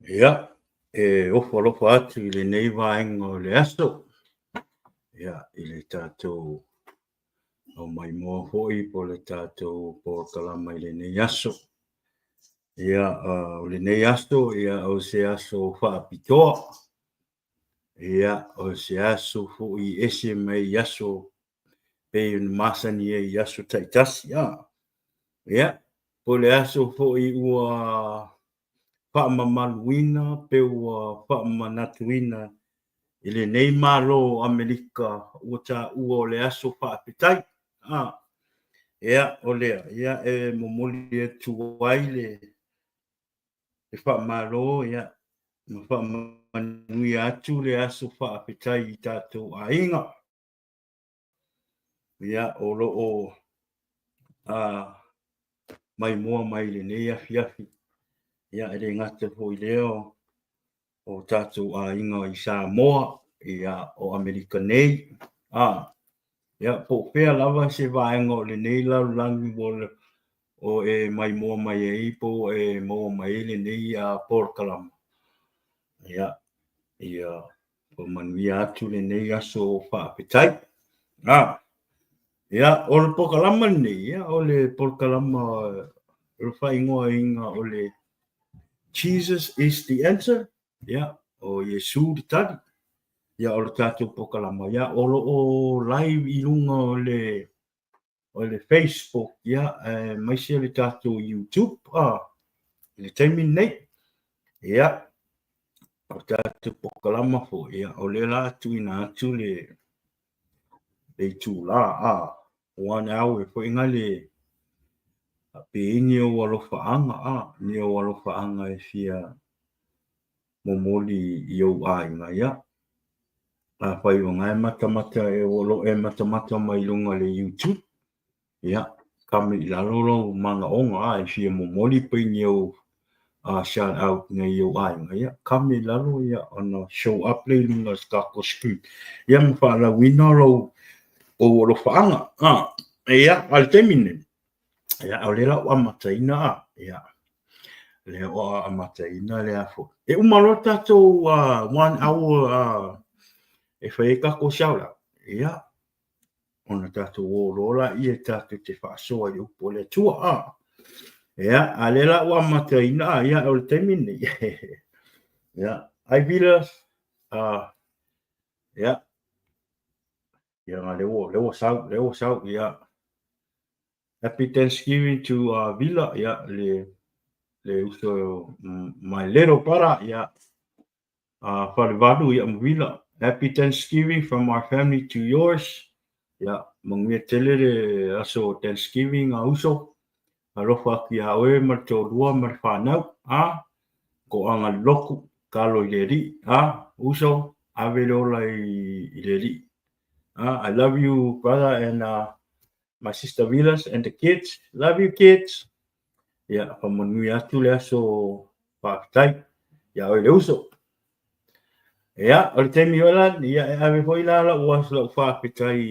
Ia, e ofo alofa atu i lenei vaega o le aso, ia, i le tatou aumaimoa foi po o le tatou polokalama i lenei aso. Ia, o lenei aso, ia, o se aso faapitoa, ia, o se aso foi ese mai aso pei ona masani ai i aso taitasi. Ia, po o le aso foi ua faamamaluina pe ua faamanatuina i lenei Malo o Amerika ua taua o le aso faafetai. Ia, o lea, ia, e momoli atu ai le faamalo, ia, ma faamanuia atu le aso faafetai i tatou aiga. Ia, o lo o maimoa mai i lenei afiafi. Ia, e le gata foi i lea o tatou aiga i Samoa, ia, o Amerika nei. Ia, po o fea lava se vaega o lenei lalolagi o e maimoa mai ai po o e maua mai ai lenei polokalama, ia, ia Faamanuia atu lenei aso faafetai. Ia, o le polokalama lenei, ia, o le polokalama o le faaigoaina o le Jesus is the answer, ia, o Iesu le tali. Ia, o le tatou polokalama, ia, o lo o live i luga o le o le Facebook, ia, aemaise le tatou YouTube, i le taimi lenei. Ia, o tatou polokalama foi, ia, o lea la tuuina atu le itula, one hour foi nga le pe i ni ou alofaaga, ni ou alofaaga e fia momoli i ou aiga, ia, afai o na e matamata e o lo o e matamata mai i luga o le YouTube, ia, kame i lalo lou manaoga, a e fia momoli pe ni ou shout out nei ou aiga, ia, kame i lalo, ia, ona show up lea i luga o se tatou screen, ia, ma faalauina lou ou alofaaga, ia, a o le taimi lenei, ia, o lea la ua amataina, ia, lea ua amataina lea foi. E uma loa tatou one hour e fai ai tatou shout out, ia, ona tatou o loa laia tatou te faasoa i upu a le Atua. Ia, a lea la ua amataina, ia, o le taimi lenei. Ia, ai Vilas, ia, ia, lea ua, lea ua sau, lea ua sau, ia. Happy Thanksgiving to Vila, ia, le, le uso, my little brother, ia, Falevalu, ia, ma Vila. Happy Thanksgiving from our family to yours. Ia, manuia tele le aso Thanksgiving a uso. Alofa atu iā oe ma le toalua ma le whanau, a, ko anga loku, talo i le alii, a, uso, ave le ola i, i le alii. I love you, brother, and my sister Vilas and the kids. Love you, kids. Ia, whamanuia atu le aso faafetai. Ia oe le uso. Ia, o le taimi o la, ia e ave foi la lau aso lau faafetai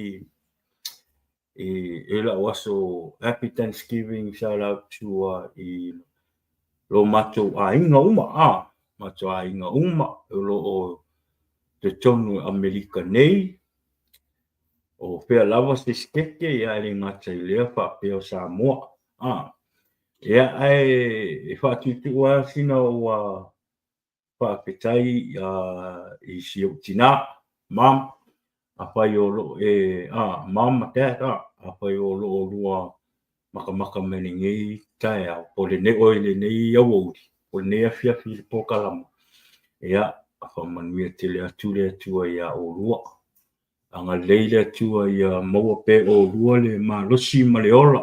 i, i lau aso Happy Thanksgiving shout out to i lo matou aiga uma, a, matou aiga uma o lo o totonu i Amerika nei, o fea lava se setete, ia e le gata i lea faapea o Samoa. A, ia ae e faatuutuu lava sina ua faafetai i si ou tinā, mom, afai o lo o e, a, mom ma dad, a, afai o lo o lua makamaka mai lenei taeao, po o lenei, oi lenei aoauli, po o lenei afiafi i le polokalama, ia, faamanuia tele atu le Atua iā olua. Agalelei le Atua ia maua pea e olua le malosi ma le ola.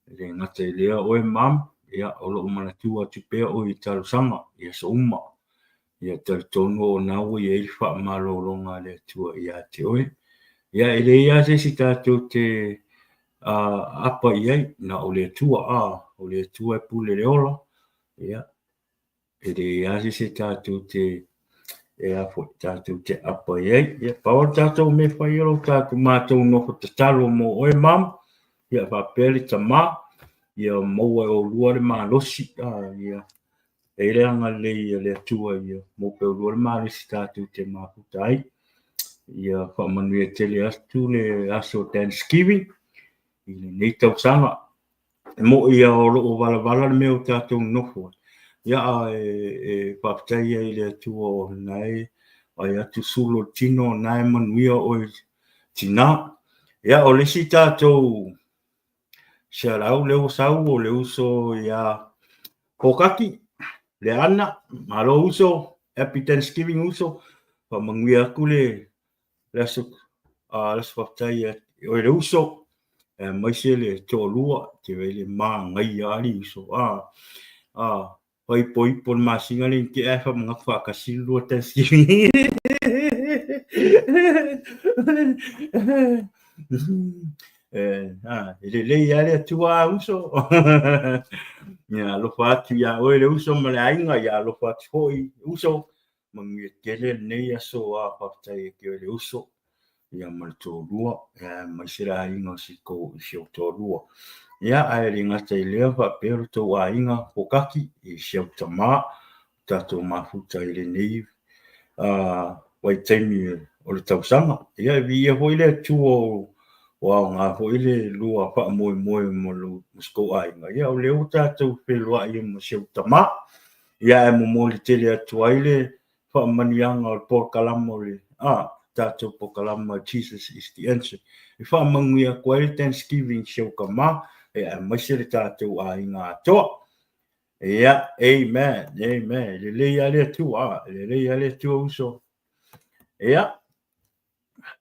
E le gata i lea oe mom, ia, o lo o manatua atu pea oe i talosaga i aso uma. Ia talitonu o na ua i ai le faamalologa a le Atua ia te oe. Ia, e leai lava se isi tatou te apa i ai, na o le Atua, a, o le Atua e pule le ola, ia, e leai lava se isi tatou te e a foi, tatou te apa i ai. Ia, pau le tatou mea e fai o lo tatou matou nofo tatalo mo oe, mom, ia faapea le tamā, ia maua e olua le malosi, a, ia. E i ai le agalelei a le Atua ia maupeulua le malosi tatou te mafuta ai. Ia faamanuia tele atu le aso Thanksgiving i lenei tausaga. E moni lava o lo o valavala le mea o tatou nonofo ai, ia ae e faafetai ai i le Atua o lena e vaai atu sulu o le tino, o lena e manuia oe tina. Ia o le isi tatou shout out lea ua sau o le uso ia Pokaki, Leaana, malo uso, happy Thanksgiving uso, faamanuia atu le le aso le aso faafetai ia oe le uso, aemaise le toalua, te vei le manaia ali uso, faipoipo le masina lea tea ae faamanatu faatasi le lua Thanksgiving. E lelei lava le Atua a uso. Ia alofa atu ia oe le uso ma le aiga, ia alofa atu foi uso. Manuia tele lenei aso a faafetai ia te oe le uso ia ma le toalua, aemaise le aiga o si ou toalua. Ia, ae le gata i lea faapea lo outou aiga Pokaki i si au tama, tatou mafuta i lenei vaitaimi o le tausaga. Ia, e viia foi le Atua ua aoga foi le lua faamoemoe ma si tou aiga. Ia, o lea ua tatou feiloai ma si ou tama. Ia, ae momoli tele atu ai le faamanuiaga o le polokalama o le tatou polokalama Jesus is the Answer. E faamanuia atu ai le Thanksgiving i si ou tama, aemaise le tatou aiga atoa. Ia, amen, amen. E lelei lava le Atua, e lelei lava le Atua uso. Ia,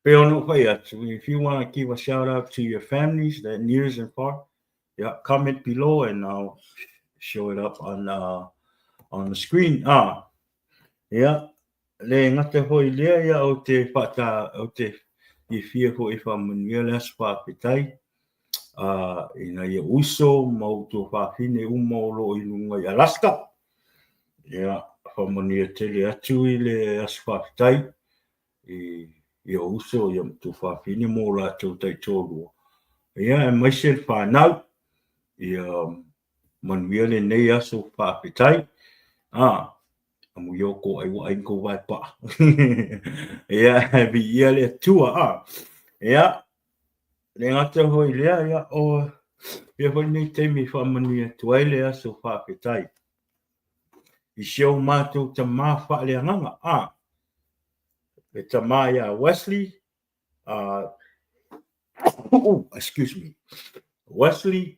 pei ona ou fai atu, if you want to give a shout out to your families that nears and far, yeah, comment below and I'll show it up on the screen. Ia, le gata foi lea, ia, ou te whaata, ou te fiafia foi whaamanuia le aso faafetai i nai ou uso ma ou tuafafine uma o lo o i luga i Alaska. Ia, faamanuia tele atu i le aso faafetai i ou uso ia ma tuafafine ma o latou taitoalua. Ia, aemaise le fanau, ia manuia lenei aso faafetai. Amuia o ko ai ua ai kou vae paa. Ia, viia le Atua. Ia, le gata foi lea, ia, o ia foi lenei taimi e faamanuia atu ai le aso faafetai i si o matou tama faaleagaga, le tama ia Wesley, excuse me, Wesley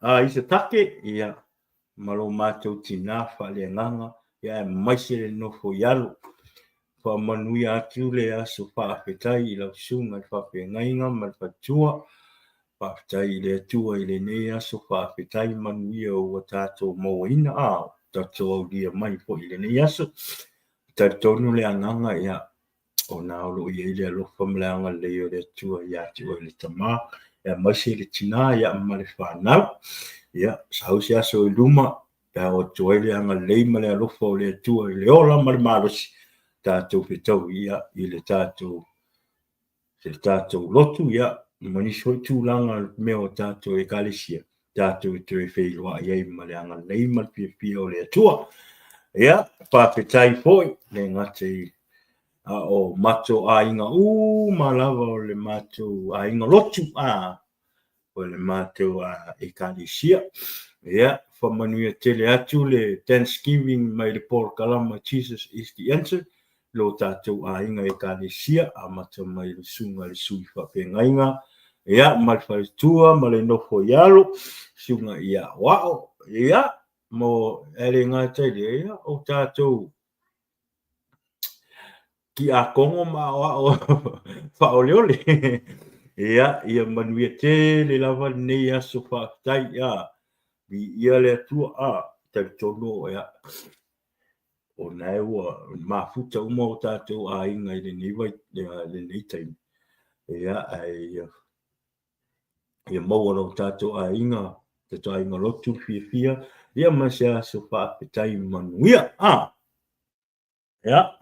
Isatake, ia, ma lo matou tinā faaleagaga, ia, aemaise le nofo i alo. Faamanuia atu le aso faafetai i lau susuga i le faafeagaiga ma le faletua. Faafetai i le Atua i lenei aso faafetai manuia ua tatou mauaina, tatou aulia mai foi i lenei aso. Talitonu le agaga, ia, o na o lo o i ai le alofa ma le agalelei o le Atua ia te oe le tama, aemaise le tinā, ia, ma le fanau. Ia, sau se aso i luma, pe a oo atu ai le agalelei ma le alofa o le Atua i le ola ma le malosi, tatou fetaui, ia, i le tatou i le tatou lotu, ia, ma nisi foi tulaga mea o tatou ekalesia, tatou e toe feiloai ai ma le agalelei ma le fiafia o le Atua. Ia, faafetai foi, le gata i a o matou aiga uma lava o le matou aiga lotu, o le matou ekalesia. Ia, faamanuia tele atu le Thanksgiving mai le polokalama Jesus is the Answer, lo tatou aiga ekalesia, amata mai le susuga i le sui faafeagaiga, ia, ma le faletua ma le nofo i alo, susuga i Aoao, ia, mo e le gata i lea, ia, o tatou tiakono ma aoao faaoleole. Ia, ia manuia tele lava lenei aso faafetai. Ia, viia le Atua. Talitonu, ia, o lena ua mafuta uma o tatou aiga i lenei vai, lenei taimi. Ia, ae ia, ia maua lo tatou aiga, tatou aiga lotu le fiafia, ia ma se aso faafetai manuia. Ia.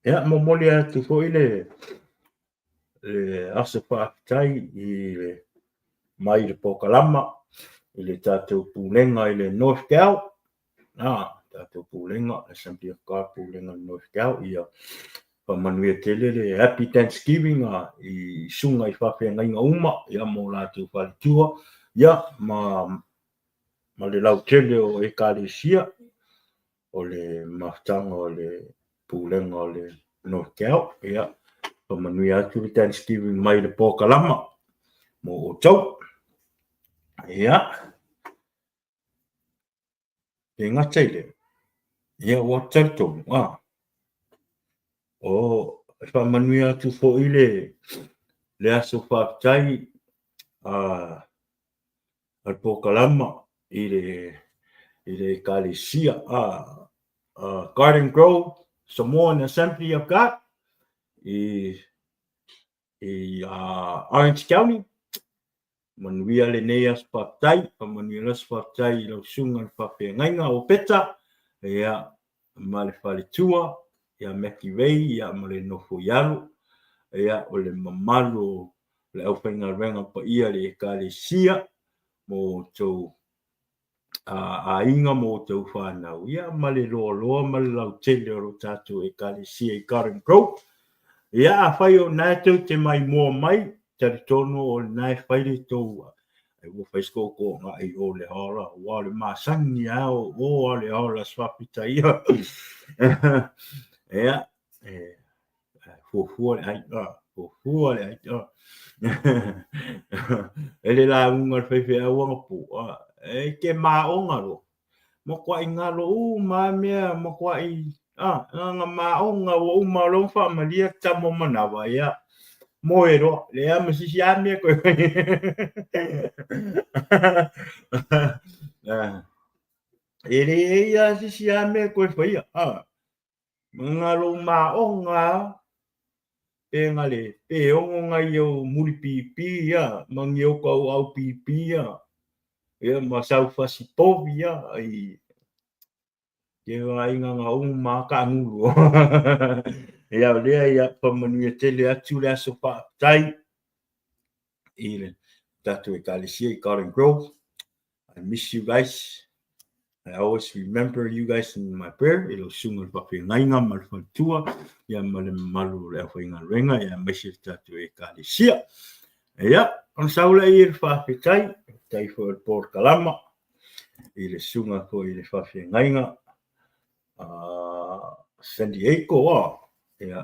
Ia, momoli atu foi le aso faafetai i le mai le polokalama i le tatou pulega i le North Gal, tatou pulega, Assembly of God pulega i le North Gal, ia faamanuia tele le Happy Thanksgiving i susuga i faafeagaiga uma, ia ma o latou faletua, ia ma le lautele o Ekalesia. O le mafutaga o le pulega o le North Gal. Ia, faamanuia atu le Thanksgiving mai le polokalama mo outou. Ia, le gata i lea, ia ua talitonu, a, o, e faamanuia atu foi le aso faafetai a le polokalama i le Ekalesia a Garden Grove Samoan Assembly of God i Orange County. Manuia lenei aso faafetai, faamanuia le aso faafetai i lau susuga i le faafeagaiga o Peta, ia, ma le faletua ia Mackie Ray, ia, ma le nofo i alo, ia, o le mamalu o le aufaigaluega paia i le Ekalesia mo outou aiga ma outou fanau, ia, ma le loaloa ma le lautele o lo tatou Ekalesia i Garden Grove. Ia, afai o lena e tou te maimoa mai, talitonu o lena e fai le tou, ai ua fai se tootooga i o le aola, aua o le masani lava o o le aola faafitaia. Ia, e fuafua le ai, fuafua le ai. E le lauga a le faifeau anapo, e te maona loa, matuai galo uma lava mea, matuai, na maona ua uma loa ona faamalia le tama o manava, ia, moe loa, leai ma se isi lava mea toe fai. E leai lava se isi lava mea toe faia. Na lou maona lava, pe na le pe ono nai ou mulipipi ia, ma ni ou tauau pipi ia, ia ma sau fasi povi ia, i ke vaaiga na uma lava taagulu. Ia o lea ia faamanuia tele atu le aso faafetai i le tatou Ekalesia i Garden Grove. I miss you guys. I always remember you guys in my prayer. I lau susuga i le faafeagaiga ma le faletua, ia ma le mamalu o le aufaigaluega, ia aemaise le tatou Ekalesia. Ia, ona sau lea i le faafetai, faafetai foi o le polokalama, i le susuga foi i le faafeagaiga San Diego, ia,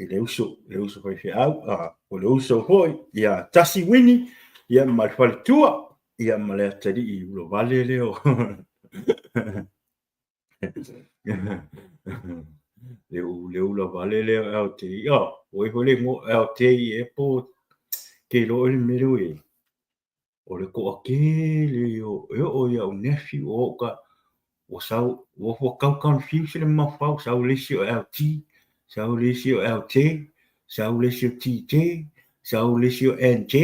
i le uso, le uso faifeau, o le uso foi ia Tasi Wini, ia ma le faletua, ia ma le atalii ulavale lea o le ulavale lea o LT, o ai foi le igoa LT e po ke iloa oe le mea lea ua i ai. O le toatele ia e oo i au nephew o au ka ua sau ua tau confuse le mafaufau, sau le isi o LT, sau le isi o LJ, sau le isi o TJ, sau le isi o NJ.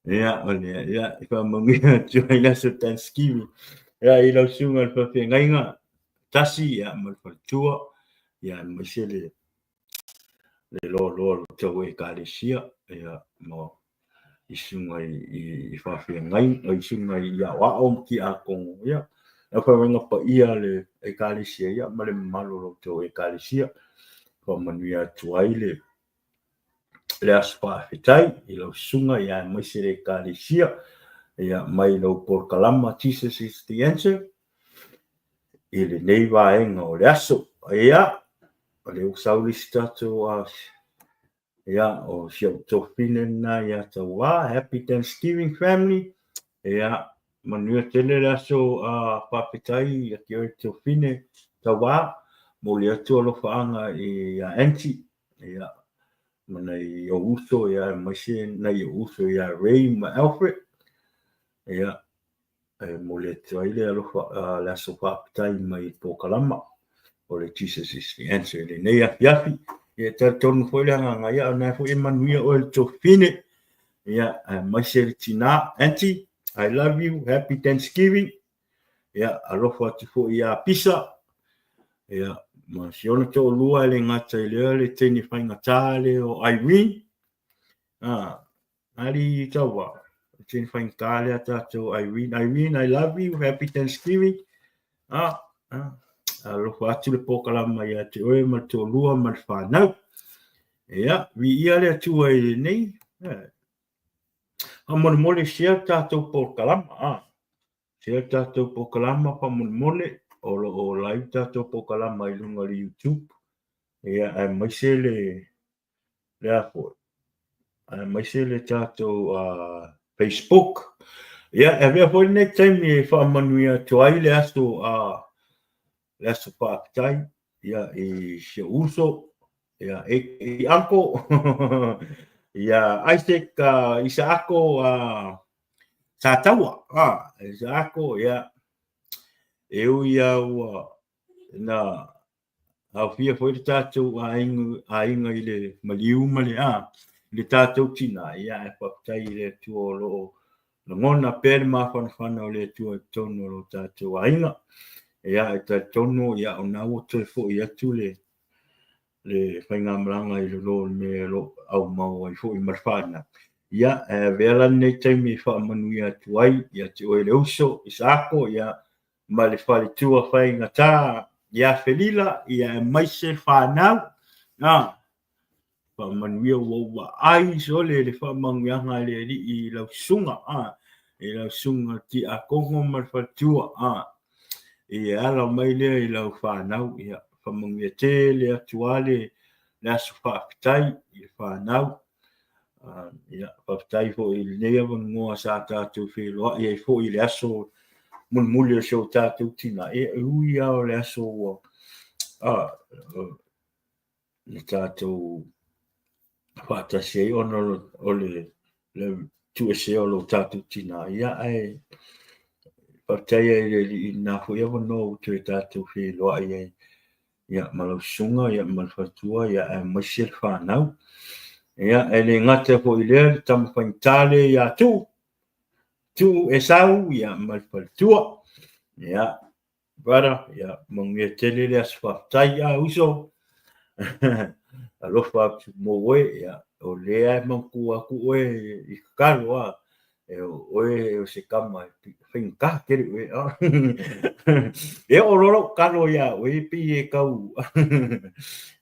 Ia, o lea, ia, i faamanuia atu ai le aso Thanksgiving. Ia, i lau susuga i le faafeagaiga, Tasi, ia, ma le faletua, ia, aemaise le le loaloa o le tou Ekalesia, ia, ma i susuga i faafeagai, i susuga i aoao ma tiakono, ia, le aufaigaluega paia a le Ekalesia, ia, ma le mamalu o la outou Ekalesia. Faamanuia atu ai le aso faafetai i lau susuga, ia, aemaise le Ekalesia, ia, mai lau polokalama Jesus is the Answer i lenei vaega o le aso. Ia, o lea ua sau le isi tatou ia, o si ou tofine lena ia Tauā. Happy Thanksgiving family. Ia, manuia tele le aso faafetai ia te oe tofine Tauā. Momoli atu alofaaga i a Aunty, ia, ma nai ou uso, ia, aemaise nai ou uso ia Ray ma Alfred. Ia, e momoli atu ai le alofa, le aso faafetai mai i le polokalama o le Jesus is the Answer i lenei afiafi. Ia, e talitonu foi le agaga, ia, o lena foi e manuia oe le tofine, ia, aemaise le tina. Aunty, I love you, happy Thanksgiving. Ia, alofa atu foi ia Pisa, ia, ma si ona toalua e le gata i lea le teine faigata lea o Irene, a, ali taua, le teine faigata lea tatou Irene, Irene, I love you, happy Thanksgiving, a, a, alofa atu le polokalama ia te oe ma le toalua ma le whanau. Ia, viia le Atua i lenei, faamolemole share tatou polokalama, a. Share tatou polokalama faamolemole, o lo o live tatou polokalama i luga o le YouTube, ia aemaise le le a foi, aemaise le tatou Facebook. Ia, e avea foi lenei taimi e faamanuia atu ai le aso le aso faafetai ia i si ou uso ia e uncle ia Isaac Isaako Sataua Isaako ia e ui lava ua na aofia foi le tatou aiga i le maliu ma le i le tatou tina ia ae faafetai i le Atua o lo o lagona pea le mafanafana o le Atua i totonu o lo tatou aiga. Ia e talitonu ia o lena ua toe foi atu le le faigamalaga i lalo o le mea o lo o aumau ai foi ma le fanau. Ia, e avea la lenei taimi e faamanuia atu ai ia te oe le uso, Isaako, ia, ma le faletua faigata ia Felila, ia aemaise le fanau. A, faamanuia ua ou vaai sole le faamanuiaga a le Alii i lau susuga, a, i lau susuga Tiakono ma le faletua, a, i ala mai lea i lau fanau, ia, faamanuia tele atu lava le aso faafetai i le fanau. Ia, faafetai foi i lenei avanoa sa tatou feiloai ai foi i le aso mulimuli o si o tatou tina. E ui lava o le aso ua na tatou faatasi ai ona o le tuuesea o lo tatou tina, ia ae faafetai ai i le Alii i lena foi avanoa ua toe tatou feiloai ai ia ma lau susuga ia ma le faletua ia aemaise le fanau. Ia e le gata foi i lea le tama faigata lea ia Tuu, Tuu Esau ia ma le faletua. Ia brother, ia manuia tele le aso faafetai a uso. Alofa atu mo oe, ia o lea e manatua atu oe i tatalo a. E o oe o se tama e faigata tele oe a. E oo loa lou tatalo ia oe pei e tau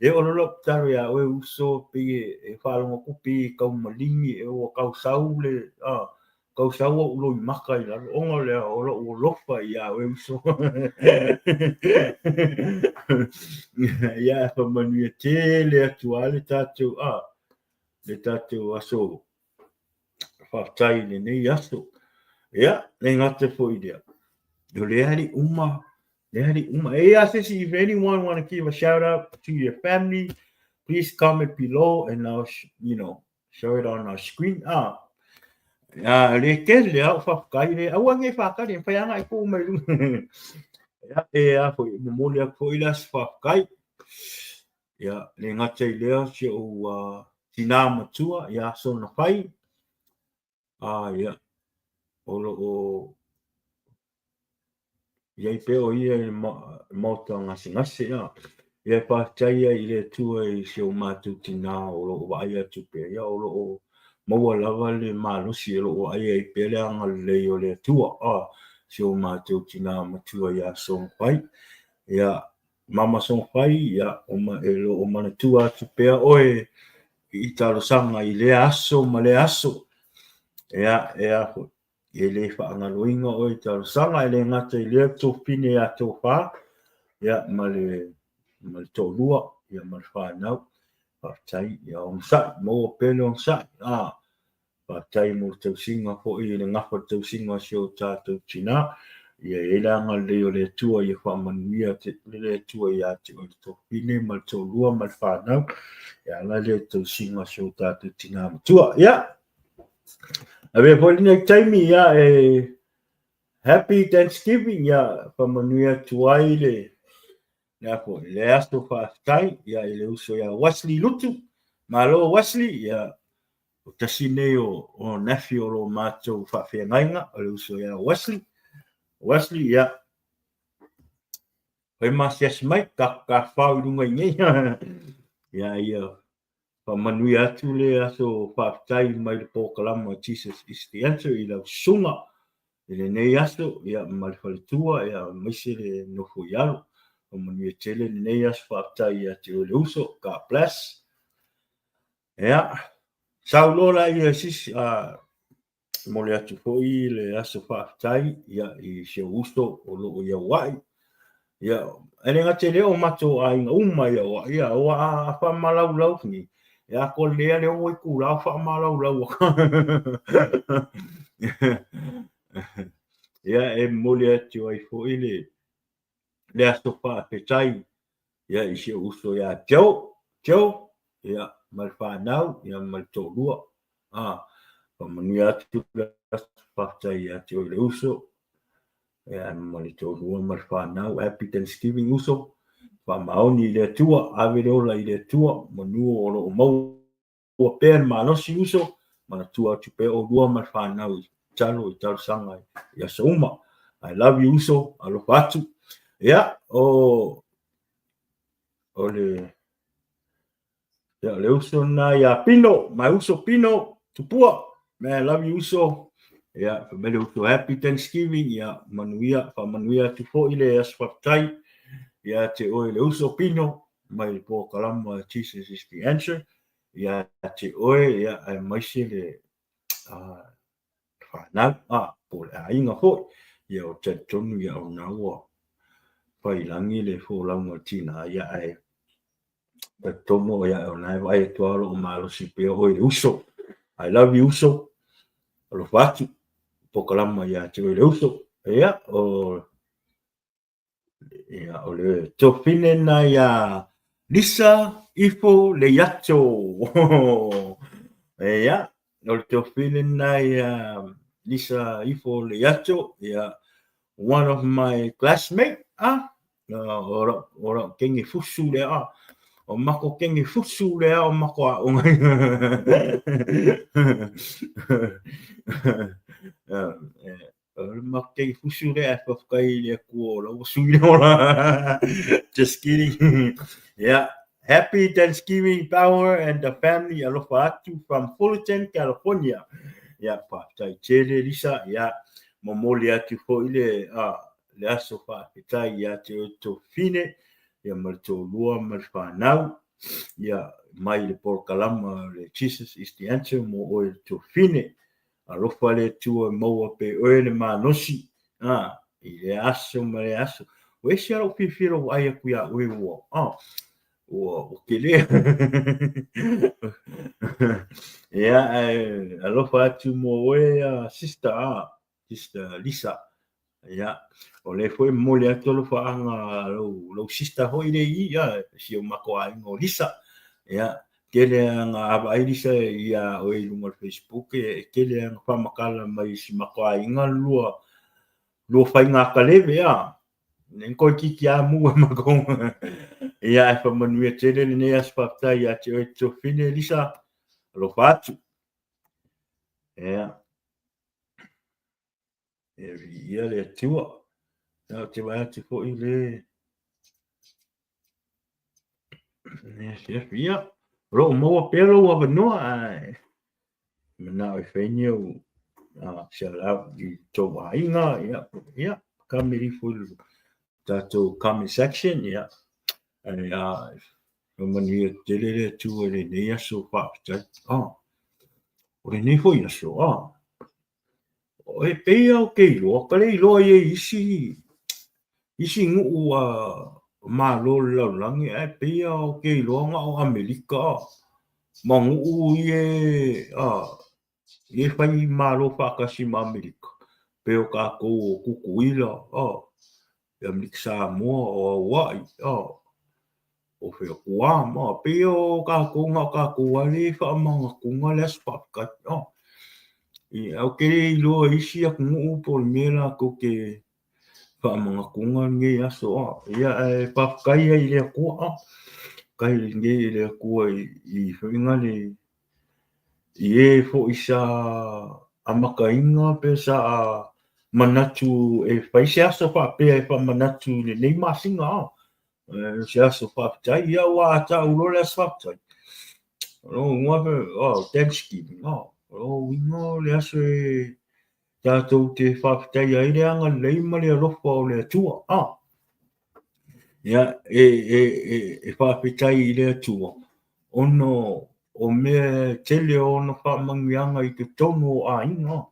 e oo loa lou tatalo ia oe uso pei e faalogo atu pei e tau maligi e ua tau sau le a tau sau ou loimata i lalo ona o le o lou alofa ia oe uso. Ia faamanuia tele atu lava le tatou a le tatou aso faafetai i lenei aso. Ia, le gata foi i lea, o lea le uma, lea le uma. E ia se isi, if anyone want to give a shout out to your family, please comment below and I'll, you know, show it on our screen. Ah, ah le tele au faafetai le aua nei whakari, e whai anga e kō mai runga. Ia, e a foi, momoli atu foi le aso faafetai. Ia, le gata i lea, si ou tinā matua ia Sona Fai, a ia, o lo o i ai pea o ia i le maota gasegase, ia. Ia e faafetai ai i le Atua i si o matou tinā o lo o vaai atu pea, ia o lo o maua lava le malosi o lo o vaai ai pea le agalelei o le Atua, a, si o matou tinā matua ia Sona Fai. Ia, Mama Songfai, ia, e lo o manatua atu pea oe i talosaga i lea aso ma lea aso. Ia, e a foi, e le faagaloina oe i talosaga, e le gata i lea tofine ia tofa, ia, ma le, ma le toalua, ia, ma le whanau. Faafetai, ia onosai, maua pea le onosai. Ah, Faafetai mo le tausiga foi i le gafa o le tausiga o si o tatou tina. Ia i ai le agalelei o le Atua ia faamanuia le Atua ia te oe le toafine ma le toalua ma le fanau e ala lea i le tausiga o si o tatou tina matua. Ia, avea foi lenei taimi ia e Happy Thanksgiving ia faamanuia atu ai le le a foi le aso faafetai ia i le uso ia Wesley Lutu. Malo Wesley ia O tasi nei o nephew o lo matou faafeagaiga, o le uso ia Wesley. Wesley, ia, Fai ma asiasi mai, tafao i luga i nei. Ia, ia faamanuia atu le aso faafetai mai le polokalama Jesus is the Answer i lau susuga i lenei aso, ia, ma le faletua, ia, aemaise le nofo i alo. Faamanuia tele lenei aso faafetai ia te oe le uso. God bless. Ia, sau loa laia sisi, momoli atu foi le aso faafetai ia, i si ou uso o lo o i Aua'i. Ia, e le gata i lea o matou aiga uma i Aua'i, ia, ua a faamalaulau nei, e atoa lelei lava le 6 itula o faamalaulau atu. Ia, e momoli atu ai foi le le aso faafetai ia i si ou uso ia Joe, Joe, ia ma le fanau, ia ma le toalua. Ah, faamanuia atu le aso faafetai ia te oe le uso, ia ma le toalua ma le fanau. Happy Thanksgiving uso, faamaoni i le Atua, ave le ola i le Atua, manu o lo o maua Ua pea le malosi uso, manatua atu pea oulua ma le fanau i talo i talosaga i aso uma. I love you uso, alofa atu. Ia, o, o le, ia, o le uso lena ia Pino, my uso Pino, Tupua. Man, I love you uso. Ia, fai mai le uso, happy Thanksgiving, ia, manuia, faamanuia atu foi le aso faafetai ia te oe le uso Pino, mai le polokalama Jesus is the Answer. Ia te oe, ia, aemaise le fanau, a, po o le aiga foi, ia, o talitonu, ia, o lena ua fai i lagi le folauga o le tina, ia, ae talitonu, ia, o lena e vaai atu lava o lo o malosi pea oe le uso. I love you, uso. Alofa atu, polokalama ia te oe le uso. Ia, o Ia, o le tofine na ia Lisa Ifo Leiato. Ia, o le tofine na ia Lisa Ifo Leiato, ia, one of my classmate, ah, o lau, o lau kenge fusu lea, ah. O mako kenge fusu lea o mako aoga. O le matou fusu lea ae faafetai i le Atua o la ua sui le ola. Just kidding. Yeah. Happy Thanksgiving Power and the family alofa atu from Fullerton, California. Yeah, faafetai tele Lisa. Yeah, momoli atu foi le le aso faafetai ia te oe Tofine, ia ma le toalua ma le fanau. Ia mai le polokalama le Jesus is the Answer mo oe Tofine. Alofa le Atua e maua pe oe le malosi, a, i lea aso ma lea aso. Ua ese lou fiafia lou vaai atu iā oe ua, a, ua, ua tele. Ia, ae alofa atu mo oe, a, sister, a, sister Lisa. Ia, o lea foi e momoli atu alofaaga a lou, lou sister foi lea i i, a, si o matou aiga o Lisa. Ia, tele lava a vaai Lisa ia oe i luga o le Facebook, e tele lava ina faamatala mai i si matou aiga lua, lua faiga kaleve, a. Nei toeitiiti lava mu e matou. Ia, ae faamanuia tele lenei aso faafetai ia te oe Tofine Lisa. Alofa atu. Ia. E viia le Atua. Ia, ou te vaai atu foi le le afiafi. Ia, o lo o maua pea lou avanoa, ae manao e fai ni au shout out i tou aiga, ia, ia, comment ifo i le tatou comment section, ia, ae, faamanuia tele le Atua i lenei aso faafetai. Oh, o lenei foi aso, ah, E pei lava ou te iloa, ka le iloa i ai isi isi nuu a malo o le lalolagi ae pei lava ou te iloa na o Amerika ma nuu ia e fai malo faatasi ma Amerika pei o tatou o Tutuila, Amerika Samoa, o Hawaii, o fea Guam, pei o tatou na o tatou lava lea e faamagatuga le aso faafetai. Ia, ou te le iloa i isi atunuu po o le mea latou te faamagatuga lenei aso. Ia, ae faafetai ai i le Atua. Faafetai lenei i le Atua i foi le i e foi sa amataina pe sa. manatu e fai se aso faapea e faamanatu i lenei masina a. Se aso faafetai, ia aua a tau loa le aso faafetai, o lona uiga, oh, Thanksgiving, oh, o lona uiga o le aso e tatou te faafetaia ai le agalelei ma le alofa o le Atua. Ah. Ia, e faafetai i le Atua ona o mea tele o ona faamanuiaga i totonu o aiga,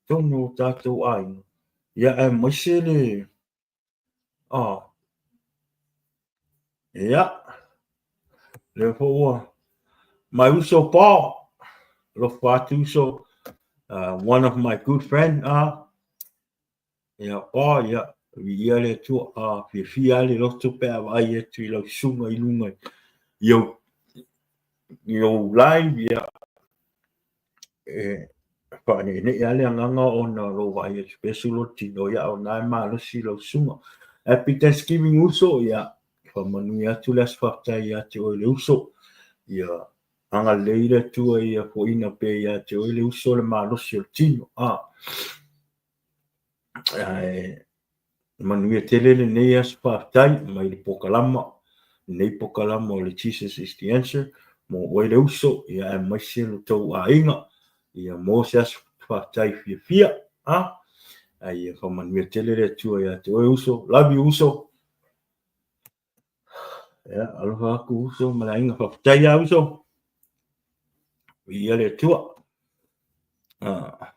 totonu o tatou aiga. Ia, aemaise le, ah, ia, lea foi ua, my uso Paul, alofa atu uso, one of my good friend, ah, ia Paul, ia, viia le Atua, ah, fiafia lava le loto pe a vaai atu i lau susuga i luga i ou live, ia, e faaneenee lava le agaga ona o lou vaai atu pea sulu o le tino, ia, o lena e malosi lau susuga. Happy Thanksgiving uso, ia, faamanuia atu le aso faafetai ia te oe le uso, ia, agalelei le Atua ia foina pea ia te oe le uso le malosi o le tino, a. Ae manuia tele lenei aso faafetai mai le pokalama, lenei pokalama o le Jesus is the answer mo oe le uso, ia aemaise lo tou aiga, ia mo se aso faafetai fiafia, a? Ae ia faamanuia tele le Atua ia te oe uso. Love you uso. Ia, alofa atu uso ma le aiga faafetai lava uso. Viia le Atua. Ah.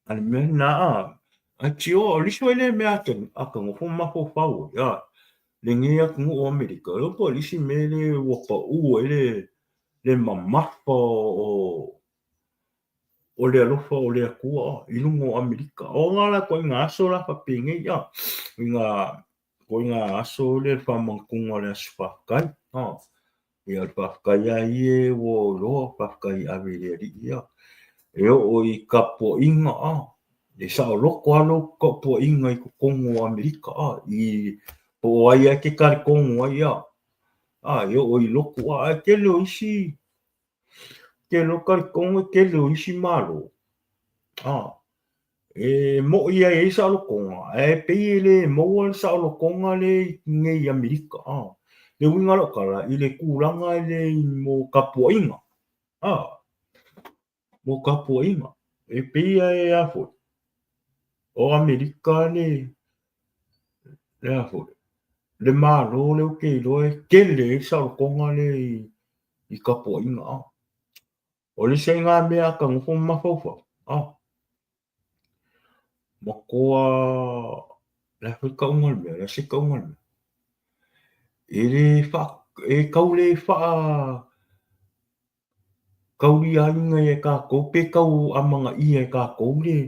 A le mea lena, a tio, o le isi foi lea mea a ka nofo ma mafaufau ai, a, lenei atunuu o Amerika, e iloa po o le isi mea lea ua pau ai le mamafa o le alofa o le Atua i luga o Amerika. O nga la ituaiga aso la faapenei, a, ituaiga aso lea le faamanatuga o le Aso Faafetai, a. Ia o le faafetai lava ia e ua iloa, faafetai e ave i le Alii ia. E oo i tapuaiga a, e saoloto lava lou tapuaiga i totonu o Amerika a, i po o ai lava e te talitonu ai a, a e oo i lotu a, ae tele o isi, tele o talitonu e tele o isi Malo a. E moʻi ai ai saolotoga, ae pei e le maua le saolotoga lea i nei Amerika. A. Le uiga o lau tala, i le tulaga lea i mo tapuaiga. A. Mo tapuaiga. E pei e a foi, o Amerika le, le a foi, le Malo lea ou te iloa e tele ai le saolotoga lea i tapuaiga. A. O le isi ai mea a ka nofo ma mafaufau, ah, matua, le a foi tauga o le mea, le a se tauga o le mea. E le wha, e kau le wha, kauliaina ia e kākou, pe kau amanga ia e kākou le,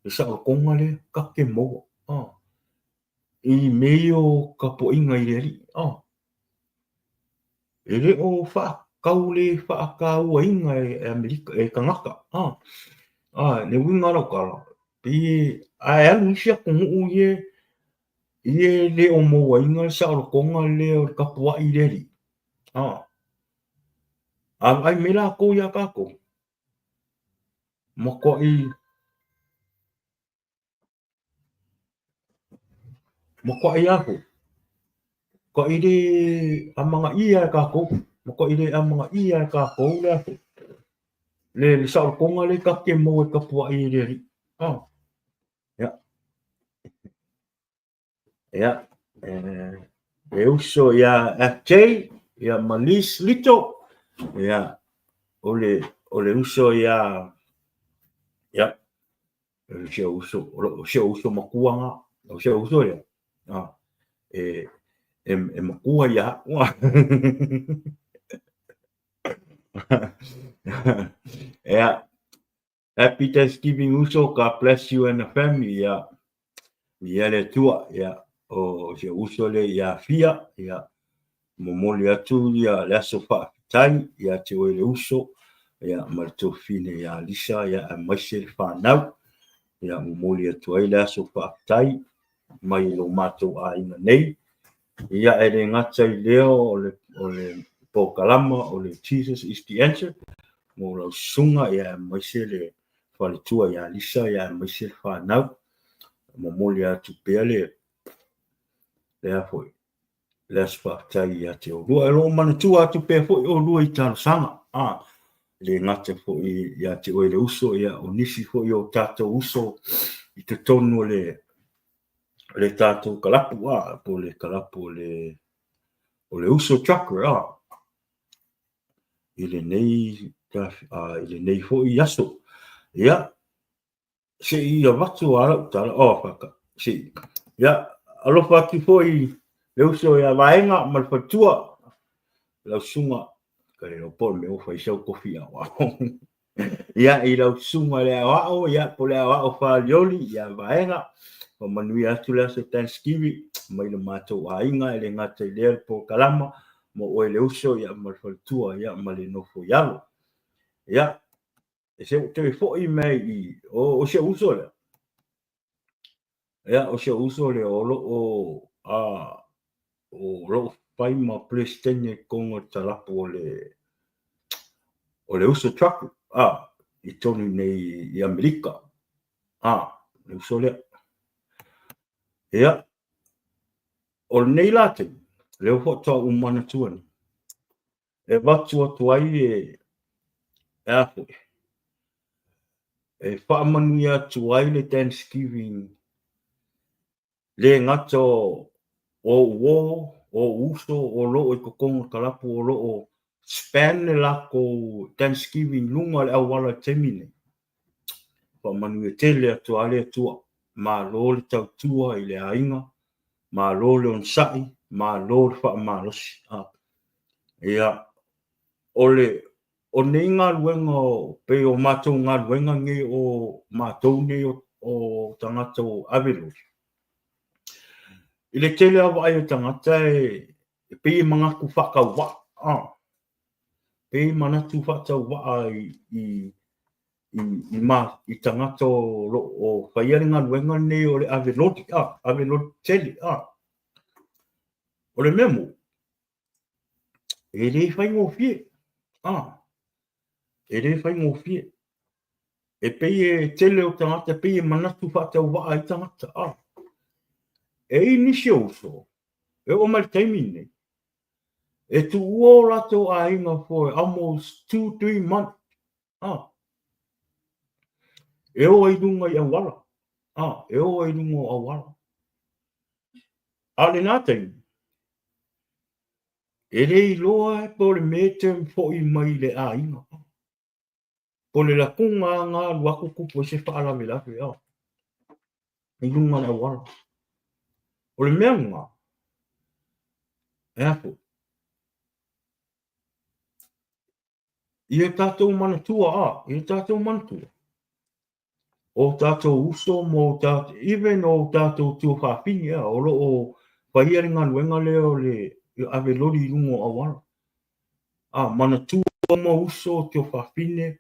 le saolotoga lea, ka te maua, ah. I mea ia o tapuaiga i le Alii, ah. E le o faatau le faatauaina e Amerika, e tagata, ah. Ah, le uiga o lau tala, pei e, ae alu isi atunuu ia e le o mauaina le saolotoga lea o le tapuai i le Alii, ah. A vaai mai lakou iā tatou, matuai Matuai a foi. Matuai le amanaia e tatou. Matuai le amanaia e tatou le a foi. Le saolotoga lea tatou te maua e tapuai i le Alii. Ah. Ia. Ia. E uso ia FJ, ia ma Liz Lito. Ia. O le uso ia ia Si ou uso, si ou uso matua nga, o si ou uso ia, a, e, e, e matua ia a'u. Yeah. Happy Thanksgiving uso, God bless you and the family, yeah. Ia le Atua, yeah. O si ou uso lea ia Fia, yeah. Momoli atu ia le aso faafetai ia te oe le uso, ia ma le tuafafine ia Lisa, ia aemaise le whanau. Ia momoli atu ai le aso faafetai mai i lo matou aiga nei. Ia e le gata i lea o le polokalama o le Jesus is the answer mo lau susuga, ia aemaise le faletua ia Lisa ia aemaise le fanau. Momoli atu pea le le a foi le aso faafetai ia te oulua. E lo o manatua atu pea foi oulua i talosaga, a le gata foi ia te oe le uso, ia o nisi foi o tatou uso i totonu o le tatou kalapu, a po o le kalapu o le Uso Trucker, a i lenei foi aso. Ia, se i avatu a lau tala, oh, whaka, se i, ia, alofa atu foi le uso ia Vaega ma le faletua, lau susuga, ka le iloa po o le mea ua fai sau kofi aoao. Ia, i lau susuga i le aoao, ia, po o le aoao Faleoli, ia Vaega, faamanuia atu le aso Thanksgiving mai le matou aiga, e le gata i lea le polokalama, mo oe le uso, ia, ma le faletua, ia, ma le nofo i alo. Ia, e se ua toe foi mai i o si ou uso lea. Ia, o si ou uso lea o lo o a o lo o fai ma Peresetene i totonu o le talapu o le uso truck a i totonu nei i Amerika. A, le uso lea. Ia, o lenei la taimi, lea ua faatoa ou manatua nei, e avatu atu ai e a foi, e faamanuia atu ai le Thanksgiving le gata o ou uo, o ou uso o lo o i totonu o le kalapu o lo o spend le latou Thanksgiving i luga o le auala i le taimi lenei. Faamanuia tele atu lava le Atua. Malo le tautua i le aiga, malo le onosai, malo le faamalosi. Ia, o le o nei galuega pei o matou galuega nei o matou nei o tagata o ave loli, i le tele lava o vaai a tagata e pei e manatu faatauvaa, pei e manatu faatauvaa i tagata o lo o faia le galuega lenei o le ave loli, ave loli tetele. O le mea moni, e le faigofie, e le faigofie. E pei e tele o tagata, e pei e manatu faatauvaa ai tagata. E i ai nisi o uso, e oo mai i le taimi lenei, e tuua o latou aiga for almost 2, 3 months. E o ai i luga i auala. E o ai i luga o auala. A o lena taimi, e le iloa po o le mea e toe foi mai i le aiga. Po o le lakuga lava na alu atu tupu ai se faalavelave i luga o le auala. O le mea lena, e a foi? Ia tatou manatua, a, ia tatou manatua, o tatou uso ma o tatou, even o tatou tuafafine, a, o lo o faia le galuega lea o le ave loli i luga o auala. A, manatua uma uso, tuafafine,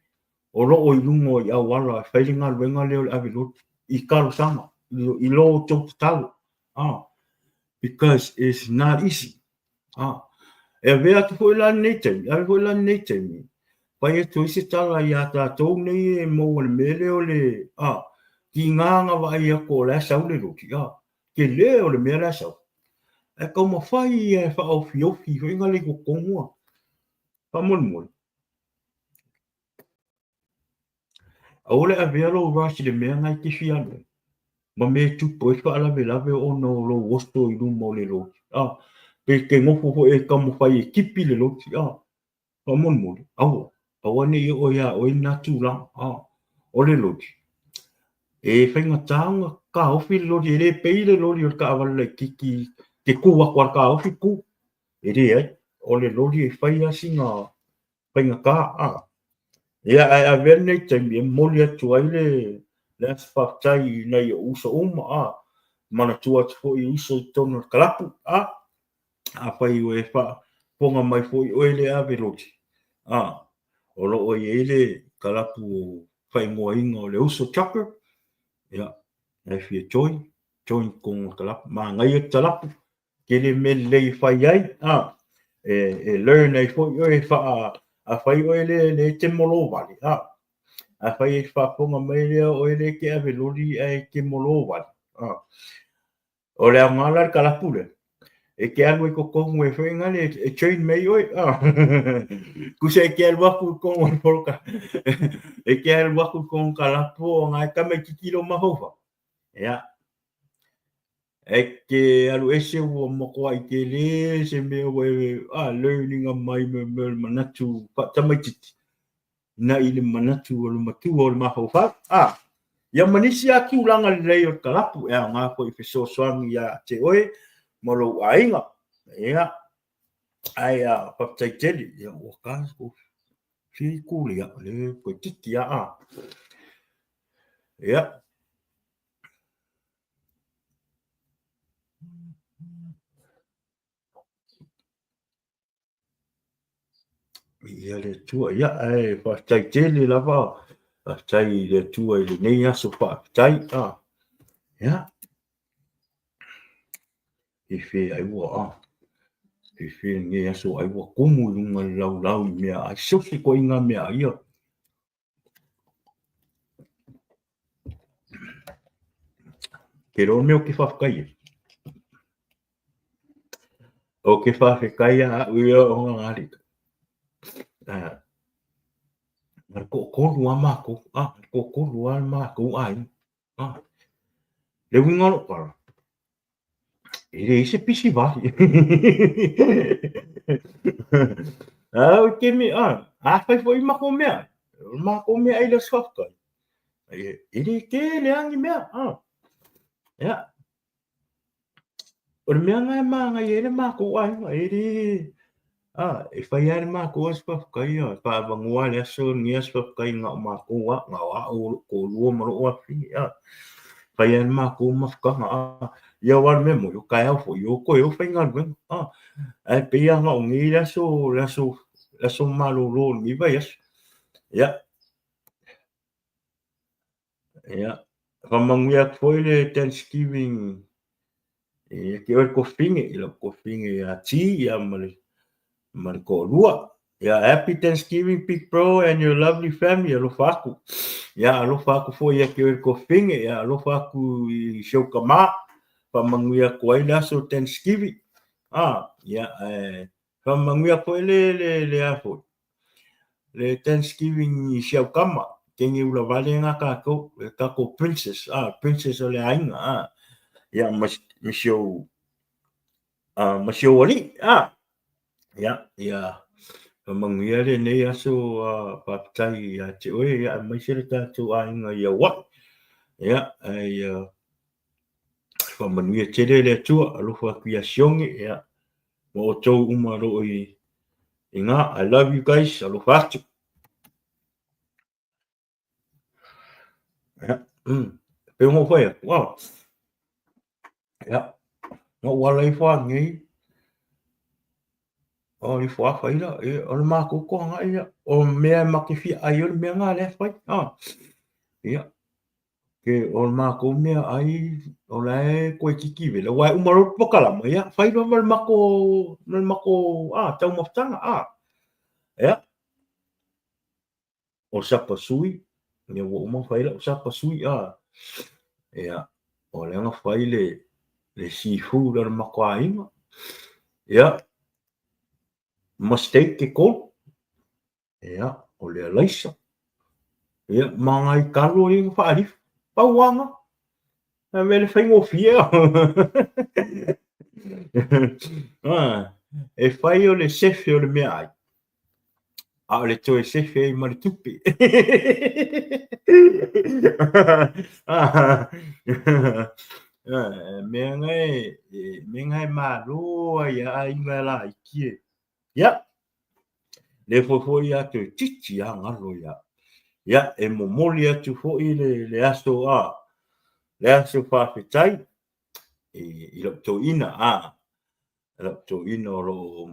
o lo o i luga o auala e fai le galuega lea o le ave loli i talosaga, i lo outou tatalo, a, because it's not easy. A, e avea atu foi la lenei taimi, ave foi la lenei taimi, fai atu ai se tala iā tatou nei e maua i le mea lea o le, a, tiga na vaai atu o la e sau le loli, a, tele o le mea la e sau. Ae taumafai ia e faaofiofi foi na le i totonu a. Faamolemole, Aua le avea lou rush i le mea na e te fia alu ai, ma mea e tupu ai le faalavelave ona o lou oso i luma o le loli. A, pe te nofo foi e taumafai e tipi le loli. A, faamolemole, aua, aua ne i oo ia oe lena tulaga. A, o le loli, e faigata ona taofi le loli, e le pei le loli o le taavale laitiiti te tu atu lava i le taofi tu. E leai, o le loli e fai lava sina faigata. A, ia, ae avea lenei taimi e momoli atu ai le le aso faafetai i nai ou uso uma, a, manatua atu foi i uso i totonu o le kalapu, a, afai ua e faafofoga mai foi oe le ave loli, a, o lo o i ai le kalapu faaigoaina o le Uso Trucker, ia, e fia join, join i totonu o le kalapu, manaia le talapu, tele mea lelei e fai ai, a, e learn ai foi oe e faa, afai oe le e te molo vale, a, Afai e te faafofoga mai lea o oe lea e te ave loli ae e te molo vale, o le aoga la le kalapu lea, e te alu ai totonu e foi nale e train mai oe. Tusa e te alu atu i totonu o le poloka, e te alu atu i totonu o le kalapu o na e tamaititi lou mafaufau. Ia, e te alu ese ua matuai tele se mea ua e learn ina mai mea o le manatu faatamaititi na i le manatu o le matua o le mafaufau. Ia ma nisi lava tulaga lelei o le kalapu e aoga foi i fesoasoani ia te oe ma lou aiga. Ia, ae faafetai tele. Ia, ua ta 7 ia, le toeitiiti lava. Ia. Viia le Atua. Ia, ae faafetai tele lava, faafetai i le Atua i lenei aso faafetai. Ah, ia. Fiafia ai ua, ah, fiafia lenei aso ai ua tumu i luga o le laulau i meaai, sosi ituaiga meaai ia. Te iloa le mea ou te faafetai ai? Ou te faafetai ia au ia ona ngali. Na le toatolu lava matou, le toatolu lava le matou aiga. Le uiga o lou tala, e leai se pisi vale. A o le taimi, afai foi matou meaai, o le matou meaai i le Aso Faafetai, e le tele lava ni mea. Ia, o le mea lena e manaia ai le matou aiga, e le, e fai lava le matou Aso Faafetai, e faaavanoa le aso lenei Aso Faafetai na o matou lava, na o au, lou toalua ma lou afafine. E fai lava le matou mafutaga. Ia aua o le mea moni, o taeao foi, o toe o faigaluega. Ae pei lava na o nei le aso, le aso, le aso malolo o lenei vaiaso. Ia, Ia, faamanuia atu foi le Thanksgiving ia te oe le tuafafine, i lau tuafafine ia T ia ma le ma le toalua. Ia, happy Thanksgiving big bro and your lovely family, alofa atu. Ia, alofa atu foi ia te oe le tuafafine, ia alofa atu i si ou tama, faamanuia atu ai le aso Thanksgiving. Ah, ia, ae faamanuia atu foi le le le a foi le Thanksgiving i si au tama, teine ula vale na tatou, le tatou princess, princess o le aiga, ia ma si ou, ma si ou alii, ia, ia faamanuia lenei aso, faafetai ia te oe, ia aemaise le tatou aiga i Aua'i, ia, ae ia faamanuia tele le Atua, alofa atu ia Sione, ia, ma outou uma o lo o i ina. I love you guys, alofa atu. Ia, pei ona ou fai atu, ia, na ou ala ifo lava nei, o ifo lava fai la, ia, o le matou toaga ia, o mea e ma te fia ai o le mea na lea e fai, ia, Ke o le matou meaai o la e toeitiiti vela, aua e uma loa le polokalama, ia fai loa ma le matou, ma le matou taumafataga. Ia, o le sapasui, ia ua uma ona fai lau sapasui. Ia, o lea na fai le, le seafood a le matou aiga. Ia, ma steak e tolu. Ia, o le alaisa. Ia, ma nai talo ia na faalifu. Pau lava na. A mea le faigofie. E fai o le sefe o le meaai, a o le toe sefe ai ma le tupe. Mea na e, mea na e malo ai a aiga laiti e. Ia, le foi foi ia toeitiiti lava galo ia. Ia, e momoli atu foi le, le aso a, le aso faafetai i, i lau toeaina a, lau toeaina o lo o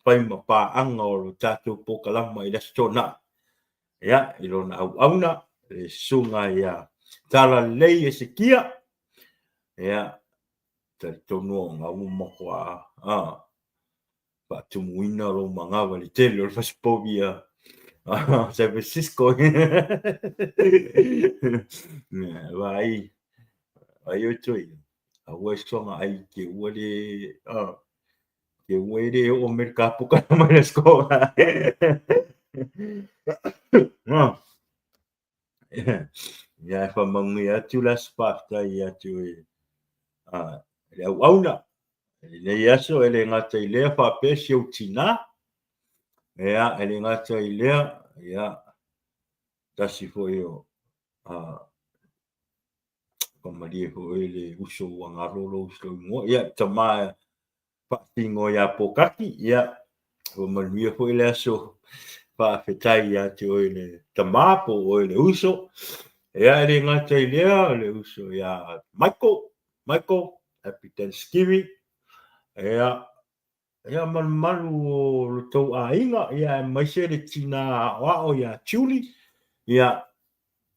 fai ma paaga o le tatou polokalama i le Aso Toonai. Ia, i lona auauna, le susuga ia Talalelei Esekia, ia, talitonu o na ua matua faatumuina lou manava i le tele o le fasipovi San Francisco. Vaai, vaai outou ia. Aua e soga ai te ua le, te ua e le oo mai le kapoka mai le scola. Ia e faamanuia atu le aso faafetai ia te oe le auauna. I lenei aso e le gata i lea faapea si ou tinā. Ia, e le gata i lea, ia, tasi foi o faamalie foi le uso ua galo lou igoa. Ia, tama faasino ia Pokaki, ia, ua manuia foi le aso faafetai ia te oe le tama po o oe le uso. Ia, e le gata i lea, o le uso ia Michael, Michael, happy Thanksgiving. Ia, ia ma le mamalu o lo tou aiga, ia, aemaise le tina aoao ia Julie, ia,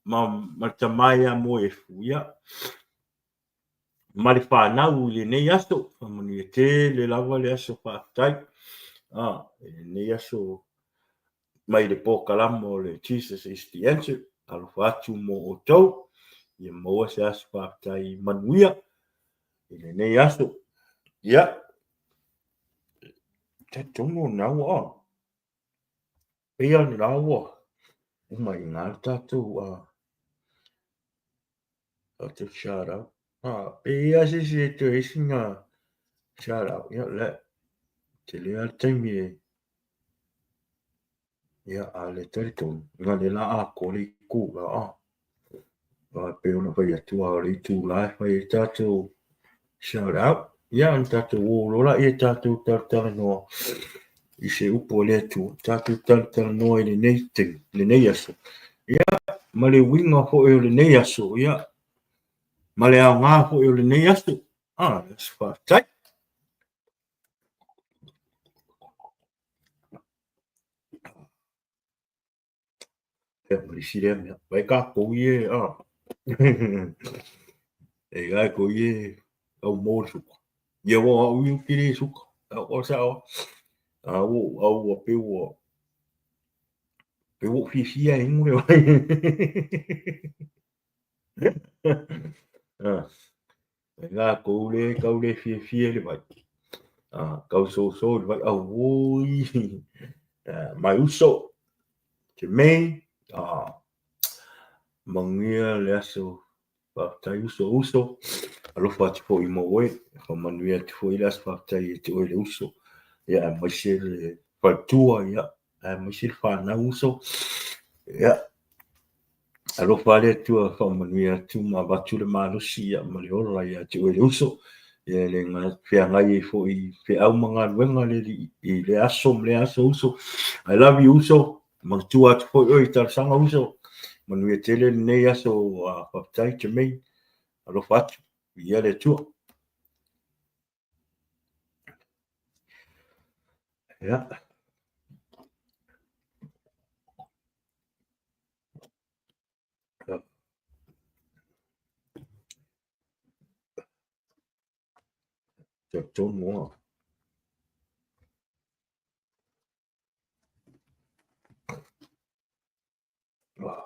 ma le tama ia Moefu, ia, ma le fanau i lenei aso. Faamanuia tele lava le aso faafetai. I lenei aso mai le polokalama o le Jesus is the Answer. Alofa atu mo outou. Ia maua se aso faafetai manuia i lenei aso. Ia, talitonu o lena ua pei lava o lena ua uma i ina le tatou tatou shout out. Pe i ai lava se isi e toe i ai sina shout out, ia le tele lava le taimi e, ia, a le talitonu, na o lea la atoa le itula, e pei ona fai atu lava o le itula e fai ai tatou shout out. Ia, ona tatou o loa lea tatou talatalanoa i se upu a le Atua, tatou talatalanoa i lenei taimi, lenei aso. Ia, ma le uiga foi o lenei aso, ia, ma le aoga foi o lenei aso. Le aso faafetai. Ia, ma le isi lea mea, vai tatou ia e, e tatou ia e au mo le suka. Ia aua o au ia ou te le suka, o le sao lava. A ua au ua pei ua, pei ua ou fiafia e inu le vai. E latou le tau le fiafia i le vai. Tau soso i le vai, auoi, my uso, Jermaine, manuia le aso, faafetai uso uso, alofa atu foi mo oe, faamanuia atu foi le aso faafetai ia te oe le uso, ia aemaise le faletua, ia aemaise le fanau uso, ia. Alofa le Atua faamanuia atu ma avatu le malosi ma le ola ia te oe le uso, ia le feagai ai foi i feau ma galuega le Alii i lea aso ma lea aso uso. I love you uso, manatua atu foi oe i talosaga uso. Manuia tele lenei aso, faafetai Jermaine, alofa atu, viia le Atua. Yeah. Talitonu lava.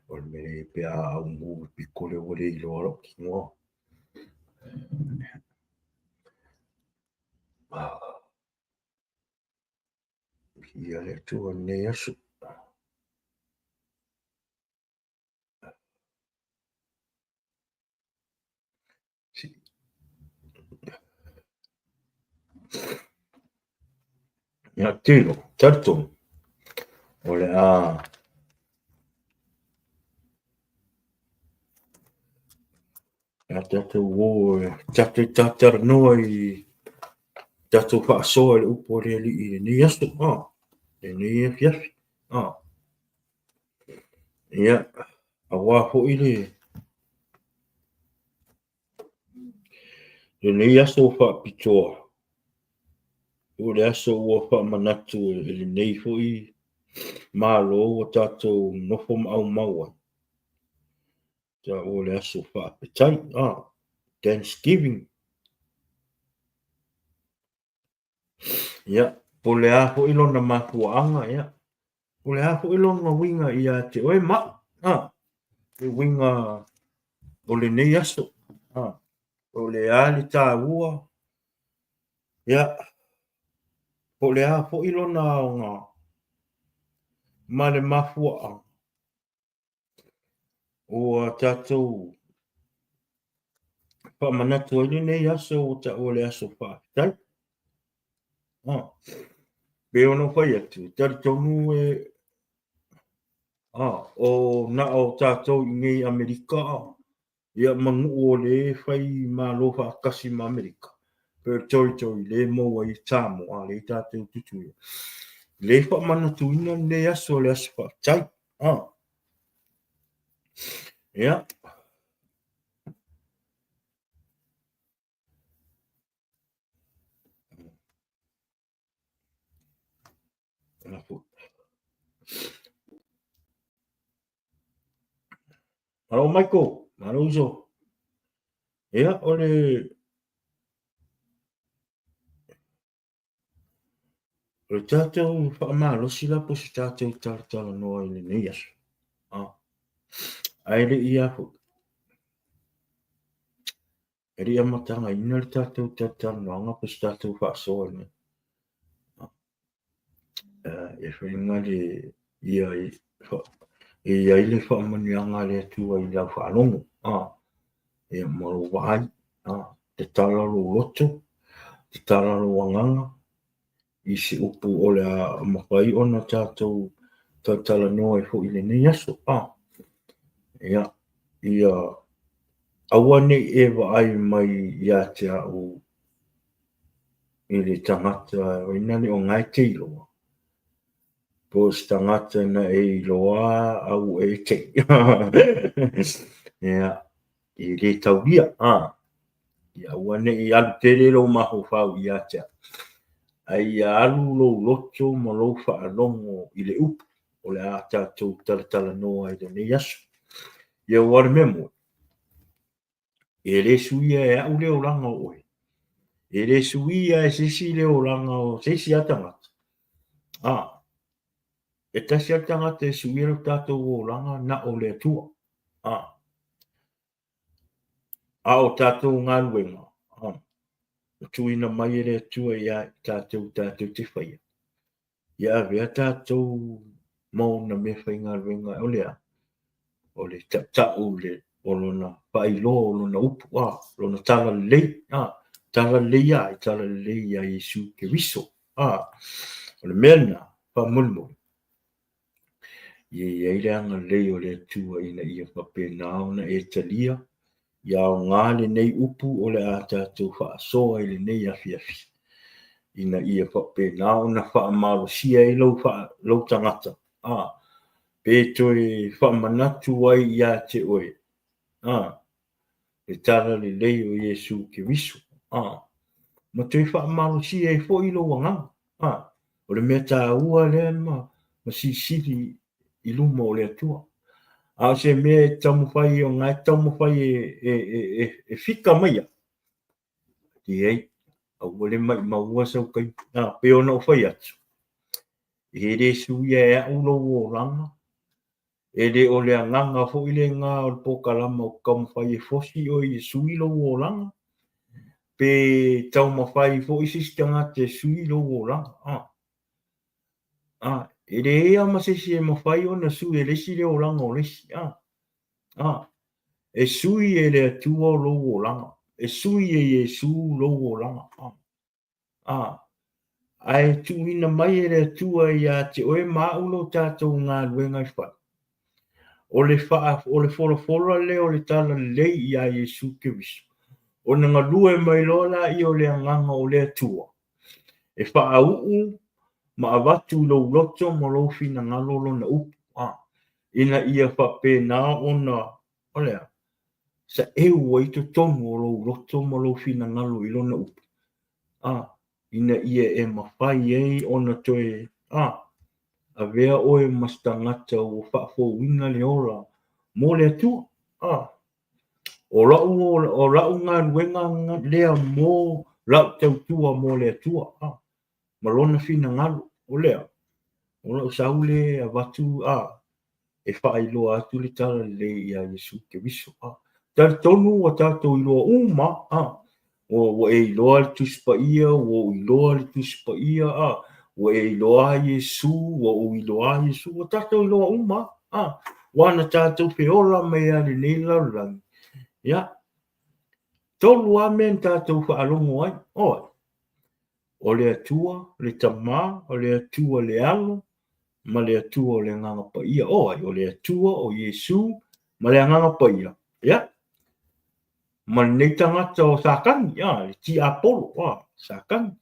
O le mea lea pe a aumu i le pito lea ua le iloa lou tino. Viia le Atua i lenei aso. Ia tino, talitonu, o le a a tatou o e tatou tatalanoa i tatou faasoa i le upu a le Alii i lenei aso, lenei afiafi. Ia, aua foi le lenei aso faapitoa, o le aso ua faamanatu e lenei foi Malo ua tatou nofo ma aumau ai, taua o le aso faafetai, Thanksgiving. Ia. Po o le a foi lona mafuaaga, ia, po o le a foi lona uiga ia te oe ma au, a, le uiga o lenei aso, a, po o le a le taua, ia, po o le a foi lona aoga ma le mafuaaga ua tatou faamanatu ai lenei aso ua taua o le aso faafetai. Pei ona ou fai atu, e talitonu e o na o tatou i inei i Amerika ia ma nuu o lea e fai malo faatasi ma Amerika, pei o le territory lea e maua ai Samoa, lea e tatou Tutuila, lea e faamanatuina lenei aso o le aso faafetai. Ia. Malo Michael, malo uso. Ia, o le O le tatou faamalosi la po o se tatou talatalanoa i lenei aso. Ae le i a foi, e le i amatagaina le tatou talatalanoaga po o se tatou faasoa i e faiga le ia e i ai le faamanuiaga a le Atua i lau faalogo, ia ma lou vaai, tatala lou loto, tatala lou agaga i se upu o le a mafai ona tatou talatalanoa ai foi i lenei aso. Ia, ia aua ne i e vaai mai ia te au i le tagata wainane o na e te iloa, po o se tagata na e iloa a ua e te i. Ia, e le taulia, ia aua ne i alu tele lou mafaufau ia te au, ae ia alu lou loto ma lou faalogo i le upu o le a tatou talatalanoa ai i lenei aso. Ia aua o le mea moni, E le suia e au le olaga o oe. E le suia e se isi le olaga o se isi lava tagata. A, e tasi lava le tagata e suia lo tatou olaga na o le Atua. A, a o tatou galuega, a, ua tuuina mai e le Atua ia i tatou tatou te faia, ia avea tatou ma ona meafaigaluega o le a? O le tautau le o lona faailoa o lona upu, a, lona talalelei, a, talalelei ia ai, talalelei iā Iesu Keriso, a. O le mea lena, faamolemole, ia i ai le agalelei o le Atua ina ia faapena ona e talia ia aoga lenei upu o le a tatou faasoa i lenei afiafi, ina ia faapena ona faamalosia ai lou, lou tagata, a, pe toe faamanatu ai ia te oe, a, le talalelei o Iesu Keriso, a, ma toe faamalosia ai foi lou agaga, a, o le mea taua lea ma, ma silisili i luma o le Atua. A o se mea e taumafai o na e taumafai e, e, e, e, e fika mai ia, leai, aua le maimaua sau taimi. A, pei ona ou fai atu, e le suia e au lou olaga, e le o le agaga foi lena o le polokalama ou te taumafai e fosi oe e sui lou olaga, pe taumafai foi se isi tagata e sui lou olaga. A, a, e leai lava ma se isi e mafai ona sui e le isi le olaga o le isi. A, a, e sui e le Atua lou olaga, e sui e Iesu lou olaga. A, A, ae tuuina mai e le Atua ia te oe ma au lo tatou galuega e fai. O le, faa, o le folafola lea o le talalelei iā Iesu Keriso, ona galue mai loa laia o le Agaga o le Atua, e faauu ma avatu i lou loto ma lou finagalo lona upu, a, ina ia faapena ona, o le a? Saeu ai totonu o lou loto ma lou finagalo i lona upu, a, ina ia e mafai ai ona toe, a, avea oe ma se tagata ua faafouina le ola mo le Atua. A, o la'u, o la'u galuega lea mo la'u tautua mo le Atua. A, ma lona finagalo. O lea, o la'u sau lea e avatu a e faailoa atu le tala lelei iā Iesu Keriso. A talitonu ua tatou iloa uma a ua e iloa le Tusi Paia, ua ou iloa le Tusi Paia, a ua e iloa Iesu, ua ou iloa Iesu, ua tatou iloa uma a ua na tatou feola mai lava i lenei lalolagi. Ia, tolu lava mea na tatou faalogo ai, o ai? O le Atua le Tama, o le Atua le Alo, ma le Atua o le Agaga Paia. O ai? O le Atua, o Iesu, ma le Agaga Paia. Ia, ma lenei tagata o Satani, a, le tiapolo, a, Satani.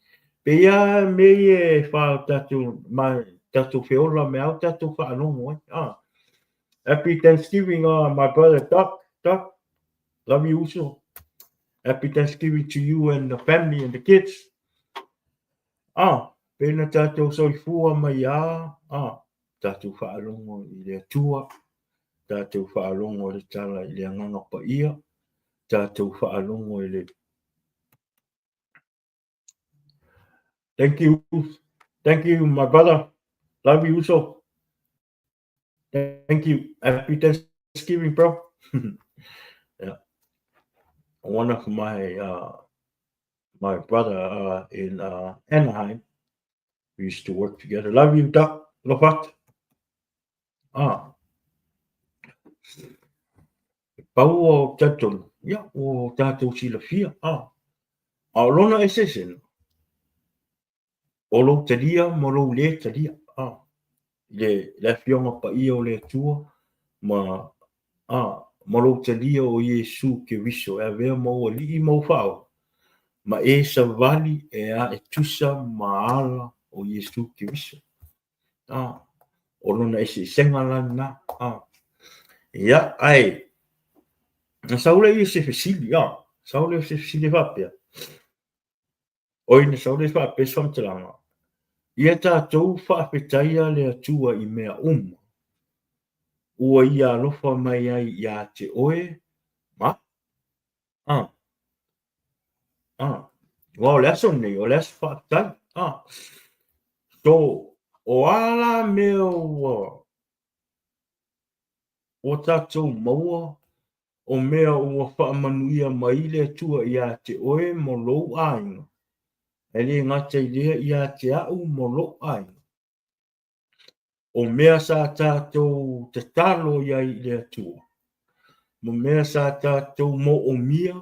Pei lava mea ia e fa o tatou, ma tatou feola me au tatou faalogo ai. A. Happy Thanksgiving, my brother Doc. Doc, love you uso. Happy Thanksgiving to you and the family and the kids. A, pei na tatou soifua mai a, a, tatou faalogo i le Atua, tatou faalogo i le tala i le Agaga Paia, tatou faalogo i le Thank you. Thank you, my brother. Love you uso. Thank you. Happy Thanksgiving, bro. Yeah. One of my my brother in Anaheim. We used to work together. Love you, Doc. Lofat. Ah. E pau o talitonu, ia, ua tatou silafia. Ah. A o lona eseesega, o lou talia ma lou lē talia, a, i le, le Afioga Paia o le Atua ma, a, ma lou talia o Iesu Keriso e avea ma ou Alii ma ou Faaola, ma e savali e a e tusa ma ala o Iesu Keriso. A, o lona eseesega la lena. A, ia, ae, na sau lea i se fesili, a, sau lea o se fesili e faapea, Oi na sau lea faapea se faamatalaga, Ia tatou faafetaia le Atua i mea uma, ua Ia alofa mai ai iā te oe ma a, a. Aua o le aso lenei, o le aso faafetai, a. So, o a la mea ua, ua tatou maua o mea ua faamanuia mai le Atua iā te oe ma lou aiga, e le gata i lea iā te a'u ma lo'u aiga. O mea sa tatou tatalo i ai i le Atua, ma mea sa tatou moomia,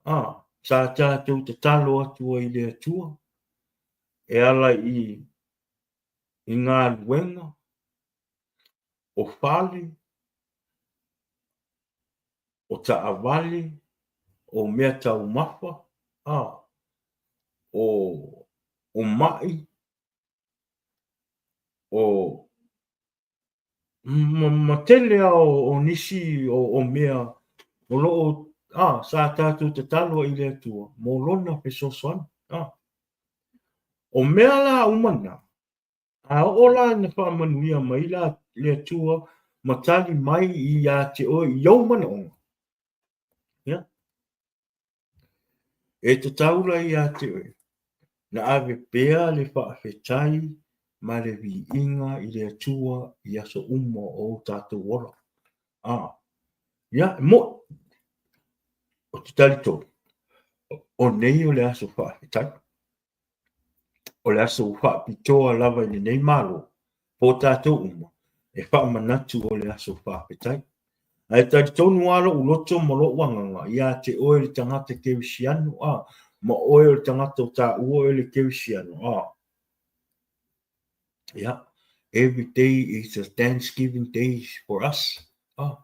a, sa tatou tatalo atu ai i le Atua, e ala i, i galuega, o fale, o taavale, o mea taumafa, a, o, o maʻi, o, ma, ma tele a o, o nisi o, o mea o lo o, a, sa tatou tatalo ai i le Atua mo lona fesoasoani, a. O mea la uma na, A oo la ina faamanuia mai la le Atua ma tali mai iā te oe i ou manaoga, ia, e tatau la iā te oe na ave pea le faafetai ma le viiga i le Atua i aso uma o ou tatou ola. A, ia, e moʻi, ou te talitonu, o nei o le aso faafetai. O le aso faapitoa lava i lenei Malo, po o tatou uma, e faamanatu o le aso faafetai. Ae talitonu lava lou loto ma lou agaga iā te oe le tagata kerisiano, a, ma oe o le tagata o taua oe le kerisiano, a. Ia, every day is a thanksgiving day for us, a.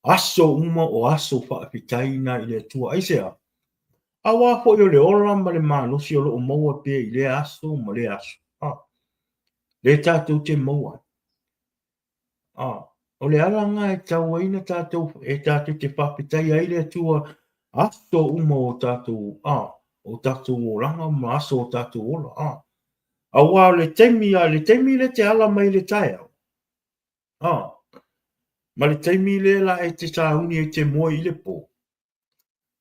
Aso uma o aso faafetai na i le Atua. Aisea? Auā foi o le ola ma le malosi o lo o maua pea i lea aso ma lea aso. A, lea tatou te maua ai. A, o le ala lena e tau ai na tatou, e tatou te faafetai ai le Atua aso uma o tatou, a, o tatou olaga ma aso o tatou ola. A, auā o le taimi, a, le taimi lea te ala mai le taeao, A, ma le taimi lea la e te sauni ai te moe i le pō.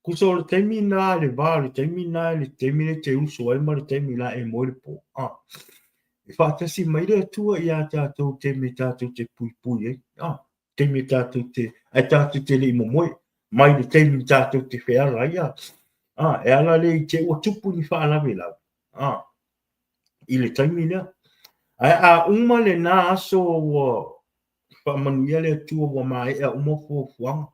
Tusa o le taimi lena i le va o le taimi lena i le taimi lea e te uso ai ma le taimi la e moe le pō. Ah. E faatasi mai le Atua iā tatou i taimi e tatou te puipui ai. Ah. Taimi e tatou te, ae tatou te le i momoe. Mai le taimi tatou te feala ai. Ah. Ah, e ala lea i te ua tupu ni faalavelave. Ah. I le taimi lea. Ae a uma lena aso ua Faamanuia le Atua ua maea uma fuafuaga,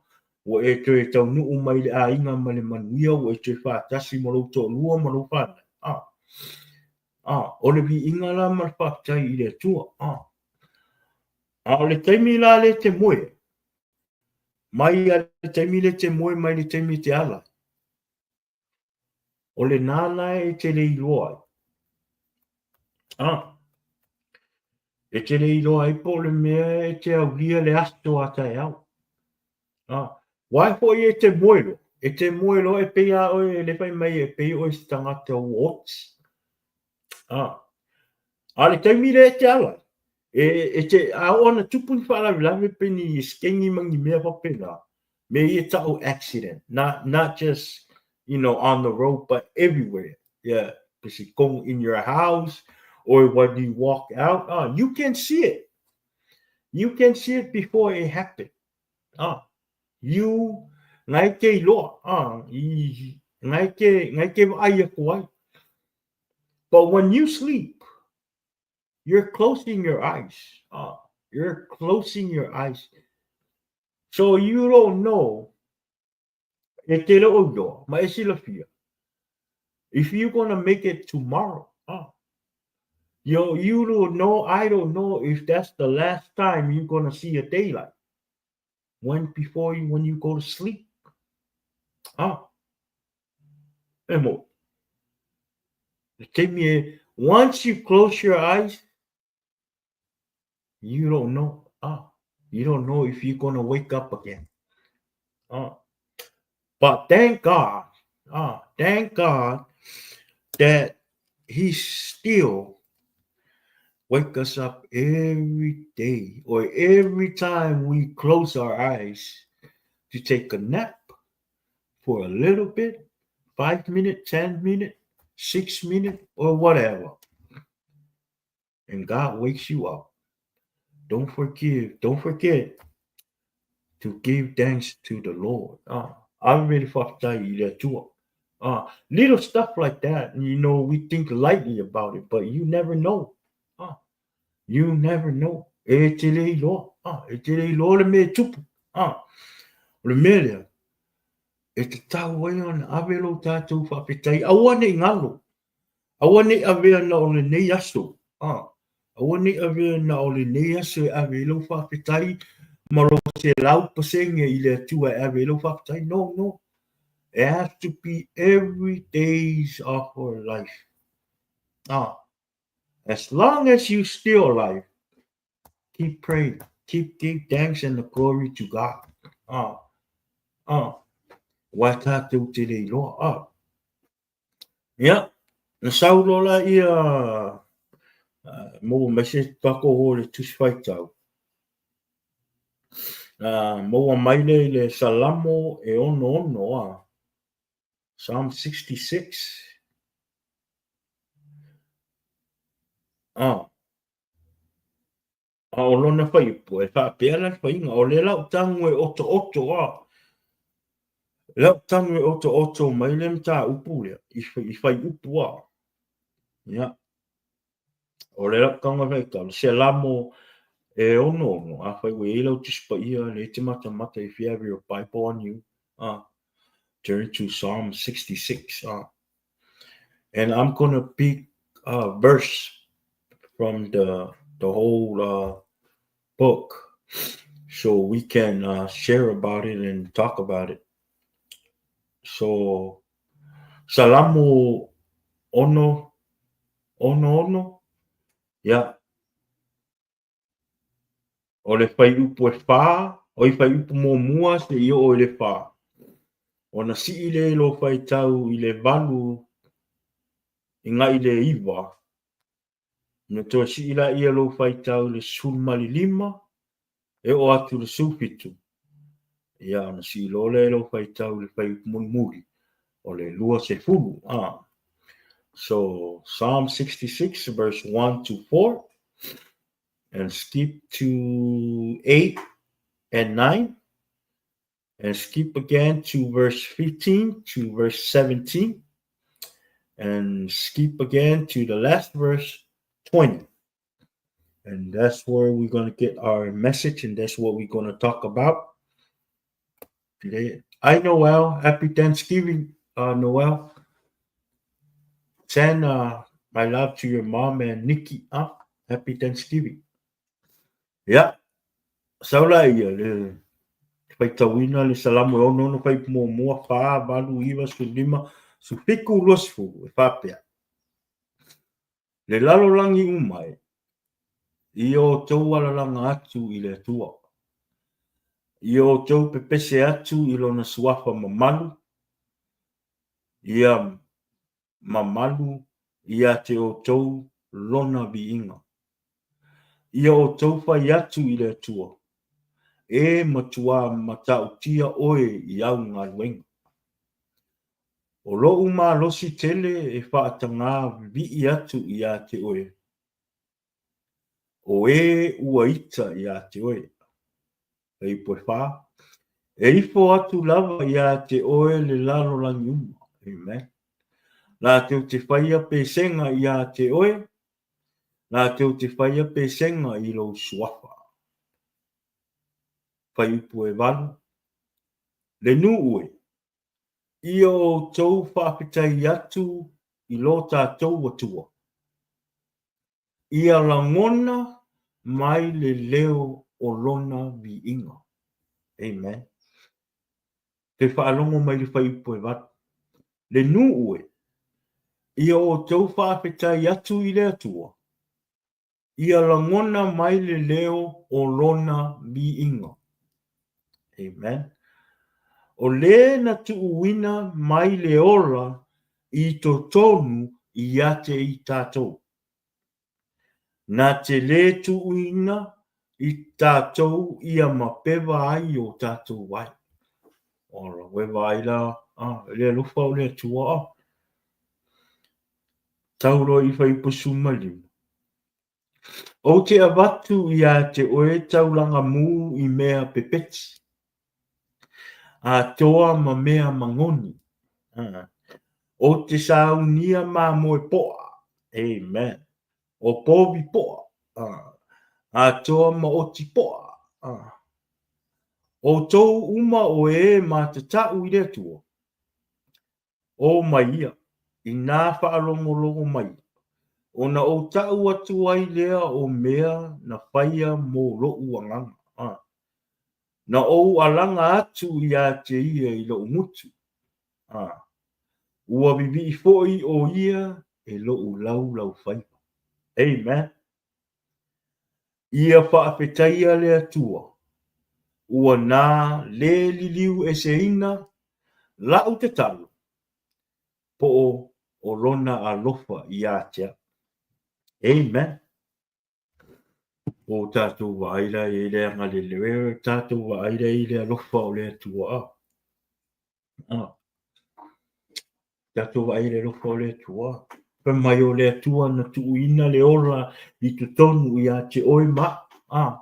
ua e toe taunuu mai i le aiga ma le manuia, ua e toe faatasi ma lou toalua ma lou fanau. A, a, o le viiga la ma le faafetai i le Atua. A, a o le taimi la lea e te moe, mai a le taimi lea e te moe mai le taimi e te ala, O lena la e te le iloa ai. A, e te le iloa ai po o le mea e te aulia le aso a taeao. A, wai foi e te moe loa, e te moe loa e pei a oe e le fai mai e pei oe se tagata ua oti. A, a le taimi lea e te ala, e, e te, a oo ana tupu ni faalavelave pe ni skengi ma ni mea faapena, mea ia ta'u accident, not, not just, you know, on the road, but everywhere. Yeah, because you go in your house or when you walk out, you can see it. You can see it before it happened. You, ngai ke iloa, i, ngai ke, ngai ke vaai aku ai. But when you sleep, you're closing your eyes. You're closing your eyes. So you don't know, e te leo iloa, ma e silafia, if you're gonna make it tomorrow, you, you don't know, I don't know if that's the last time you're gonna see a daylight. When before you, when you go to sleep. E mo. Le taimi e, once you close your eyes, you don't know. You don't know if you're gonna wake up again. But thank God, thank God that he still wake us up every day or every time we close our eyes to take a nap for a little bit, 5 minute, 10 minute, 6 minute, or whatever. And God wakes you up. Don't forgive, don't forget to give thanks to the Lord. I'm really faafetai i le Atua. Little stuff like that, you know, we think lightly about it, but you never know. You never know. E te le iloa. E te le iloa le mea e tupu. O le mea lea, e tatau ai ona ave lo tatou faafetai. Aua ne i galo. Aua ne i avea na o lenei aso. Aua ne i avea na o lenei aso e ave ai lau faafetai ma lou 100% i le Atua e ave ai lau faafetai. No, no. It has to be every days of our life. As long as you still alive, keep praying, keep give thanks and the glory to God. Wai tātou te le iloa. Ia, na sau loa la ia maua mai se takoho o le Tusi Faitau. Maua mai lea i le Salamo e 66, a. Psalm 66. A. A o lona fuaiupu, e faapea la le faiga, o le lau tagu e otooto a, lau tagu e otooto mai le mataupu lea, i, i fuaiupu a. Ia, o le lau tagu e faitau, le Salamo e 66, afai ua i ai lau Tusi Paia, lea e te matamata, if you have your Bible on you, turn to Psalm 66. And I'm gonna pick a verse from the the whole book so we can share about it and talk about it. So Salamo ono ono ono, yeah. O le fuaiupu e whā, o i fuaiupu muamua seia oo i le whā. Ona sii lea i lou faitau i le 8 i agai le 9, ona toe sii laia lou faitau i le 15 e oo atu i le 17. Ia, ona sii loa lea i lou faitau i le fuaiupu mulimuli, o le 20. Ah. So, Psalm 66, verse 1 to 4, and skip to 8 and 9, and skip again to verse 15 to verse 17, and skip again to the last verse, 20. And that's where we're going to get our message, and that's what we're going to talk about today. I Noel, happy Thanksgiving, Noel. Send my love to your mom and Nikki. Happy Thanksgiving. Yeah. Sau la ia le faitauina le Salamo e 66 fuaiupu muamua, 4, 8, 9, 15, 17, 20, e faapea. Le lalolagi uma e, i o outou alalaga atu i le Atua, i o outou pepese atu i Lona suafa mamalu, ia mamalu ia te outou Lona viiga. Ia outou fai atu i le Atua, E matuā matautia oe i au galuega. O loʻu malosi tele e faatagā vivii atu iā te oe, o ē ua ita iā te oe. Fuaiupu e 4, E ifo atu lava iā te oe le lalolagi uma. Amen. Lātou te whaia pesega iā te oe, lātou te whaia pesega i lou suafa. Fuaiupu e 8, Le nuu e, Ia outou faafetai atu i lo tatou Atua. Ia lagona mai le leo o Lona viiga. Amen. Toe faalogo mai le fuaiupu e 8. Le nuu e, ia outou faafetai atu i le Atua. Ia lagona mai le leo o Lona viiga. Amen. O le na tuuina mai le ola i totonu ia te i tatou. Na te le tuuina i tatou ia mapeva ai o tatou ai. Ola, ua e vaai la, ah, le alofa o le Atua, ah. Tau loa i fuaiupu 15. Ou te avatu iā te oe taulaga mū i mea pepeti, atoa ma mea mangoni. Ou te saunia mamoe poa, amen, o povi poa, atoa ma oti poa. Outou uma o ē matatau i le Atua, Ō mai ia, inā faalogologo mai, ona ou taʻu atu ai lea o mea na faia mō loʻu agaga, ā, na ou alaga atu iā te ia i loʻu gutu, ā, ua vivii foʻi ʻo ia e loʻu laulaufaiva. Amen. Ia faafetaia le Atua, ua na le liliu eseina laʻu tatalo, po o Lona alofa iā te aʻu. Amen. O tatou vaai la i le agalelei, o tatou vaai la i le alofa o le Atua. Ah. Tatou vaai i le alofa o le Atua. Fai mai o le Atua na tuuina le ola i totonu iā te oe ma aʻu. Ah.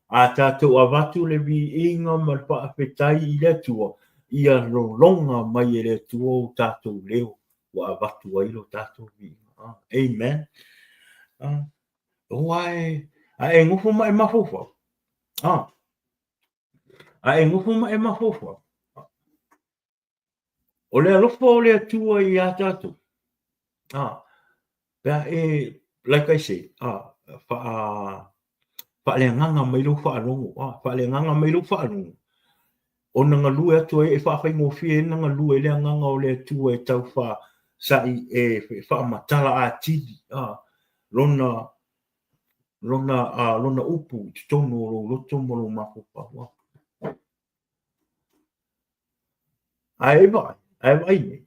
A tatou avatu le viiga ma le faafetai i le Atua, ia lologa mai e le Atua o tatou leo ua avatu ai lo tatou viiga. Ah. Amen. Ah. O ae, a e nofo ma e mafaufau. Ah. A e nofo ma e mafaufau. O le alofa o le Atua iā tatou. Ah, pe a e, like I say, ah, wha, whaaleagaga mai lou faalogo, ah, whaaleagaga mai lou faalogo. Ona galue atu ai e whaafaigofie ai na galue i le agaga o le Atua e tau wha sa'i e whaamatala atili, ah, lona, lona, ah, lona upu i totonu o lou loto ma lou mafaufau. Ah. Ae e vaai, ae vaai nei.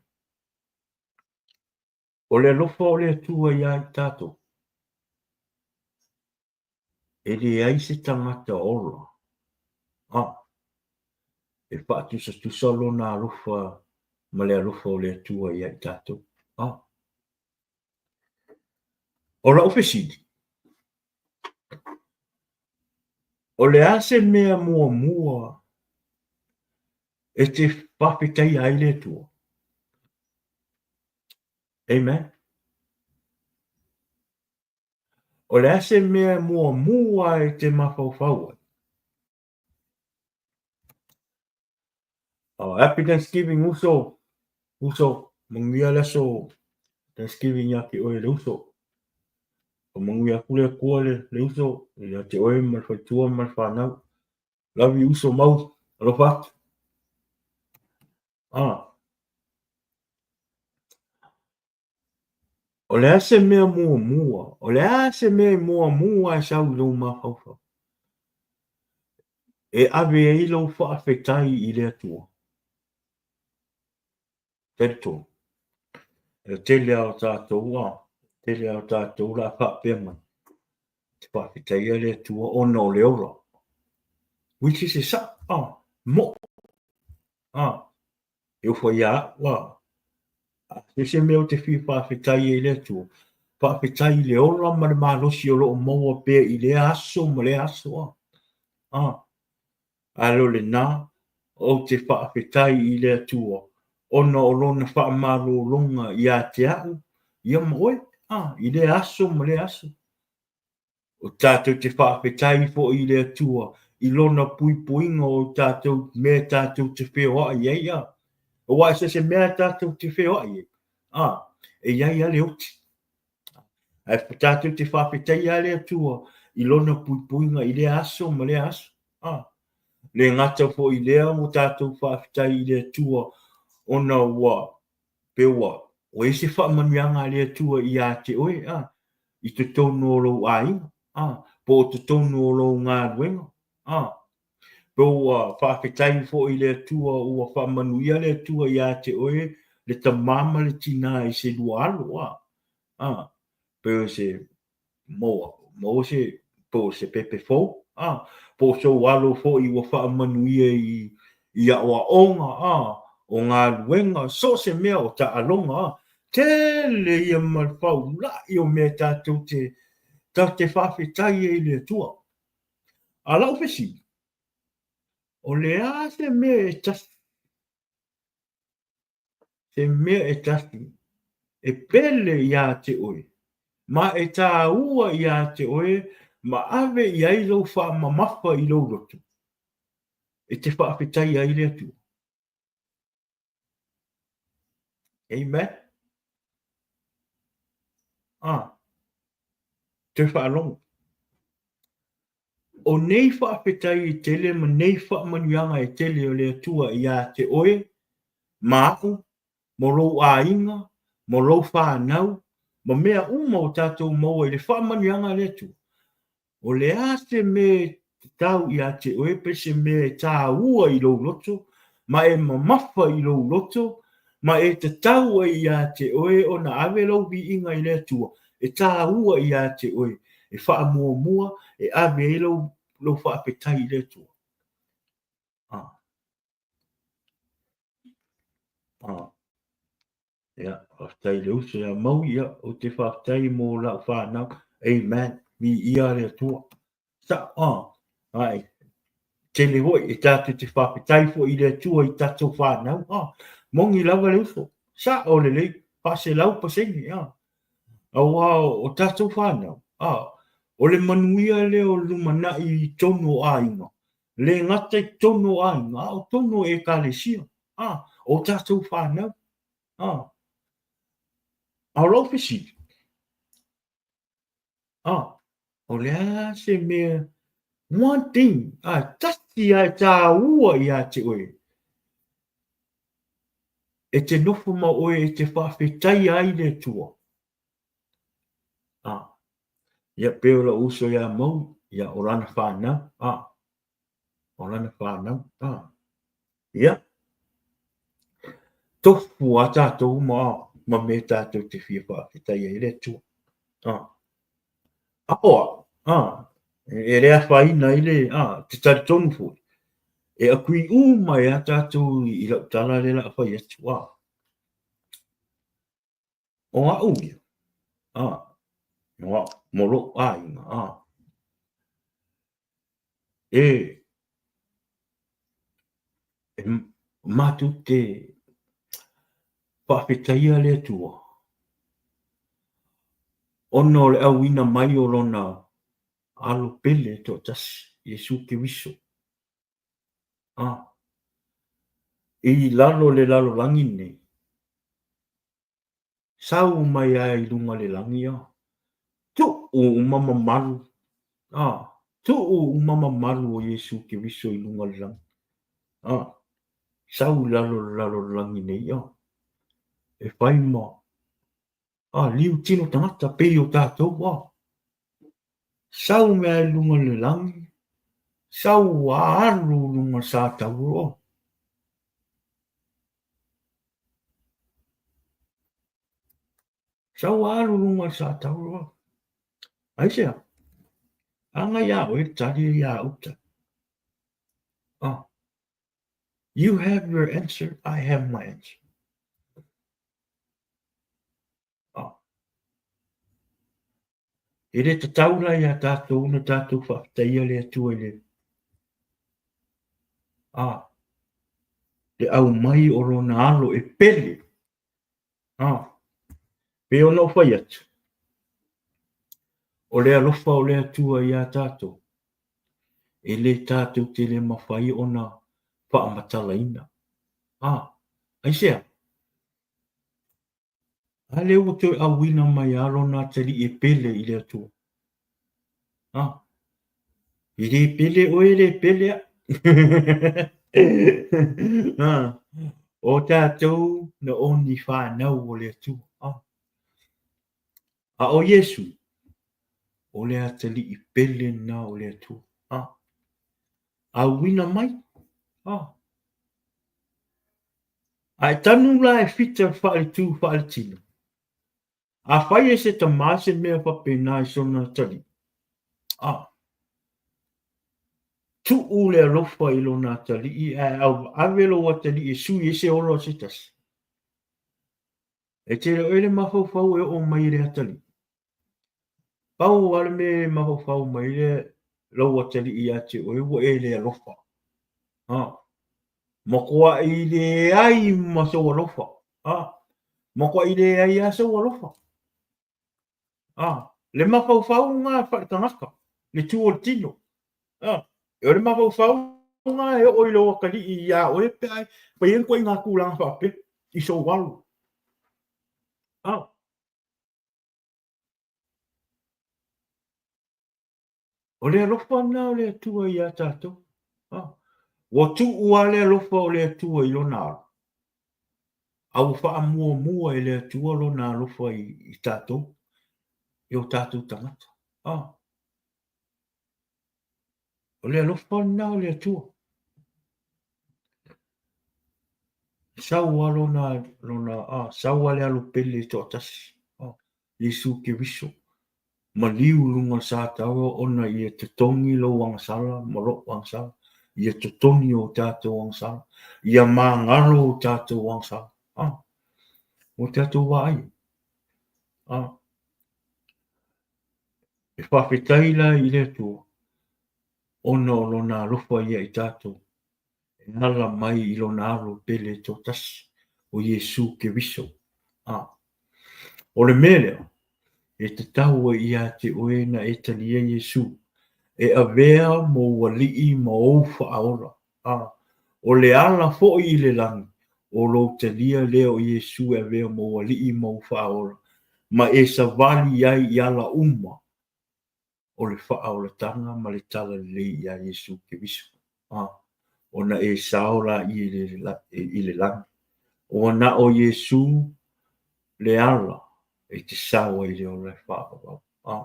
O le alofa o le Atua iā i tatou. E leai se tagata ola. Ah. E faatusatusa Lona alofa ma le alofa o le Atua ia i tatou. A. O lau fesili, o le a se mea muamua e te faafetaia ai le Atua? Amen. O le a se mea muamua e te mafaufau ai? Oh, happy Thanksgiving uso. Uso, manuia le aso Thanksgiving ia te oe le uso. O manuia aku le Atua le, le uso, ia te oe ma le faletua ma le whanau. Love you uso mau, alofa atu. Ah. O le a se mea muamua, o le a se mea e muamua e sau i lou mafaufau? E ave ai lou faafetai i le Atua. Talitonu, e tele lava o tatou, a, tele lava o tatou o le a faapea mai, te faafetaia le Atua ona o le ola. Which is e sa'o, a, mo'o, a, e ofo ia a'u, a, a se se mea ou te fia faafetai ai i le Atua, faafetai i le ola ma le malosi o lo o maua pea i lea aso ma lea aso, a, a, a le o lenā, ou te faafetai i le Atua ona o Lona faamalologa ia te a'u, ia ma oe, a, i lea aso ma lea aso. O tātou te faafetai foi i le Atua i Lona puipuiga o tātou mea tātou te feoai ai, a. Aua e so se mea tātou te feoai ai, a, e i ai a le oti. Ae tātou te faafetai a le Atua i Lona puipuiga i lea aso ma lea aso, a. Le gata foi i lea ua tātou faafetai i le Atua ona ua pe ua ua i ai se faamanuiaga a le Atua iā te oe, a, i totonu o lou aiga, a, po o totonu o lou galuega, a, pe ua faafetai foi i le Atua ua faamanuia le Atua iā te oe le tamā ma le tinā i se lua alo, a, a, pe o se Maua, maua se, po o se pepe fou, a, po o sou alo foi ua faamanuia i, i aʻoaʻoga, a, o galuega, so o se mea o taaloga, a, tele ia ma le faulaʻi o mea tatou te, tatou te faafetai ai i le Atua. A lau fesili, o le a se mea e tasi Se mea e tasi e pele iā te oe, ma e tāua iā te oe ma ave i ai lou faamamafa i lou loto, e te faafetai ai le Atua. Amen. Ah, toe faalogo. O nei faafetai e tele ma nei faamanuiaga e tele o le Atua iā te oe ma aʻu, mo lou aiga, mo lou whanau, ma mea uma o tatou maua i le faamanuiaga a le Atua. O le a se mea e tatau iā te oe pe se mea e tāua i lou loto, ma e mamafa i lou loto, ma e tatau ai iā te oe ona ave lou viiga i le Atua, e tāua iā te oe, e faamuamua, e ave ai lou, lou faafetai i le Atua. Ah. Ah. Ia, faafetai i le uso ia Maui, ia, ou te faafetai mo lau whanau. Amen. Viia le Atua. Sa, ah, ai, tele hoi, e tātou te faafetai foi i le Atua i tātou whanau. Ah, moni lava le uso. Sa, o lelei, 400%, ah. Auā o tātou whānau, ā, o le manuia lea o lumanai i tonu o aiga, le gata i tonu o aiga, a o tonu o ekalesia, ā, o tātou whānau, ā. A o lau fesili, ā, o le a se mea, one thing, ā, tasi a e tāua i a te oe, E te nofo ma oe e te faafetaia ai le Atua. A, ia pei o lou uso iā Maui, ia o lana whanau, a, o lana whanau, a, ia, tofu a tātou uma, a, ma me tātou te fia faafetai ai le Atua. A, a oa, a, e le awhaina i le, a, te talitonu foi. E agree uma ai a tatou i lau tala lea la a fai atu, a. O a'u ia, a, o a'u, mo lo'u aiga, a. E, e matou te faafetaia le Atua ona o le auina mai o Lona Alo pele e toatasi, Iesu Keriso, a, i lalo o le lalolagi lenei, sau mai lava i luga o le lagi, a, tuu uma mamalu, a, tuu uma mamalu o Iesu Keriso i luga o le lagi, a, sau i lalo o le lalolagi nei, a, e fai ma, a, liu tino tagata pei o tatou, a, sau mai lava i luga o le lagi, sau a alu i luga o le sa tauro, a. Sau a alu i luga o le sa tauro, a. Aisea? Agai ia oe le tali ia au le tali. Ah. You have your answer, I have my answer. Ah. E le tatau la iā tātou na tātou faafetaia le Atua i le a le aumai o lona alo e pele. A pei ona ou fai atu, o le alofa o le Atua iā tātou, e le tātou te le mafai ona faamatalaina. A, aisea? A lea ua toe auina mai lava lona atalii e pele i le Atua. A, e le pele oe, e le pele au. A, o tatou na o ni fanau o le Atua. A, a o Iesu, o le atalii pele lena o le Atua. A, auina mai. A, A e tanu la e fita faaletu faaletino, afai e se tama se mea faapena i sona atalii, a, tuu le alofa i lona atalii ae ave lou atalii e sui ai se ola o se tasi, e te le o e le mafaufau e oo mai i le atalii. Pau lava le mea e mafaufau mai ai le lou atalii ia te oe ua e le alofa. Ha. Matuai leai ma sou alofa. Ha. Matuai leai lava sou alofa. Ha. Le mafaufauga faaletagata, le tu o le tino. Ha. O le mafaufauga e oo i lou atalii iā oe pe a fai ai le ituaiga tulaga faapea i sou alo. Ha. O le alofa lena o le Atua iā tatou. Ha. Ua tuu lava le alofa o le Atua i lona alo, a ua faamuamua e le Atua lona alofa i, i tatou, i o tatou tagata. Ha. O le alofa lena o le Atua. Sau lava lona, lona, ah, sau lava le alo pele toatasi, ah, Iesu Keriso, maliu i luga o le sa taua ona ia totogi lou agasala ma lou agasala, ia totogi o tatou agasala, ia magalo o tatou agasala, ah, ua tatou vaai, ah. E faafetai la i le Atua ona o lona alofa ia i tatou. E ala mai i lona alo pele toatasi, o Iesu Keriso. A. O le mea lea, e tatau ai ia te oe na e talia Iesu, e avea mou alii ma ou faaola. A. O le ala foi i le lagi, o lou talia lea o Iesu e avea mou alii ma ou faaola, ma e savali ai i ala uma o le faaolataga ma le talalelei iā Iesu Keriso, a, ona e sao laia i le lagi. Ua na o Iesu le ala e te sao ai i le ola e faavavau. A,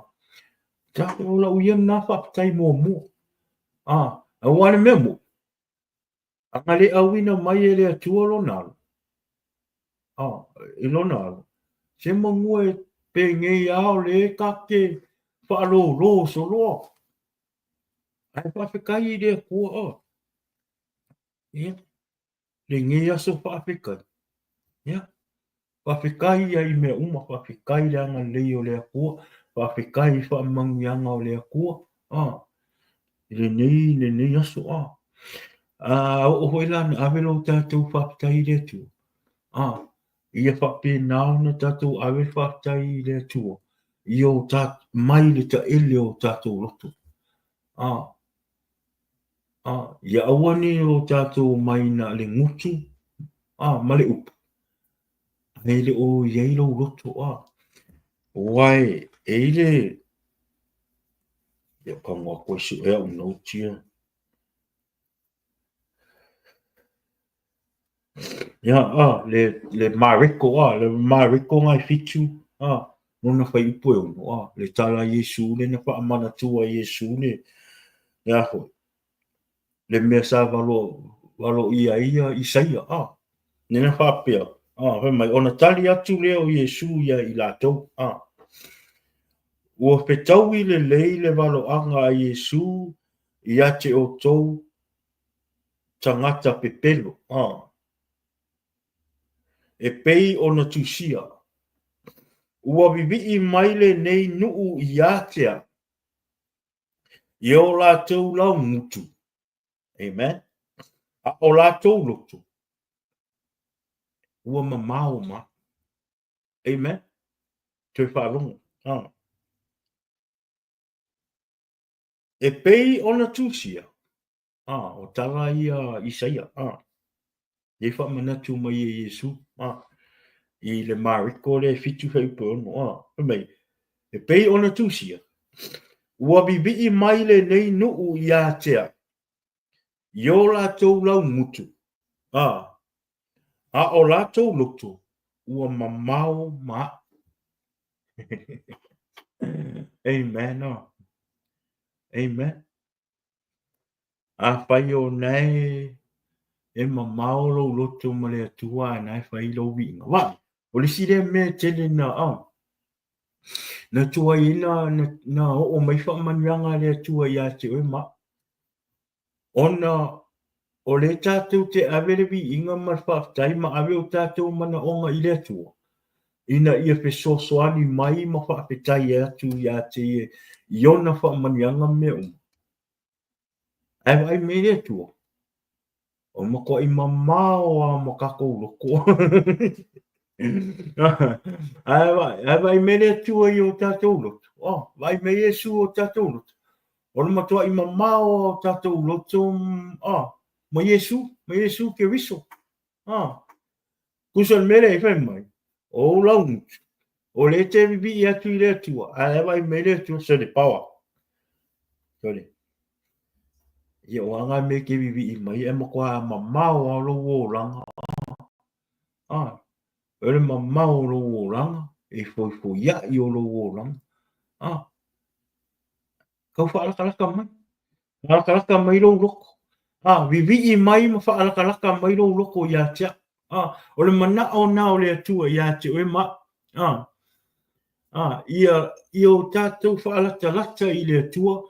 tatou o lau ia lena faafetai muamua. A, aua le mea moni, Ana le auina mai e le Atua lona alo, a, i lona alo, se manua e penei a o le ta te faalōlō soloa. Ae faafetai i le Atua, a. Ia, lenei aso faafetai. Ia, faafetai ia i mea uma, faafetai i le agalelei o le Atua, faafetai i faamanuiaga o le Atua, a, i lenei, lenei aso, a. A oo foi la na ave lo tatou faafetai i le Atua, a, ia faapena ona tatou ave le faafetai i le Atua, i o ta, mai le taele o tatou loto. A, a, ia aua ne i o tatou omai na o le gutu, a, ma le upu, ae le o i ai lou loto, a. Aua e i le, ia tago atu e sue au notes ia. Ia, a, le, le Mareko, a, le Mareko ngai fitu, a, lona fuaiupu e 6, a, le tala a Iesu le na faamanatua e Iesu le, le a foi, le mea sa valo, valoia ai ia Isaia, a, lena faapea, a, fai mai, ona tali atu lea o Iesu ia i latou, a, ua fetaui lelei le valoaga a Iesu ia te outou tagata pepelo, a, e pei ona tusia, Ua vivii mai lenei nuu i Atea i o latou laugutu, amen, a o latou loto ua mamao ma. Amen. Toe faalogo. A. E pei ona tusia, a, o tala ia a Isaia, a, e faamanatu mai e Iesu, a, i le Mareko lea e 7 fuaiupu e 6, a, fai mai, e pei ona tusia, ua vivii mai lenei nuu i Atea, i o latou laugutu, a, a o latou loto ua mamao ma aʻu. Amen. Oh. Amen. Afai o nae e mamao lou loto ma le Atua a nae fai lou viiga. Vaai, o le isi lea mea e tele na, oh, na tuai ai na, na, na oo mai faamanuiaga a le Atua ia te oe ma au. Ona o lea tatou te ave le viiga ma le faafetai ma ave o tatou manaoga i le Atua, ina ia fesoasoani mai ma faafetai atu ia te ia i ona faamanuiaga ma mea uma. Ae vaai mai le Atua, o le matuai mamao lava ma tatou loto. Ae vaai mai le Atua i o tatou loto. Oh, vaai mai Iesu i o tatou loto. O le matuai mamao lava o tatou loto ah, ma Iesu, ma Iesu Keriso. Ah, tusa le mea lea e fai mai, o ou laugutu, o lea te vivii atu i le Atua, ae vaai mai le Atua, sole power. Sole. Ia o a ngā mea ke vivii mai, e matua mamao lava lou olaga. Ah, o le mamao o lou olaga, e foifoiaʻi o lou olaga. Ah, kau faalakalaka mai. Faalakalaka mai lou loto. Ah, vivii mai ma faalakalaka mai lou loto ia te au. Ah, o le manao na o le Atua ia te oe ma au. Ah, ah, ia, ia o tatou faalatalata i le Atua,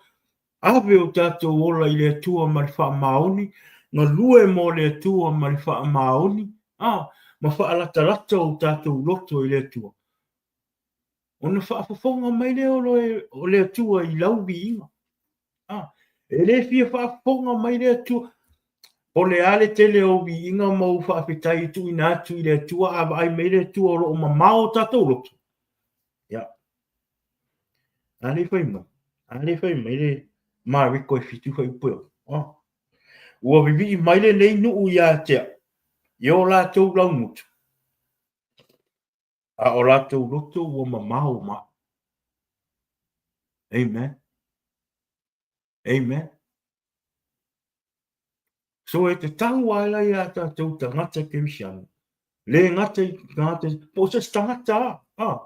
ave o tatou ola i le Atua ma le faamaoni, galue mo le Atua ma le faamaoni, ah, ma faalatalata o tatou loto i le Atua. Ona faafofoga mai lea o le Atua i lau viiga. Ah, e le fia faafofoga mai le Atua. Po o le a le tele o viiga ma ou faafetai e tuuina atu i le Atua, a vaai mai le Atua o lo o mamao o tatou loto. Ia. A le fai mai. A le fai mai le Mareko e 7 fuaiupu e 6. Oh. Ua vivii mai lenei nuu ia te au, i o latou laugutu. A o latou loto ua mamao ma au. Amen. Amen. So e tatau a la ia tatou tagata Kerisiano, le gata i tagata, po o se tagata a, a.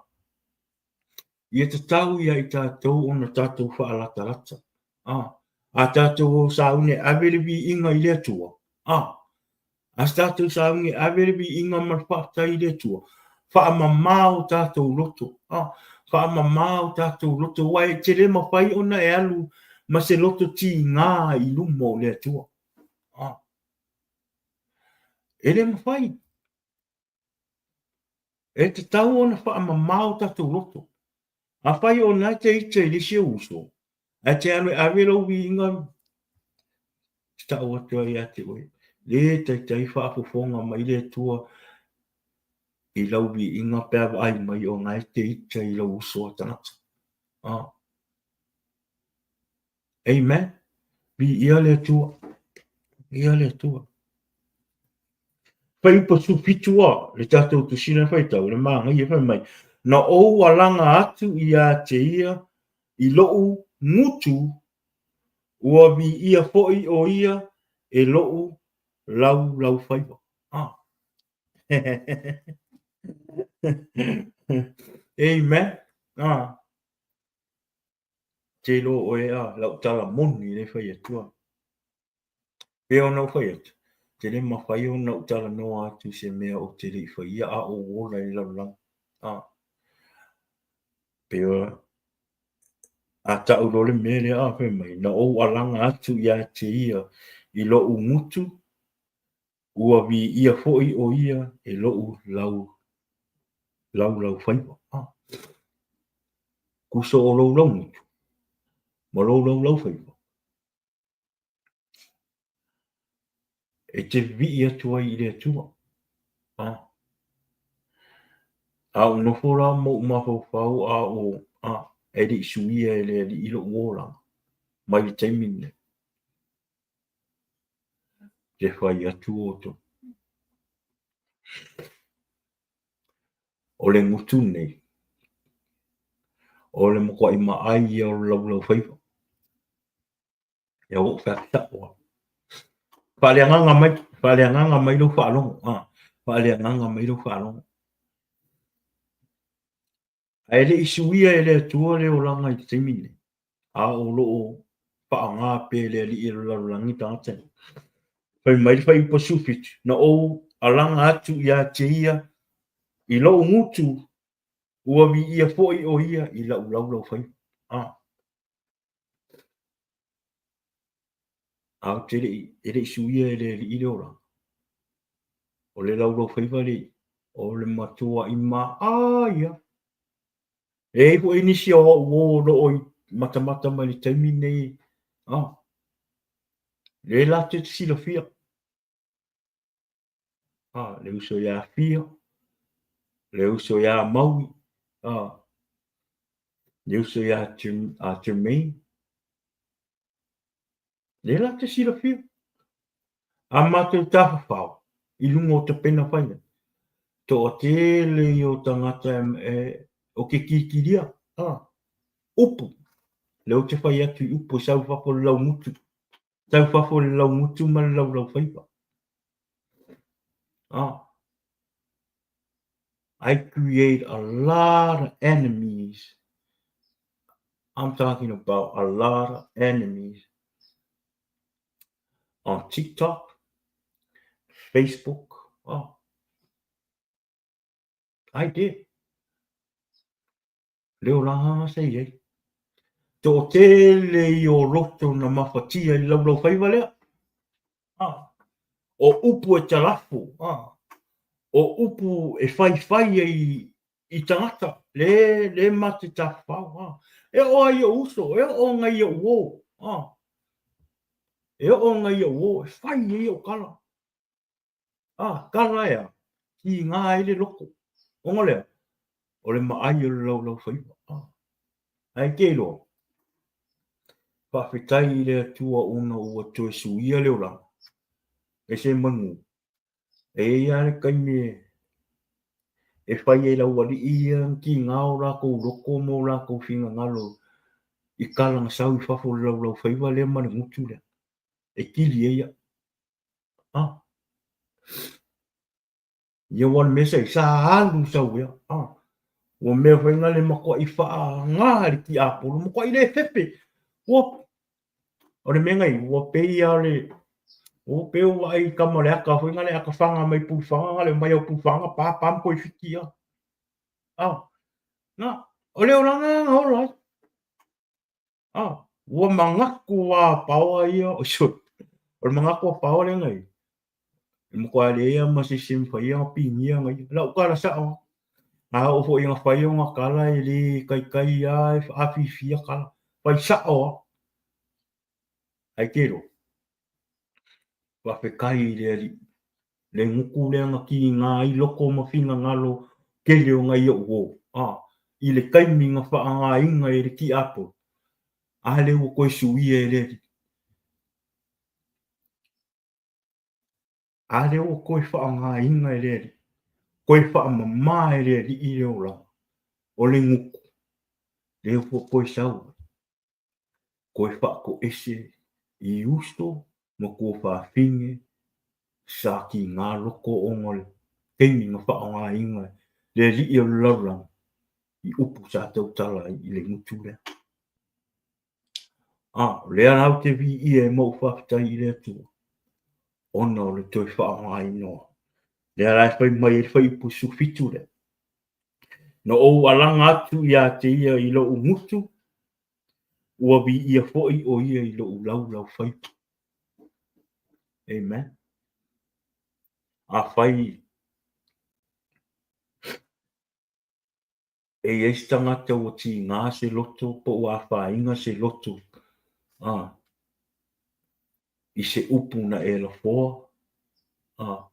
Ia tatau ia i tatou ona tatou faalatalata. A, a tatou o sauni e ave le viiga i le Atua. A, A se tatou sauni e ave le viiga ma le faafetai i le Atua, faamama o tatou loto, a, faamama o tatou loto, aua e te le mafai ona e alu ma se loto tiga i luma o le Atua. A. E le mafai. E tatau ona faamamao tatou loto. Afai o lena e te ita i le isi ou uso, ae te alu e ave lou viiga, te tau atu ai ia te oe, le taitai faafofoga mai le Atua i lau viiga pe a vaai mai o lena e te ita i lou uso a tagata. Ah. Amen. Viia le Atua. Viia le Atua. Fuaiupu 17 a le tatou tusina e faitau, le manaia fai mai, na ou alaga atu ia te ia i loʻu gutu, ua viia foi ʻo ia e loʻu laulaufaiva. Ah. Amen. Ah. Te iloa ʻoe a lau tala moni le fai atua. Pei ona ou fai atu, te le mafai ona ou talanoa atu i se mea ou te le i faia a ou ola i le lalolagi. A, pei o, a ta'u loa le mea lea, a fai mai, na ou alaga atu ia te ia i loʻu gutu, ua viia foi ʻo ia e loʻu lau, laulaufaiva. A, kuso o lou laugutu ma lou laulaufaiva. E te vivii atu ai i le Atua. A, a ou nofo la ma ou mafaufau a o, a, e le i suia e le Alii loʻu olaga mai le taimi lenei. Te fai atu outou. O le gutu nei, o le matuaʻi maʻai ia o le laulaufaiva. Ia ua ou fai atu sa'o lava. Faaleagaga mai, faaleagaga mai lou faalogo, a, faaleagaga mai lou faalogo. Ae le i suia e le Atua le olaga i le taimi lenei, a o lo o faaaoga pea e le Alii o le lalolagi tagata nei. Fai mai le fuaiupu 17, Na ou alaga atu ia te ia i lou gutu, ua viia foi ʻo ia i lau laulaufaiva. A. A ou te le i, e le i suia e le Alii le olaga. O le laulaufaiva lea, o le matuaʻi maʻa ia. E i ai foi nisi o au uo o lo o i matamata mai le taimi nei, a, lea latou te silafia. A, le uso iā Fia, le uso iā Maui, a, le uso iā Jermaine. Lea latou te silafia. A matou tafafao i luga o tapena fai ai, toatele ia o tagata e, o ke kilikilia, a, upu, lea ou te fai atu i upu e sau i fafo i le laugutu, sau i fafo i le laugutu ma le laulaufaiva. A, I create a lot of enemies. I'm talking about a lot of enemies on TikTok, Facebook. Oh, I did. Le olaga sa i ai. Toatele i o loto na mafatia i le laulaufaiva lea. Ah, o upu e talafo, ah, o upu e faifai ai i tagata, le, le ma te tafafao, ah. E oo ai ou uso, e oo ngai ou uo, ah. E oo ngai ou uo, e fai ai ou kala. Ah, kala ea, kīgā ai le loko. Ona lea, o le maʻai o le laulaufaiva. Ah. Ae te iloa, faafetai i le Atua ona ua toe suia le olaga, e se manu, e i ai lava le taimi e fai ai lau alii ia na kīgā o lakou loko ma o lakou finagalo i kala na sau i fafo o le laulaufaiva lea ma le gutu lea, e kili ai au. Ah. Ia ua le mea sa i, sa alu sau ea. Ah. Ua mea foi nga le matuaʻi faaaga i le tiapolo, matuaʻi le fefe. Ua, o le mea ngai, ua pei a le, ua pei o vaai i kama o le aka foi nga le aka fanga mai pulufanga, nga le mai au pulufanga, pa pa ma koe fiti a. Ah. Na, o le olaga nga ola ai. Ah, ua manatu a paoa ia, o le manatu a paoa lea ngai. E matua leai lava ma se isi e mafai ona pinia ana ia. Lau tala sao lava. A oo foi ina fai ona tala e le taitai lava e afifi tala. Fai sao lava. Ae te iloa, faafetai i le Alii, le gutu lea na tiga ai loto ma finagalo tele o nai o'u uo, a, i le taimi na faaaogaina e le tiapolo, a lea ua toe suia e le Alii. A lea ua toe faaaogaina e le Alii, toe faamama e le Alii le olaga o le gutu, lea ua toe sau ai. Toe faatoese i uso ma tuafafine sa tiga loto ona o le taimi na faaaogaina e le alii o le lalolagi i upu sa tautala ai i le gutu lea. A, o lea la ou te viia ai ma ou faafetai i le Atua ona o le toe faaaogaina o lea la e fai mai ai le fuaiupu 17 lea. Na ou alaga atu ia te ia i lou gutu, ua viia foi ʻo ia i lou laulaufaiva. Amen. Afai e i ai se tagata ua tiga se loto po ua afaina se loto a i se upu na e lafoa a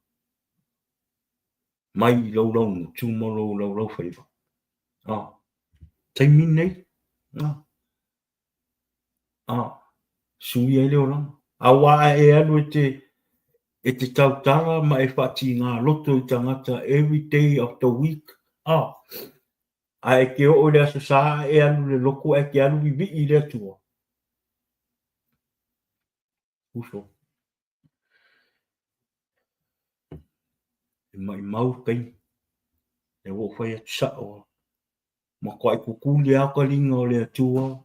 mai i lou laugutu ma lou laulaufaiva a taimi nei a a suia ai le olaga. Aua a e alu e te e te tautala ma e faatigā loto i tagata every day of the week a a e te oo i le Aso Sa a e alu i le lotu ae te alu vivii i le Atua. Uso. E maʻimau le taimi. Lea ua ou fai atu sao lava. Matuai kukuli lava ka liga o le Atua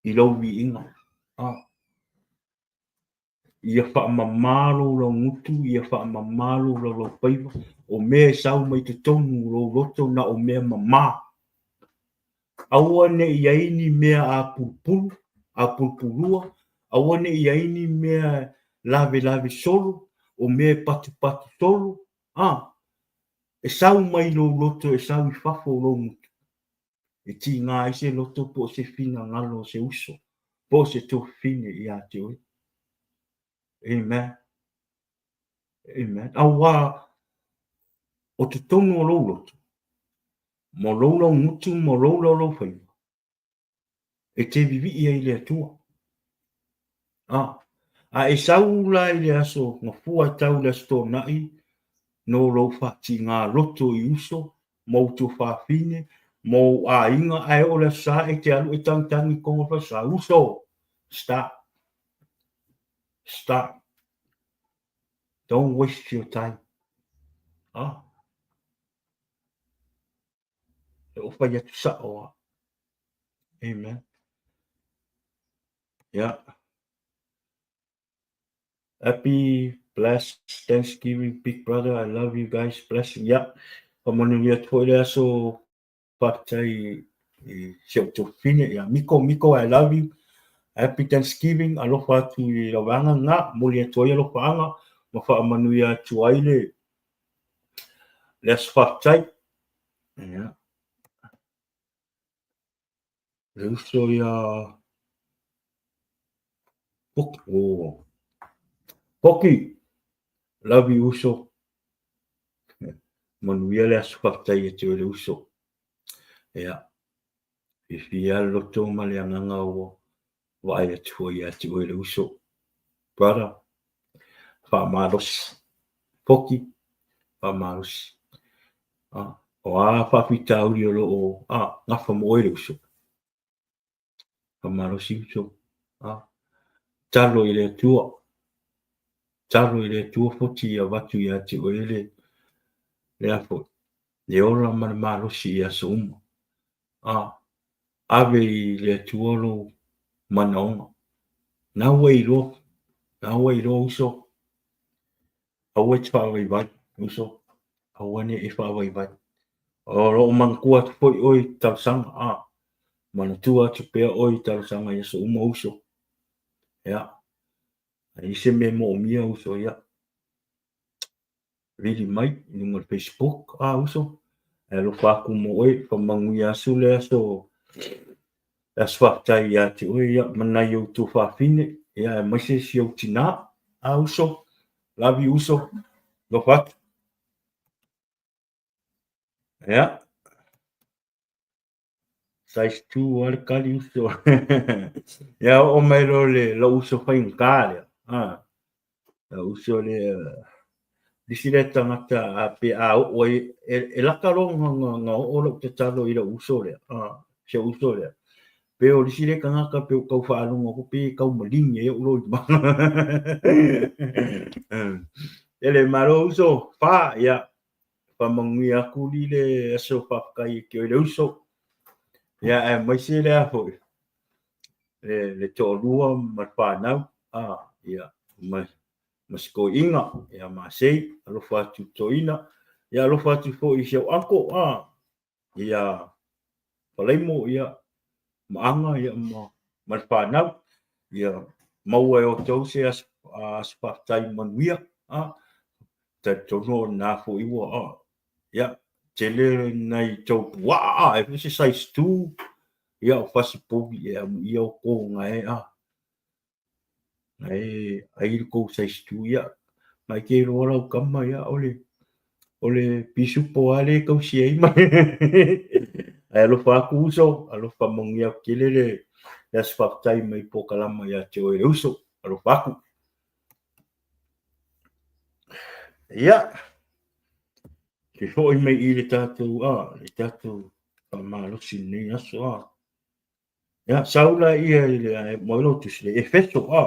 i lou viiga. A. Ia faamama lou laugutu, ia faamama lou laulaufaiva, o mea e sau mai totonu o lou loto na o mea mama. Aua ne i i ai ni mea apulupulu, apulupulua, aua ne i i ai ni mea lavelave solo, o mea e patupatu solo, a, e sau mai lou loto e sau i fafo o lou gutu, e tiga ai se loto po o se finagalo o se uso, po o se tuafafine ia te oe. Amen. Amen. Auā o totonu o lou loto, ma lou laugutu ma lou laulaufaiva, e te vivii ai i le Atua. A, a e sau la i le aso gafua e tau i le aso Toonai, no lou faatigā loto i uso ma ou tuafafine ma ou aiga, ae oo i le aso Sa e te alu e tagitagi i totonu o le falesa, uso, stop, stop, don't waste your time. A, e o fai atu sao lava. Amen. Yeah. Happy blessed Thanksgiving, big brother. I love you guys. Blessing. Yeah. Whamanuia atu foi le aso faafetai i si ou tuafafine. Yeah. Miko, Miko, I love you. Happy Thanksgiving. Alofa atu i lau vaega nga. Moli atu ai alofaanga ma faamanuia atu ai le le aso faafetai. Yeah. Le uso ia Poki. Oh. Poki. Love you uso. Manuia le aso faafetai ia te oe le uso. Yeah. Fiafia le loto ma le agaga ua vaai atu foi ia te oe le uso. Brother, faamalosi. Poki, faamalosi. Ah, o a faafitauli o lo o ah, gafa mo oe le uso. Faamalosi uso. Ah, talo i le Atua. Talo i le Atua foti ia avatu ia te oe le le a foi. Le ola ma le malosi i aso uma. Ah, ave i le Atua lou manaoga. Na ua e iloa, na ua e iloa uso. Aua e te faavaivai, uso. Aua ne i e faavaivai. O lo o manatua atu foi oe i talosaga, a. Manatua atu pea oe i talosaga i aso uma, uso. Ia. A i ai se mea e moomia, uso, ia. vili mai i luga o le Facebook a uso, e alofa atu mo oe, faamanuia asu le aso, le aso faafetai ia te oe, ia, ma nai ou tuafafine, ia, aemaise si ou tinā, a uso, love you uso, alofa atu. Ia. Size 2 a le kali uso. Ia oo mai loa le lou uso faigata lea. Ha. Lou uso lea lisi lea tagata a pe a oo ai e laka loa na oo lou tatalo i lou uso lea. Ha. Si ou uso lea. Pe o lisi lea tagata pe ua tau faalogo atu pe tau maligi ai ou loima. Ele malo uso fa ia Faamanuia atu li le aso faafetai e te oe le uso. Ia aemaise lea foi le toalua ma le fanau a ia ma si toeaina ia Masei, alofa atu i le toeaina, ia alofa atu foi i si au uncle a ia Falaimo ia ma Aga ia ma le fanau ia maua e outou se aso faafetai manuia a talitonu o lena foi ua a ia tele nai tou puaa a e foi se size 2 ia o fasi povi e amuia o kou na e a na e ai le kou size 2 ia mai ke iloa lau kama ia o le o le pisupo lava lea e tausi ai ma ae alofa atu uso, alofa manuia atu tele le aso faafetai mai polokalama ia te oe le uso, alofa atu. Ia, se foi mai i le tatou, a, le tatou faamalosi i lenei aso, a. Ia, sau la ia i le, ae mo lau tusi, le Efeso, a.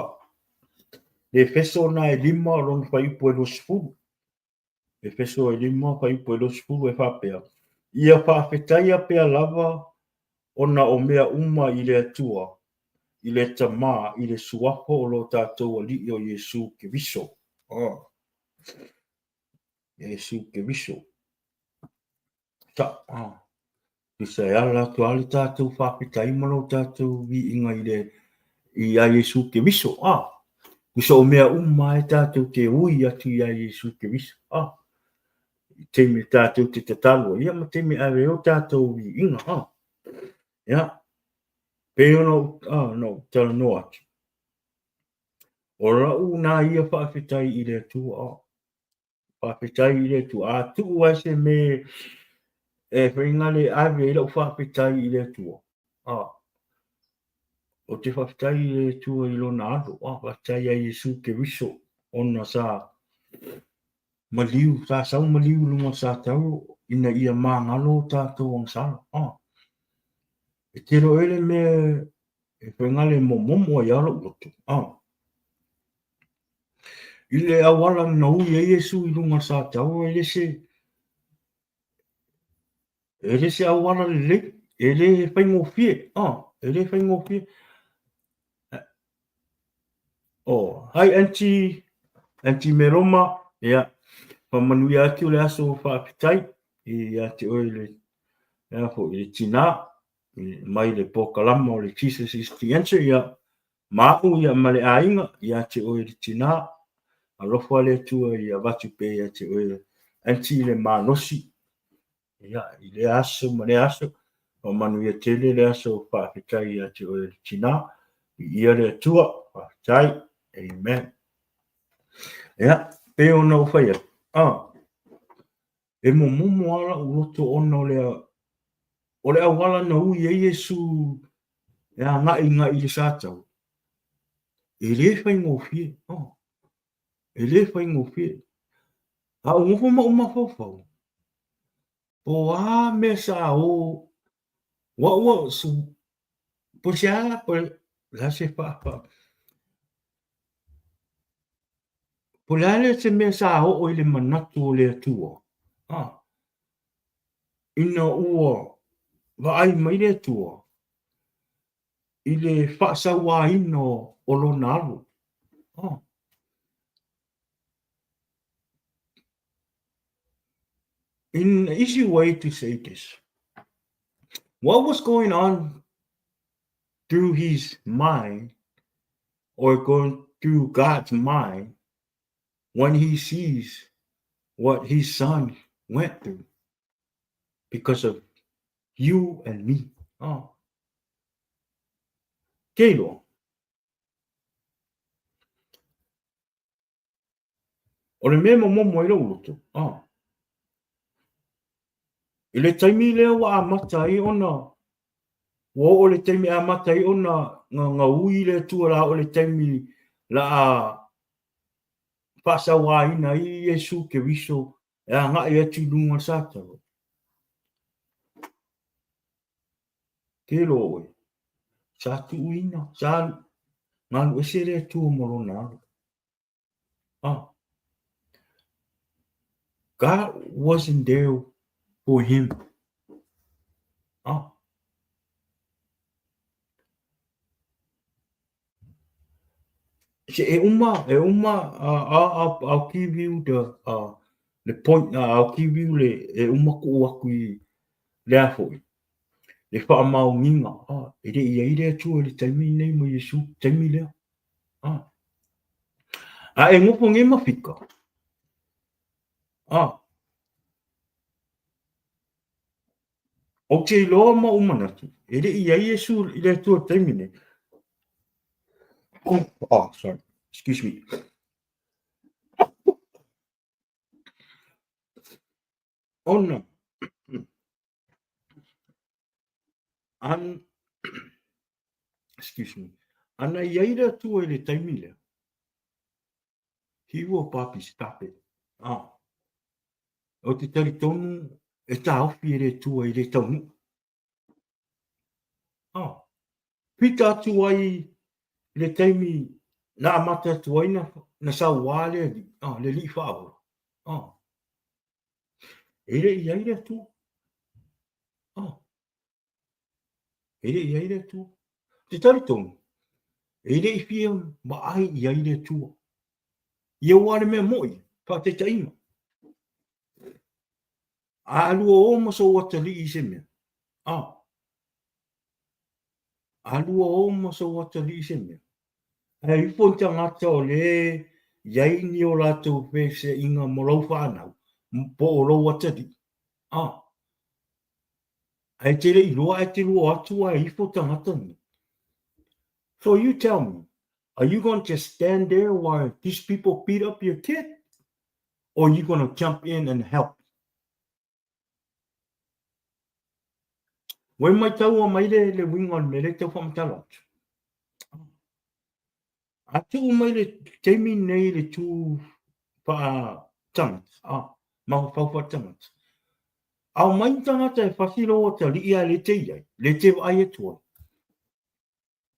Le Efeso na e 5 o lona fuaiupu e 20. Efeso e 5 fuaiupu e 20 e faapea, Ia faafetaia pea lava ona o mea uma i le Atua, i le Tama, i le Suafa o lo tatou Alii o Iesu Keriso. Oh. Iesu Keriso. Sa, ah. Tusa e ala atu a le tatou faafetai ma lo tatou viiga i le iā Iesu Keriso. Ah. Tusa o mea uma e tatou te ui atu iā Iesu Keriso. Ah. I taimi tatou te tatalo ai, ia ma taimi e ave ai o tatou viiga. Ah. Ia. Pei ona ou, ah, ona ou talanoa atu. O lau nā ia faafetai i le Atua. Ah. Faafetai i le Atua. A tuu ai se mea e faigale e ave ai lau faafetai i le Atua, a, ou te faafetai i le Atua i Lona Alo, a, faafetai ia Iesu Keriso, ona sa maliu, sa sau maliu i luga o le satauro ina ia magalo o tatou agasala. A, e tele oe le mea e faigale e momomo ai lava lou loto. A, I le auala na ui ai Iesu i luga o le satauro, e le se, e le se auala lelei, e le faigofie, ah, e le faigofie. Oh, hi Auntie, Auntie Meroma, ia, whamanuia atu le aso whaafetai i a te oe le, le, foi, le tinā, mai le pōkalama o le Jesus is the answer, ia, Ma au ia ma le aiga ia te oe le tinā, alofa le Atua ia avatu pea ia te oe Aunty le malosi ia i lea aso ma lea aso, faamanuia tele le aso faafetai ia te oe le tinā, viia le Atua, faafetai, amen. Ia, pei ona ou fai atu, ah, e momomo lava lou loto ona o le, o le auala na ui ai Iesu e agai i le satau, e le faigofie, oh, e le faigofie. A ou nofo ma ou mafaufau, po o a mea sa o, ua, ua, po o se a, po o le a se faafa, po o le a le se mea sa oo i le manatu o le Atua, ah, ina ua vaai mai le Atua i le faasauaina o lona alo. Oh. In an easy way to say this, what was going on through his mind or going through God's mind when he sees what his son went through because of you and me. Oh. Ke iloa. O le mea e momomo ai lou loto, ah. I le taimi lea ua amata ai ona, ua oo le taimi e amata ai ona gaui le Atua la oo le taimi la a faasauaina ai Iesu Keriso e agai atu i luga o le Satalo. Ke loa oe, sa tuuina, sa galu ese le Atua ma lona alo. Ah. God wasn't there for him. Ah. Se e uma, e uma, uh, I'll, I'll give you the, uh, the point, uh, I'll give you le, e uma ku'u aku i lea fo'i, le whaamaoniga, ah, e le i ai le Atua i le taimi nei ma Iesu, taimi lea. Ah. A e nofo nei ma fika. Ah. Ou te iloa ma ou manatu, e le i ai Iesu i le Atua taimi nei. Oh, sorry. Excuse me. Ona, an, excuse me, ana i ai le Atua i le taimi lea, he will probably stop it. Ah. O te talitonu e tāofi e le Atua i le taunuu. Ah. Pita atu ai i le taimi na amata atu ai na, na sauā le alii, ah, le alii faaola. Ah. E le i ai le Atua. Ah. E le i ai le Atua. Te talitonu, e le i fia vaai i ai le Atua. Ia ua le mea mo'i, whaataitainga. A lua o ma sou atalii i se mea. Ah. A lua o ma sou atalii i se mea. Ae ifo ni tagata o lē i ai ni o latou feeseaiga mo lau fanau, po o lou atalii. Ah. Ae te le i loa ae te lua atu ae ifo tagata nei. So you tell me, are you going to stand there while these people beat up your kid? Or are you going to jump in and help? Ua maitaua mai le, le uiga o le mea lea e tau faamatala atu. A tuu mai le taimi nei le tū whaatangata, ah, mafaufau whaatangata. Ao mai ni tangata e whasi lou atalii a le te iai, le te vaai atu ai.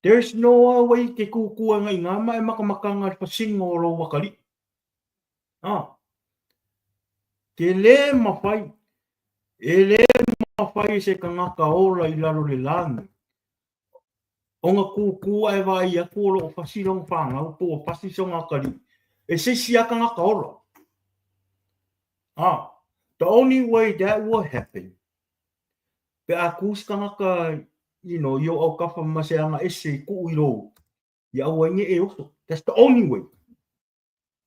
There's no other way ke kūkū ai ngai ngā ma e makamakanga le whasinga o lou akalii. Ah. Ke le mawhai, e le mawhai e se kangaka ola i lalo le lani. Ona kūkū ae vaai atu o loo fasi lona whanau po ua fasi sona atalii e se isi a tagata ola. Ah, the only way that will happen, pe a kū se tagata, you know, i o autafa ma se aga ese i kuu i lou, ia aua ai ne e oso. That's the only way.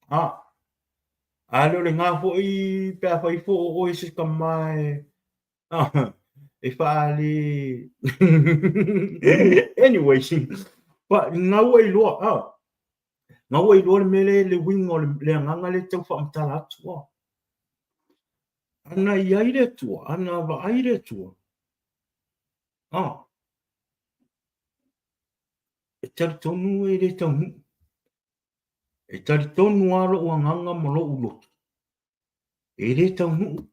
Ah, a le o le ngā fo'i pe a whai fo o oe se kamae, ah, e whaale. Anyways, but ngaua i loa, ah, ngaua i loa le mele le winga o le, le anganga le tau whaamatala atu, ah. Ana i ai le Atua, ana vaai le Atua. Ah, e talitonu e le taunuu. E talitonu a lo'u agaga ma lo'u loto, e lē taunuu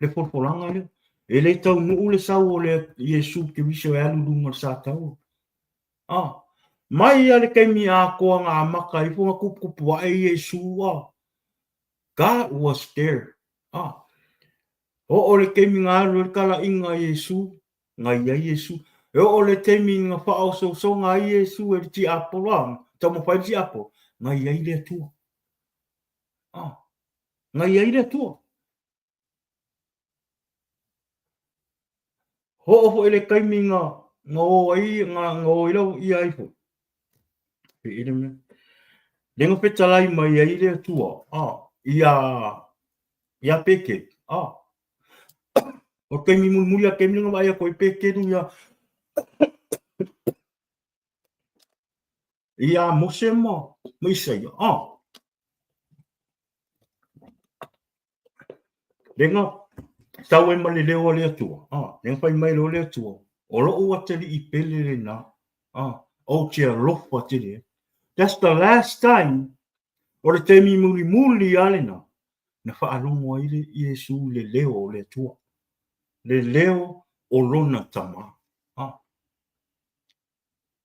le folafolaga lea, e lē taunuu le sau o le Iesu Keriso e alu i luga o le sataua. A, mai a le taimi atoa na amata ai ifo na tuputupu a'e Iesu, a, God was there. A, oo le taimi na alu ai le talaiga a Iesu, na i ai Iesu. E oo le taimi na faaosoosoga ai Iesu e le tiapolo, a, taumafai le tiapolo, na i ai le Atua. A, na i ai le Atua. Hoo foʻi le taimi na, na o ai, na, na o ai lau ia ai foʻi. Pe i le mea. Le na fetalai mai ai le Atua, a, ia. Ia Pekelu. Ah. O taimi mulimuli a taimi na vaai atu ai Pekelu ia ia Mose ma ma Isaia. Ah. Lenga sau ai ma le leo a le Atua. Ah, lenga fai mai leo le Atua. O lou atalii pele lena. Ah, ou te alofa tele. That's the last time o le taimi mulimuli a lena na faalogo ai le Iesu i le leo o le Atua, le leo o lona Tama. Ah.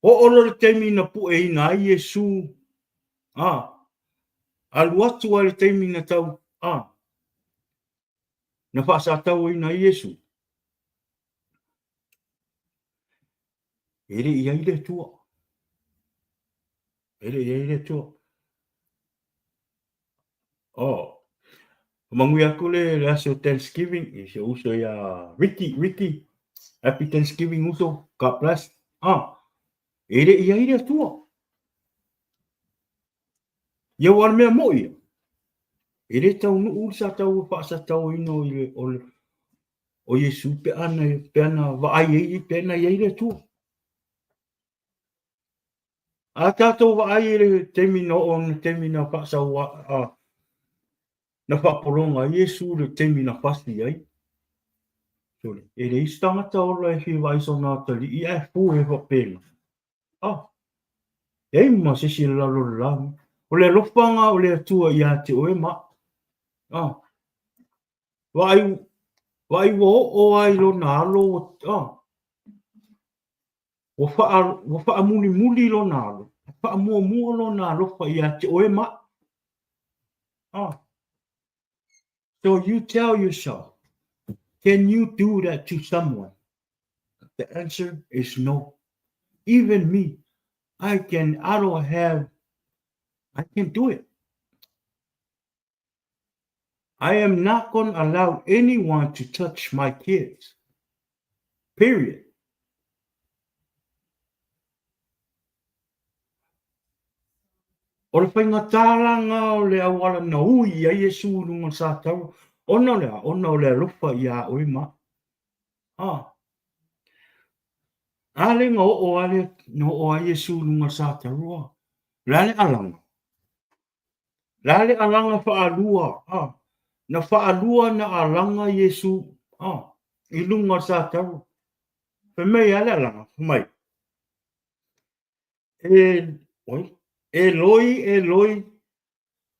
Oo loa le taimi na pueina ai Iesu, ah, alu atu ai le taimi na tau, ah, na faasatauaina ai Iesu. E le i ai le Atua. E le i ai le Atua. Oh. Manuia atu le, le aso Thanksgiving i si uso ia Ricky, Ricky. Happy Thanksgiving uso. God bless. Ah. E le i ai le Atua. Ia ua le mea moi ia. E le taunuu le sa tau faasatauaina o le, o le, o Iesu pe ana, pe ana vaai ai, pe ana i ai le Atua. A tātou vaai i le taimi na oo na taimi na whaasau a, na whaapolonga ai Iesu le taimi na whasi ai. Sorry. E le isi tangata ola e fia vaai sona atalii ae fu e whapena. Ah. E ma se si lalo le la. O le alofanga o le Atua ia te oe ma. Ah. Vaai, vaai ua oo ai lona alo. Ah. Ua wha, ua whaamulimuli lona alo, whaamuamua lona alofa ia te oe ma. Oh. So you tell yourself, can you do that to someone? The answer is no. Even me, I can, I don't have, I can't do it. I am not going to allow anyone to touch my kids. Period. O le faingatālanga o le auala na ui i ai Iesu i luga o le sataua, ona o le a? Ona o le alofa iā oe ma au. Ah. A le na oo a le, na oo ai Iesu i luga o le sataua. O le a le alaga? Le a le alaga faalua, a, na faalua na alaga Iesu, a, i luga o le sataua. Fai mai a le alaga, fai mai, e, oi, Eloi, Eloi,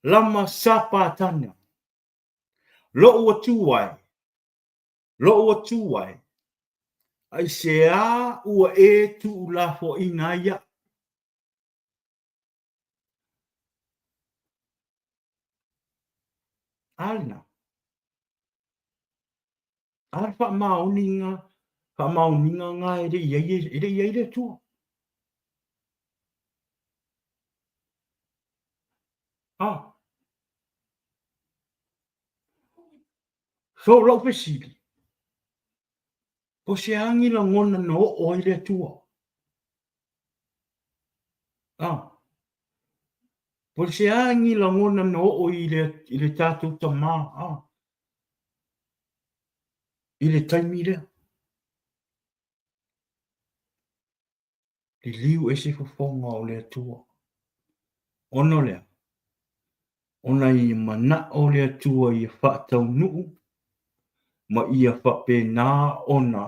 lama sapatana, lou atu ai, lou atu ai, aisea ua e tuulafoaiina ai iaʻu? A lena. A le faamaoniga, faamaoniga nga e le i ai, e le i ai le Atua. A. So, lau fesili, po se agi lagona na oo ai le Atua? Ah. Po se agi lagona na oo i le, i le tātou tamā, ah. I le taimi lea. Liliu ese fofoga o le Atua. Ona o le a? Ona i manaʻo le Atua ia faataunuu ma ia faapena ona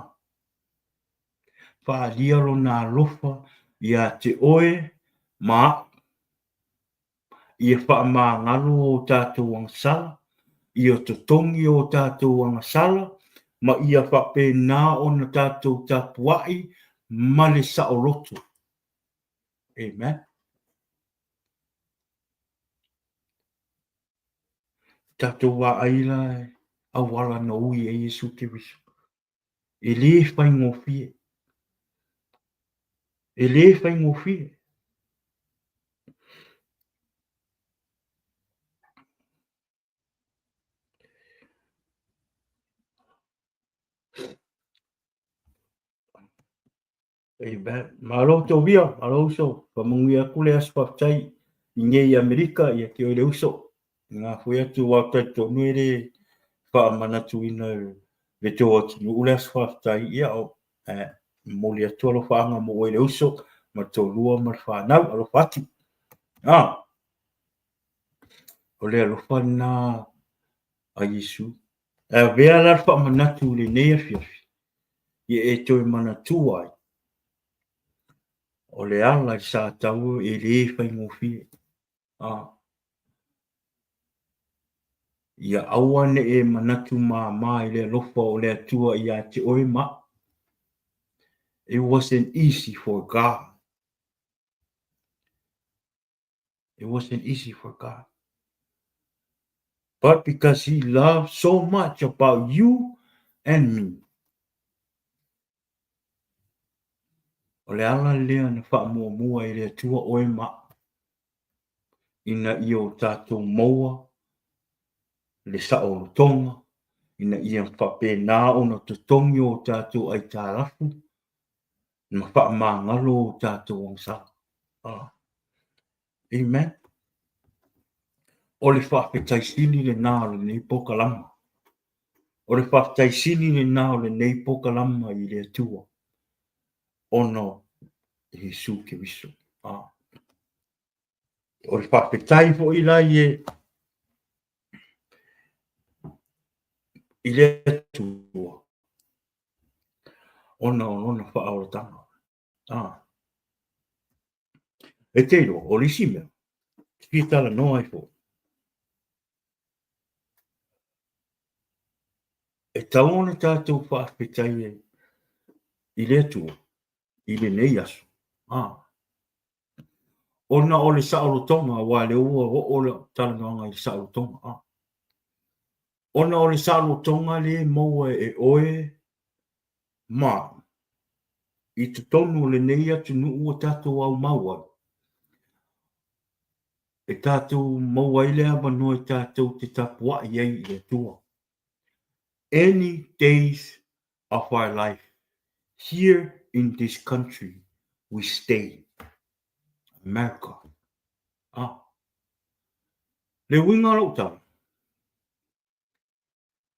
faaalia lona alofa iā te oe ma aʻu, ia faamagalo o tatou agasala, ia totogi o tatou agasala, ma ia faapena ona tatou tapuaʻi ma le saoloto. Amen. Tatou vaai la auala na ui ai Iesu Keriso. E lē faigofie. E lē faigofie. Amen. Malo Tovia, malo uso. Whamanuia atu le aso whafetai i nei Amerika ia te oe le uso. Ngā whoi atu wā tai tonu e le faamanatuina le tou atunuu le aso faafetai, ia e momoli atu alofaaga mo oe le uso ma le toalua ma le fanau, alofa atu. O le alofa lena a Iesu. E avea la le faamanatu i lenei afiafi, ia e toe manatua ai, o le ala i sa tau e le faigofie. Ia aua ne i e manatu māmā i le alofa o le Atua ia te oe ma au. It wasn't easy for God. It wasn't easy for God. But because he loved so much about you and me, o le ala lea na faamuamua e le Atua oe ma au, ina ia o tatou maua le saolotoga, ina ia faapena ona totogi o tatou aitalafu ma faamagalo o tatou agasala. Amen. O le faafetai sili lena o lenei polokalama. O le faafetai sili lena o lenei polokalama i le Atua ona o Iesu Keriso. O le faafetai foi la i le Atua ona o lona faaolataga. E te iloa, o le isi mea, e fia talanoa ai foi, e tatau ona tatou faafetai i le Atua i lenei aso. Ona o le saolotoga, aua o lea ua oo le talanoaga i le saolotoga. Ona o le saolotoga lea e maua e oe ma au i totonu o lenei atunuu ua tatou aumau ai, e tatou maua ai le avanoa e tatou te tapuai ai i le Atua. Any days of our life here in this country we stay. America. Ah. Le uiga o lau tala,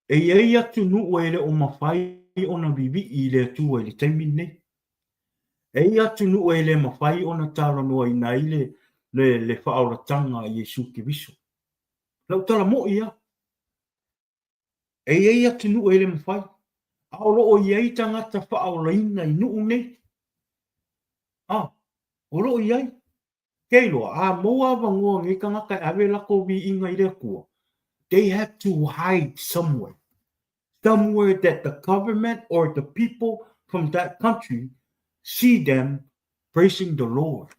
e i ai atunuu e le o mafai ona vivii i le Atua i le taimi lenei. E i ai atunuu e le mafai ona talanoaina ai le, le, le faaolataga a Iesu Keriso. Lau tala moi lava. E i ai atunuu e le mafai, a o lo o i ai tagata faaolaina i nuu nei. A, o lo o i ai. Ke iloa, a maua avanoa nei tagata e ave latou viiga i le Atua, they have to hide somewhere, somewhere that the government or the people from that country see them praising the Lord.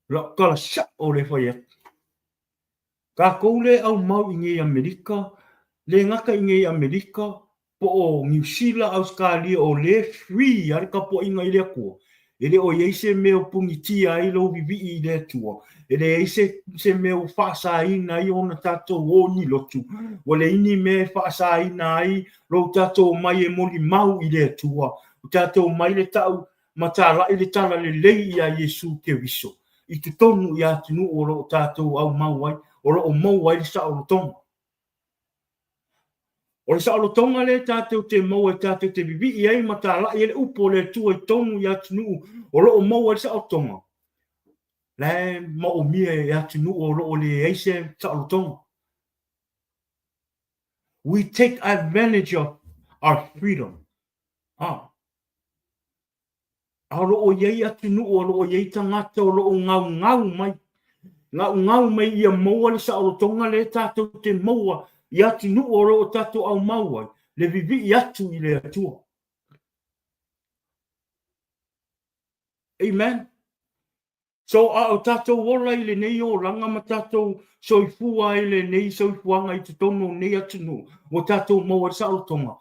Lau tala sa'o le fai atu. Kākou le aumau i nei Amerika, le gata i nei Amerika, po o Niu Sila, Ausetalia, o le free a le tapuaiga i le Atua. E le o i ai se mea o punitia ai lou vivii i le Atua. E leai se, se mea ua faasaina ai ona tatou o ni lotu. Ua leai ni mea e faasaina ai lou tatou omai e molimau i le Atua. Ua tatou omai le ta'u ma talai le tala lelei iā Iesu Keriso i totonu i atunuu o lo o tatou aumau ai, o lo o maua ai le saolotoga. O le saolotoga lea tatou te maua e tatou te vivii ai ma talai ai le upu o le Atua i totonu i atunuu o lo o maua ai le saolotoga, la e maomia e atunuu o lo o leai se saolotoga. We take advantage of our freedom. Ah. A o lo o i ai atunuu o lo o i ai tagata o lo o gaugau mai, gaugau mai ia maua le saolotoga lea tatou te maua i atunuu o lo o tatou aumau ai, le vivii atu i le Atua. Amen. So a o tatou ola i lenei olaga ma tatou soifua ai lenei soifuaga i totonu o nei atunuu, ua tatou maua ai le saolotoga,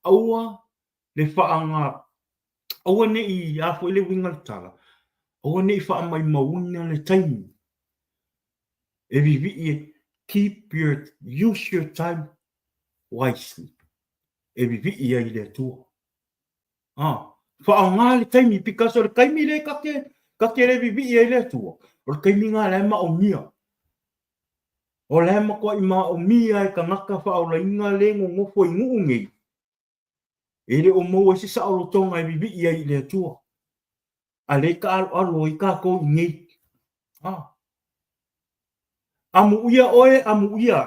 aua le faaga, aua ne i, a foi le uiga o le tala, aua ne i faamaumauina le taimi e vivii ai, keep your, use your time wisely, e vivii ai i le Atua. Ah, faaaoga le taimi, because o le taimi lea ta te, ta te le vivii ai le Atua, o le taimi lena la e maomia. O la e matuai maomia e tagata faaolaina le nonofo i nuu nei, e le o maua ai se saolotoga e vivii ai i le Atua. A lea e taaaloalo ai tatou i inei. A. Amuia oe, amuia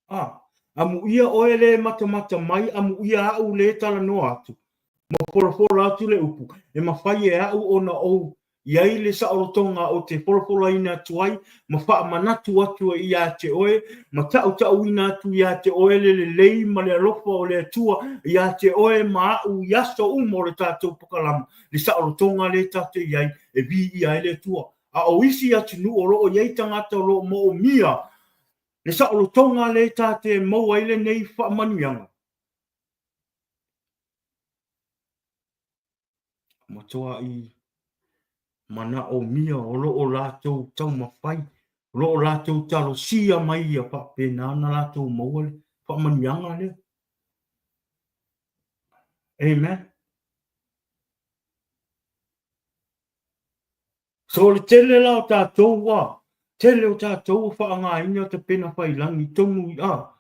au. A. Amuia oe le matamata mai, amuia au le talanoa atu, ma folafola atu le upu, e mafai e au ona ou i ai le saolotoga ou te folafolaina atu ai ma faamanatu atu ai ia te oe, ma tautauina atu ia te oe le lelei ma le alofa o le Atua ia te oe ma au i aso uma o le tatou pokalama, le saolotoga lea tatou te i ai e viia ai le Atua. A o isi atunuu o lo o i ai tagata o lo o moomia le saolotoga lea ta te maua ai lenei faamanuiaga, matuai manaomia o lo o latou taumafai, o lo o latou talosia mai ia faapena ona latou maua le faamanuiaga lea. Amen. So o le tele la o tatou a, tele o tatou ua faaaogaina tapena failangi tonu i a,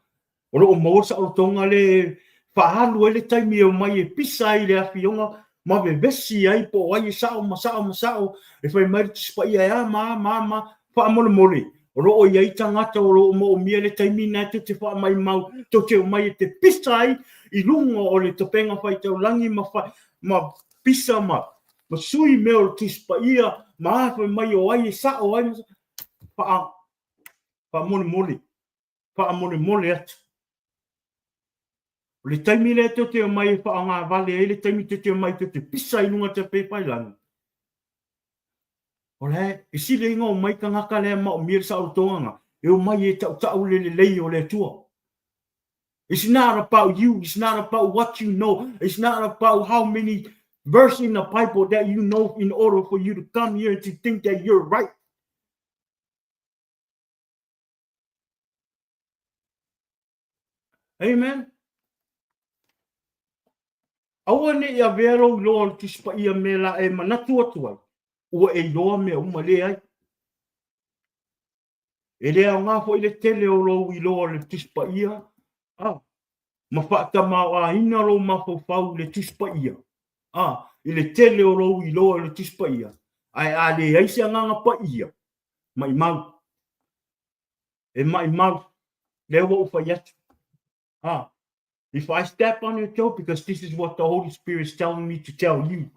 o lo o maua le saolotoga le faaalu ai le taimi e omai e pisa ai i le afioga ma vevesi ai po o ai e sao ma sao ma sao, e fai mai le Tusi Paia e a ma a ma a ma a. Faamolemole, o lo o i ai tagata o lo o moomia le taimi lena tou te faamaimau, tou te omai e te pisa ai i luga o le tapega faitaulagi ma, fa, ma pisa ma, ma sui mea o le Tusi Paia ma a fai mai o ai e sao ai ma faa, faamolemole, faamolemole atu. O le taimi lea tou te omai e faaaogavale ai le taimi tou te omai tou te pisa i luga o te pepa i lagi. O la e sili ai ona omai tagata lea e maomia le saolotoga e omai e tautau le lelei o le Atua. It's not about you. It's not about what you know. It's not about how many verse in the Bible that you know in order for you to come here and to think that you're right. Amen. Aua ne i avea lou iloa o le Tusi Paia me la e manatu atu ai, ua e iloa mea uma leai. E le aoga foi le tele o lou iloa o le Tusi Paia, a, ma faatamaoaiina lou mafaufau i le Tusi Paia, a, i le tele o lou iloa i le Tusi Paia, ae a leai se Agaga Paia, maimau. E maimau. Lea ua ou fai atu. A, if I step on your toe, because this is what the Holy Spirit is telling me to tell you.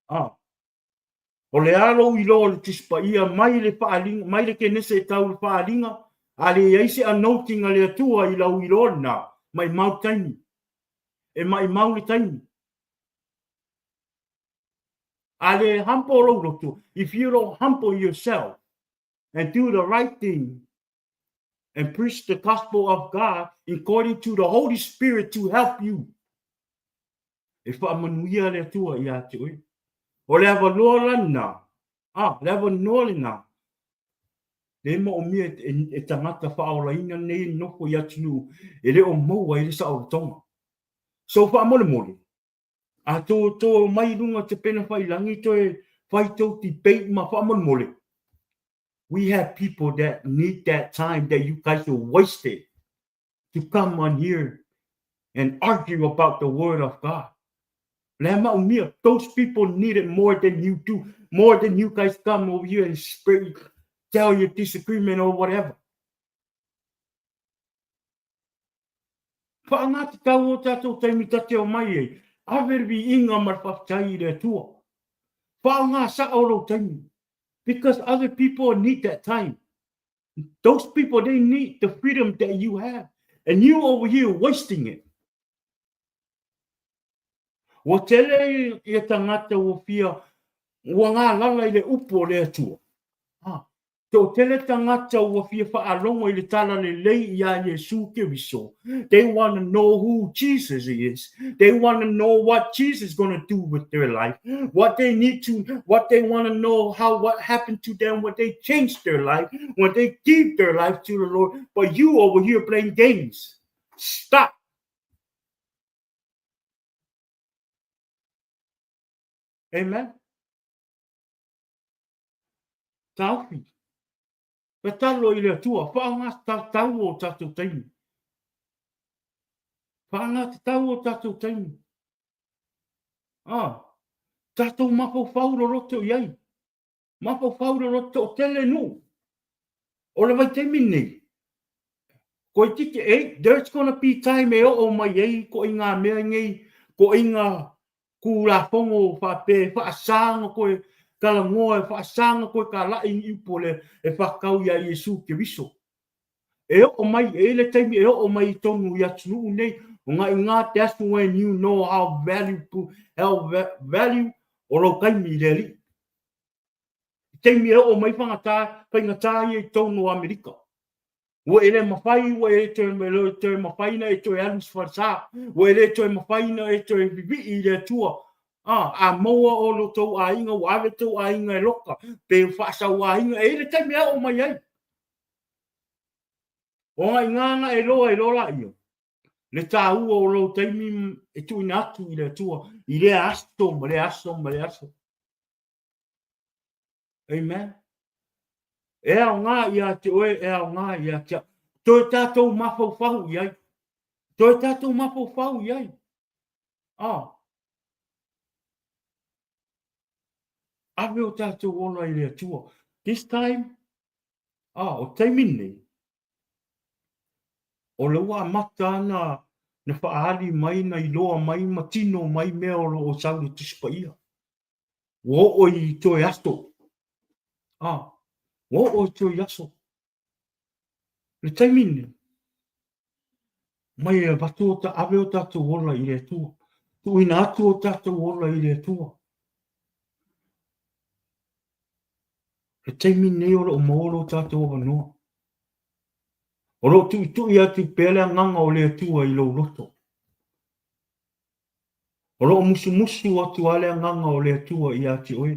A, o le a lou iloa o le Tusi Paia mai le faaaliga, mai le Kenese e tau le faaaliga, a leai se anointing a le Atua i lau iloa lena, maimau taimi. E maimau le taimi. A le humble lou loto, if you don't humble yourself and do the right thing and preach the gospel of God according to the Holy Spirit to help you, e faamanuia le Atua ia te oe. O le avanoa lena, a, le avanoa lena, le maomia e, e, e tagata faaolaina nei e nofo i atunuu e le o maua ai le saolotoga. So faamolemole, a tou tou omai i luga o te pena failangi toe fai tou debate ma faamolemole, we have people that need that time that you guys will waste it to come on here and argue about the word of God. Le maomia, those people need it more than you do, more than you guys come over here and spread, tell your disagreement or whatever. Whaanga te tau o tātou taimi ta te o mai ai, ave le viiga ma le faafetai i le Atua. Whaanga sao lou taimi. Because other people need that time. Those people, they need the freedom that you have. And you over here wasting it. Ua tele ia tagata ua fia, ua galala i le upu o le Atua. Ha. Toatele tagata ua fia faalogo i le tala lelei iā Iesu Keriso. They want to know who Jesus is. They want to know what Jesus is going to do with their life. What they need to, what they want to know how what happened to them when they changed their life, when they give their life to the Lord. But you over here playing games. Stop. Amen. Taofi. Tatalo i le Atua, faaaoga tatau o tatou taimi. Faaaoga tatau o tatou taimi. Ah, tatou mafaufau loloto i ai. Mafaufau loloto toatele nuu. O le vaitaimi lenei, toeitiiti e, there's gonna be time e oo mai ai ituaiga mea nei, ituaiga Tulafono faapea e faasa ona toe talanoa, e faasa ona toe talai ni upu e faatatau ia Iesu Keriso. E oo mai, e i ai le taimi e oo mai i totonu i atunuu nei, ona i ina that's when you know how value, how value o lou taimi i le Alii. I taimi e oo mai fagata, faigata ia i totonu o Amerika. Ua e le mafai, ua e le toe mafai ona e toe alu i se falesa, ua e le toe mafai ona e toe vivii i le Atua. A, a maua o lo tou aiga, ua ave tou aiga e loka, pe faasau aiga, e i ai le taimi e oo mai ai. Ona i ina na e iloa ai loa laia, le taua o lou taimi e tuuina atu i le Atua i lea aso ma lea aso ma lea aso. Amen. E aoga ia te oe, e aoga ia te au. Toe tatou mafaufau i ai. Toe tatou mafaufau i ai. Ah. Ave o tatou ola i le Atua. This time, ah, o taimi nei, o le ua amata ana na faaali mai, na iloa mai ma tino mai mea o lo o sau i le Tusi Paia. Ua oo i toe aso. Ah, ua oo i toe aso. Le taimi lenei, mai e avatu o ta, ave o tatou ola i le Atua. Tuuina atu o tatou ola i le Atua. Le taimi lenei o lo o maua lo tatou avanoa. O lo o tuitui atu pea le agaga o le Atua i lou loto. O lo o musumusu atu lava le Agaga o le Atua ia te oe.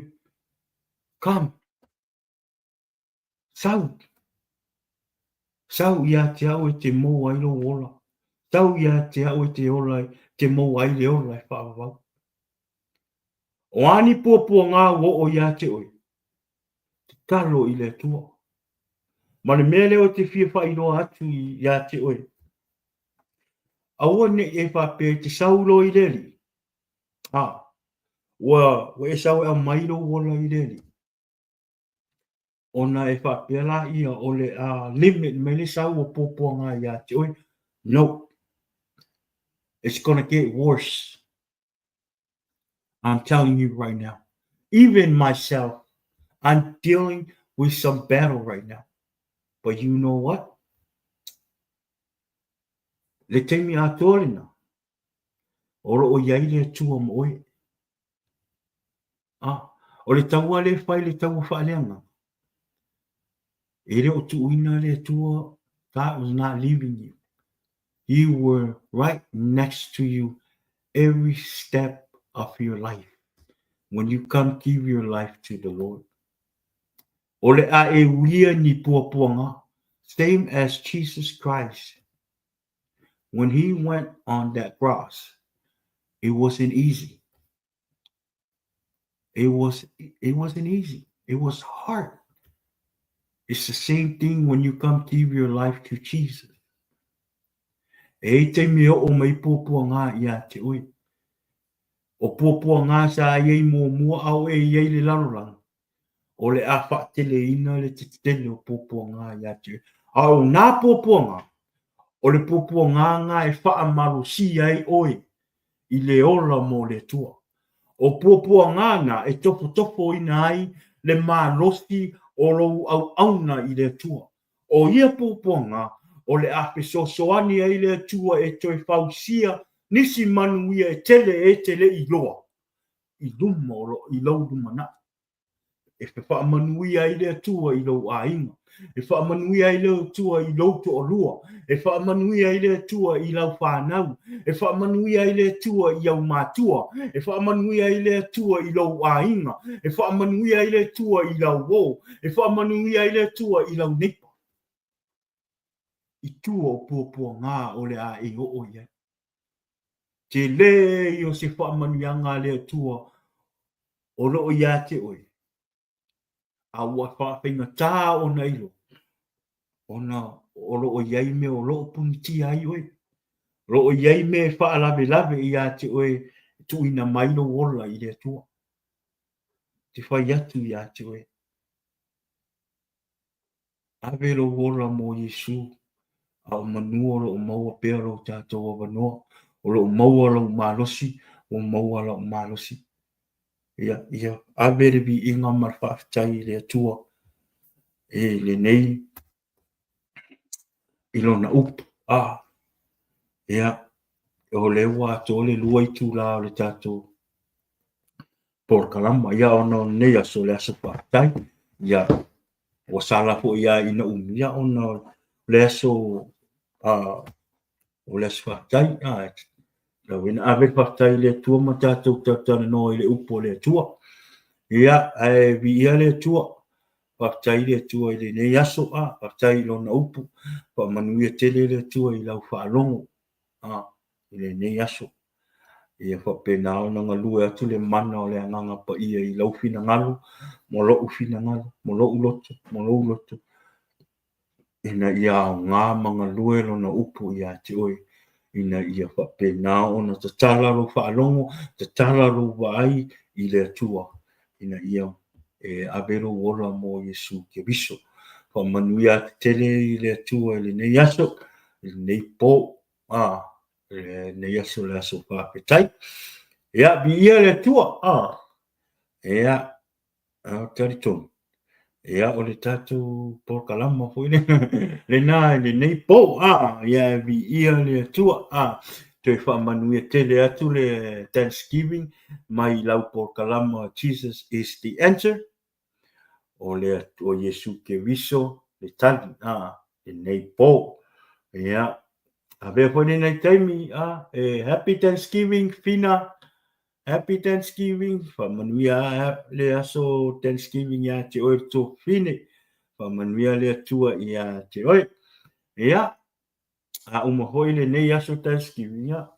Come. Sau. Sau ia te au e te maua ai lou ola. Sau ia te au e te ola ai, te maua ai le ola e faavavau. O a ni puapuaga ua oo ia te oe, tatalo i le Atua. Ma le mea lea ou te fia faailoa atu ia te oe, Aua ne i e faapea e te sau loa i le Alii. A, ua, ua e sau e aumai lou ola i le Alii. Ona e faapea laia o le a limit mai le sau o puapuaga ia te oe. No. It's gonna get worse. I'm telling you right now. Even myself, I'm dealing with some battle right now. But you know what? Le taimi atoa lena, o lo o i ai le Atua ma oe. A, o le taua lea e fai le taua faaleagaga, e le o tuuina le Atua, God was not leaving you. He were right next to you every step of your life when you come give your life to the Lord. O le a e uia ni puapuaga, same as Jesus Christ. When he went on that cross, it wasn't easy. It was it wasn't easy. It was hard. It's the same thing when you come give your life to Jesus. E i taimi e oo mai puapuaga ia te oe. O puapuaga sa i ai muamua a o e i ai le lalolagi. O le a faateleina le tetele o puapuaga ia te oe. A o nā puapuaga, o le puapuaga ngā e faamalosia ai oe i le ola mo le Atua. O puapuaga na e tofotofoina ai le malosi o lou auauna i le Atua. O ia puapuaga, o le a fesoasoani ai le Atua e toe fausia nisi manuia e tele e te le i loa i luma o lo, i lou lumanai. E faamanuia ai le Atua i lou aiga. E faamanuia ai le Atua i lou toalua. E faamanuia ai le Atua i lau fanau. E faamanuia ai le Atua i au matua. E faamanuia ai le Atua i lou aiga. E faamanuia ai le Atua i lau uo. E faamanuia ai le Atua i lau neipa. I tua o puapuaga o le a e oo i ai. Tele ia o se faamanuiaga a le Atua o lo o ia te oe, a ua faafaigata ona iloa. Ona o lo o i ai mea o lo o punitia ai oe. O lo o i ai mea e faalavelave ia te oe e tuuina mai lou ola i le Atua. Te fai atu ia te oe. Ave lou ola mo Iesu, a o manu o lo o maua pea lo tatou avanoa, o lo o maua lou malosi, ua maua lou malosi. Ia, ia ave le viiga ma le faafetai i le Atua i lenei, i lona upu. A, ia, o lea ua atoa le 2 itula o le tatou polokalama. Ia, ona o lenei aso, o le aso faafetai. Ia, ua sala foi lava ina umia ona o le aso, o le aso faafetai. A, tau ina ave le faafetai i le Atua ma tatou talatalanoa i le upu a le Atua. Ia, ae viia le Atua. Faafetai i le Atua i lenei aso, a, faafetai i lona upu. Faamanuia tele le Atua i lau faalogo, a, i lenei aso. Ia faapena ona galue atu le mana o le Agaga Paia i lou finagalo, mo lou finagalo, mo lou loto, mo lou loto, ina ia aoga ma galue lona upu ia te oe, ina ia faapena ona tatala lou faalogo, tatala lou vaai i le Atua, ina ia e ave lou ola mo Iesu Keriso. Faamanuia atu tele i le Atua i lenei aso, i lenei po, a, lenei aso le aso faafetai. Ia, viia le Atua, a, ia, talitonu, ia, o le tatou polokalama foi lena i lenei po, a, ia, viia le Atua, a, toe faamanuia tele atu le Thanksgiving mai lau polokalama Jesus is the Answer, o le o Iesu Keriso le tali, a, lenei po. Ia, avea foi lenei taimi, a, e Happy Thanksgiving, Whina, Happy Thanksgiving, faamanuia le aso Thanksgiving ia te oe le tuafafine, faamanuia le Atua ia te oe. Ia, a uma foi lenei aso Thanksgiving, ia,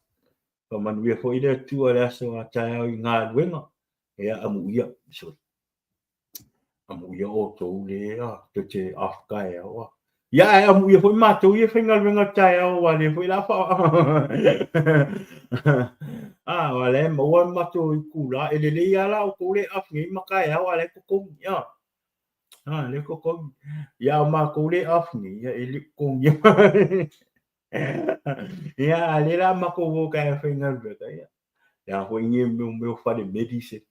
faamanuia foi le Atua le aso a taeao i galuega, ia, amuia, sorry. Amuia outou le a, tou te off taeao a. Ia ae amuia foi matou ia e faigaluega taeao aua lea foi la fa a aua la e maua le matou itula. E lelei lava la outou le off nei ma taeao a o la e totogi a. A lea e totogi. Ia a o matou le off nei, ia e le i totogia. Ia a lea la matou o taeao e faigaluega ia. Ia foi nei mea o fale meli se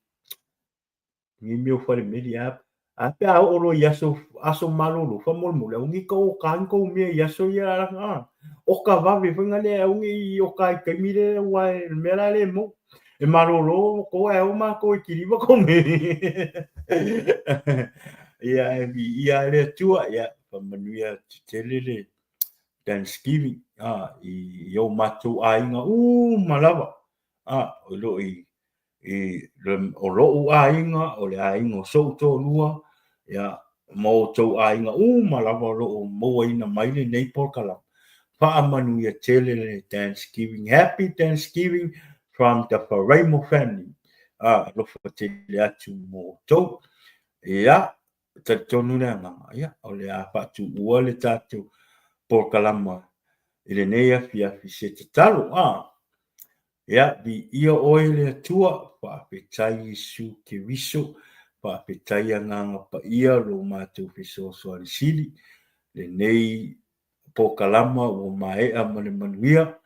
Nei mea o fale meli, a, a pe a oo loa i aso, aso malolo, faamolemole, aua ne i oka ni tou mea i aso ia, a, oka vave foi na lea, aua ne i oka i taimi lea, aua o le mea la lea e maua. E malolo outou ae o matou e kiliva tou mea. Ia, e viia le Atua, ia, faamanuia tele le Thanksgiving, a, i o matou aiga uma lava, a, o lo o i i o lou aiga, o le aiga o sou toalua, ia, ma outou aiga uma lava o lo o mauaina mai lenei polokalama. Faamanuia tele le Thanksgiving. Happy Thanksgiving from the Faraimo family. A, alofa tele atu mo outou. Ia, talitonu le agaga, ia, o le a faatuua le tatou polokalama i lenei afiafi se tatalo. A, Ia, viia oe le Atua, faafetai Iesu Keriso, faafetai Agaga Paia lo matou fesoasoani sili, lenei polokalama ua maea ma le manuia,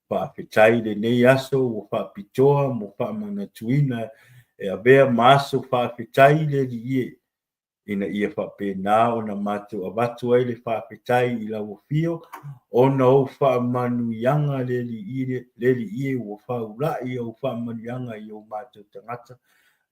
faafetai lenei aso ua faapitoa mo faamanatuina e avea ma aso faafetai le Alii e. ina ia faapena ona matou avatu ai le faafetai i lau afio, ona o ou faamanuiaga le Alii e ua faulai ou faamanuiaga i o matou tagata,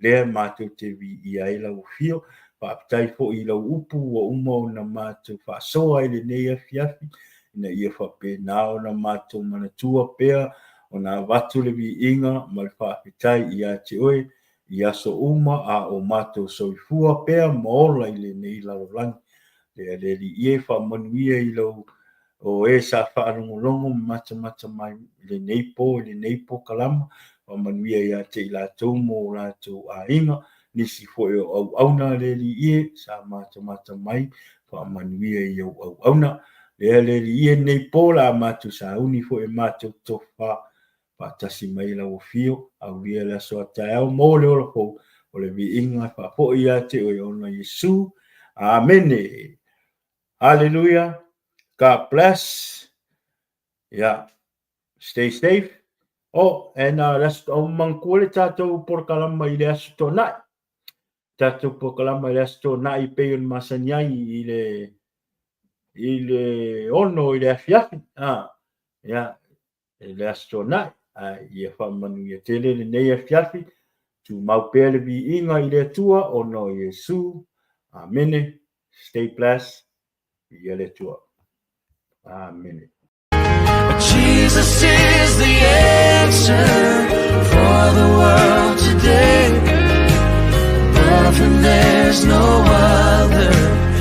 lea matou te viia ai lau afio. Faafetai foi i lau upu ua uma ona matou faasoa i lenei afiafi, ina ia faapena ona matou manatua pea ona avatu le viiga ma le faafetai ia te oe, i aso uma a o matou soifua pea ma ola i lenei lalolagi. Le Alii e faamanuia i lau o e sa faalogologo ma matamata mai i lenei po i lenei polokalama, faamanuia ia te i latou ma o latou aiga, nisi foi o auauna a le Alii e sa matamata mai, Faamanuia i au auauna. Lea le Alii e lenei po le a matou sauni foi e matou tofa faatasi mai lau afio, aulia le aso a taeao mo le ola fou, o le viiga e faafoi ia te oe ona Iesu. Amene. Hallelujah. God bless. Yeah. Stay safe. Oh, and let's o manatua le tatou polokalama i le Aso Toonai. Tatou polokalama i le Aso Toonai pei ona masani ai i le 6 i le afiafi. Ah, yeah, i le Aso Toonai. Ai, ia faamanuia tele lenei afiafi. Tumau pea le viiga i le Atua ona o Iesu. Amene. Stay blessed. Ia le Atua. Amene. Jesus is the answer for the world today. Above him there's no other.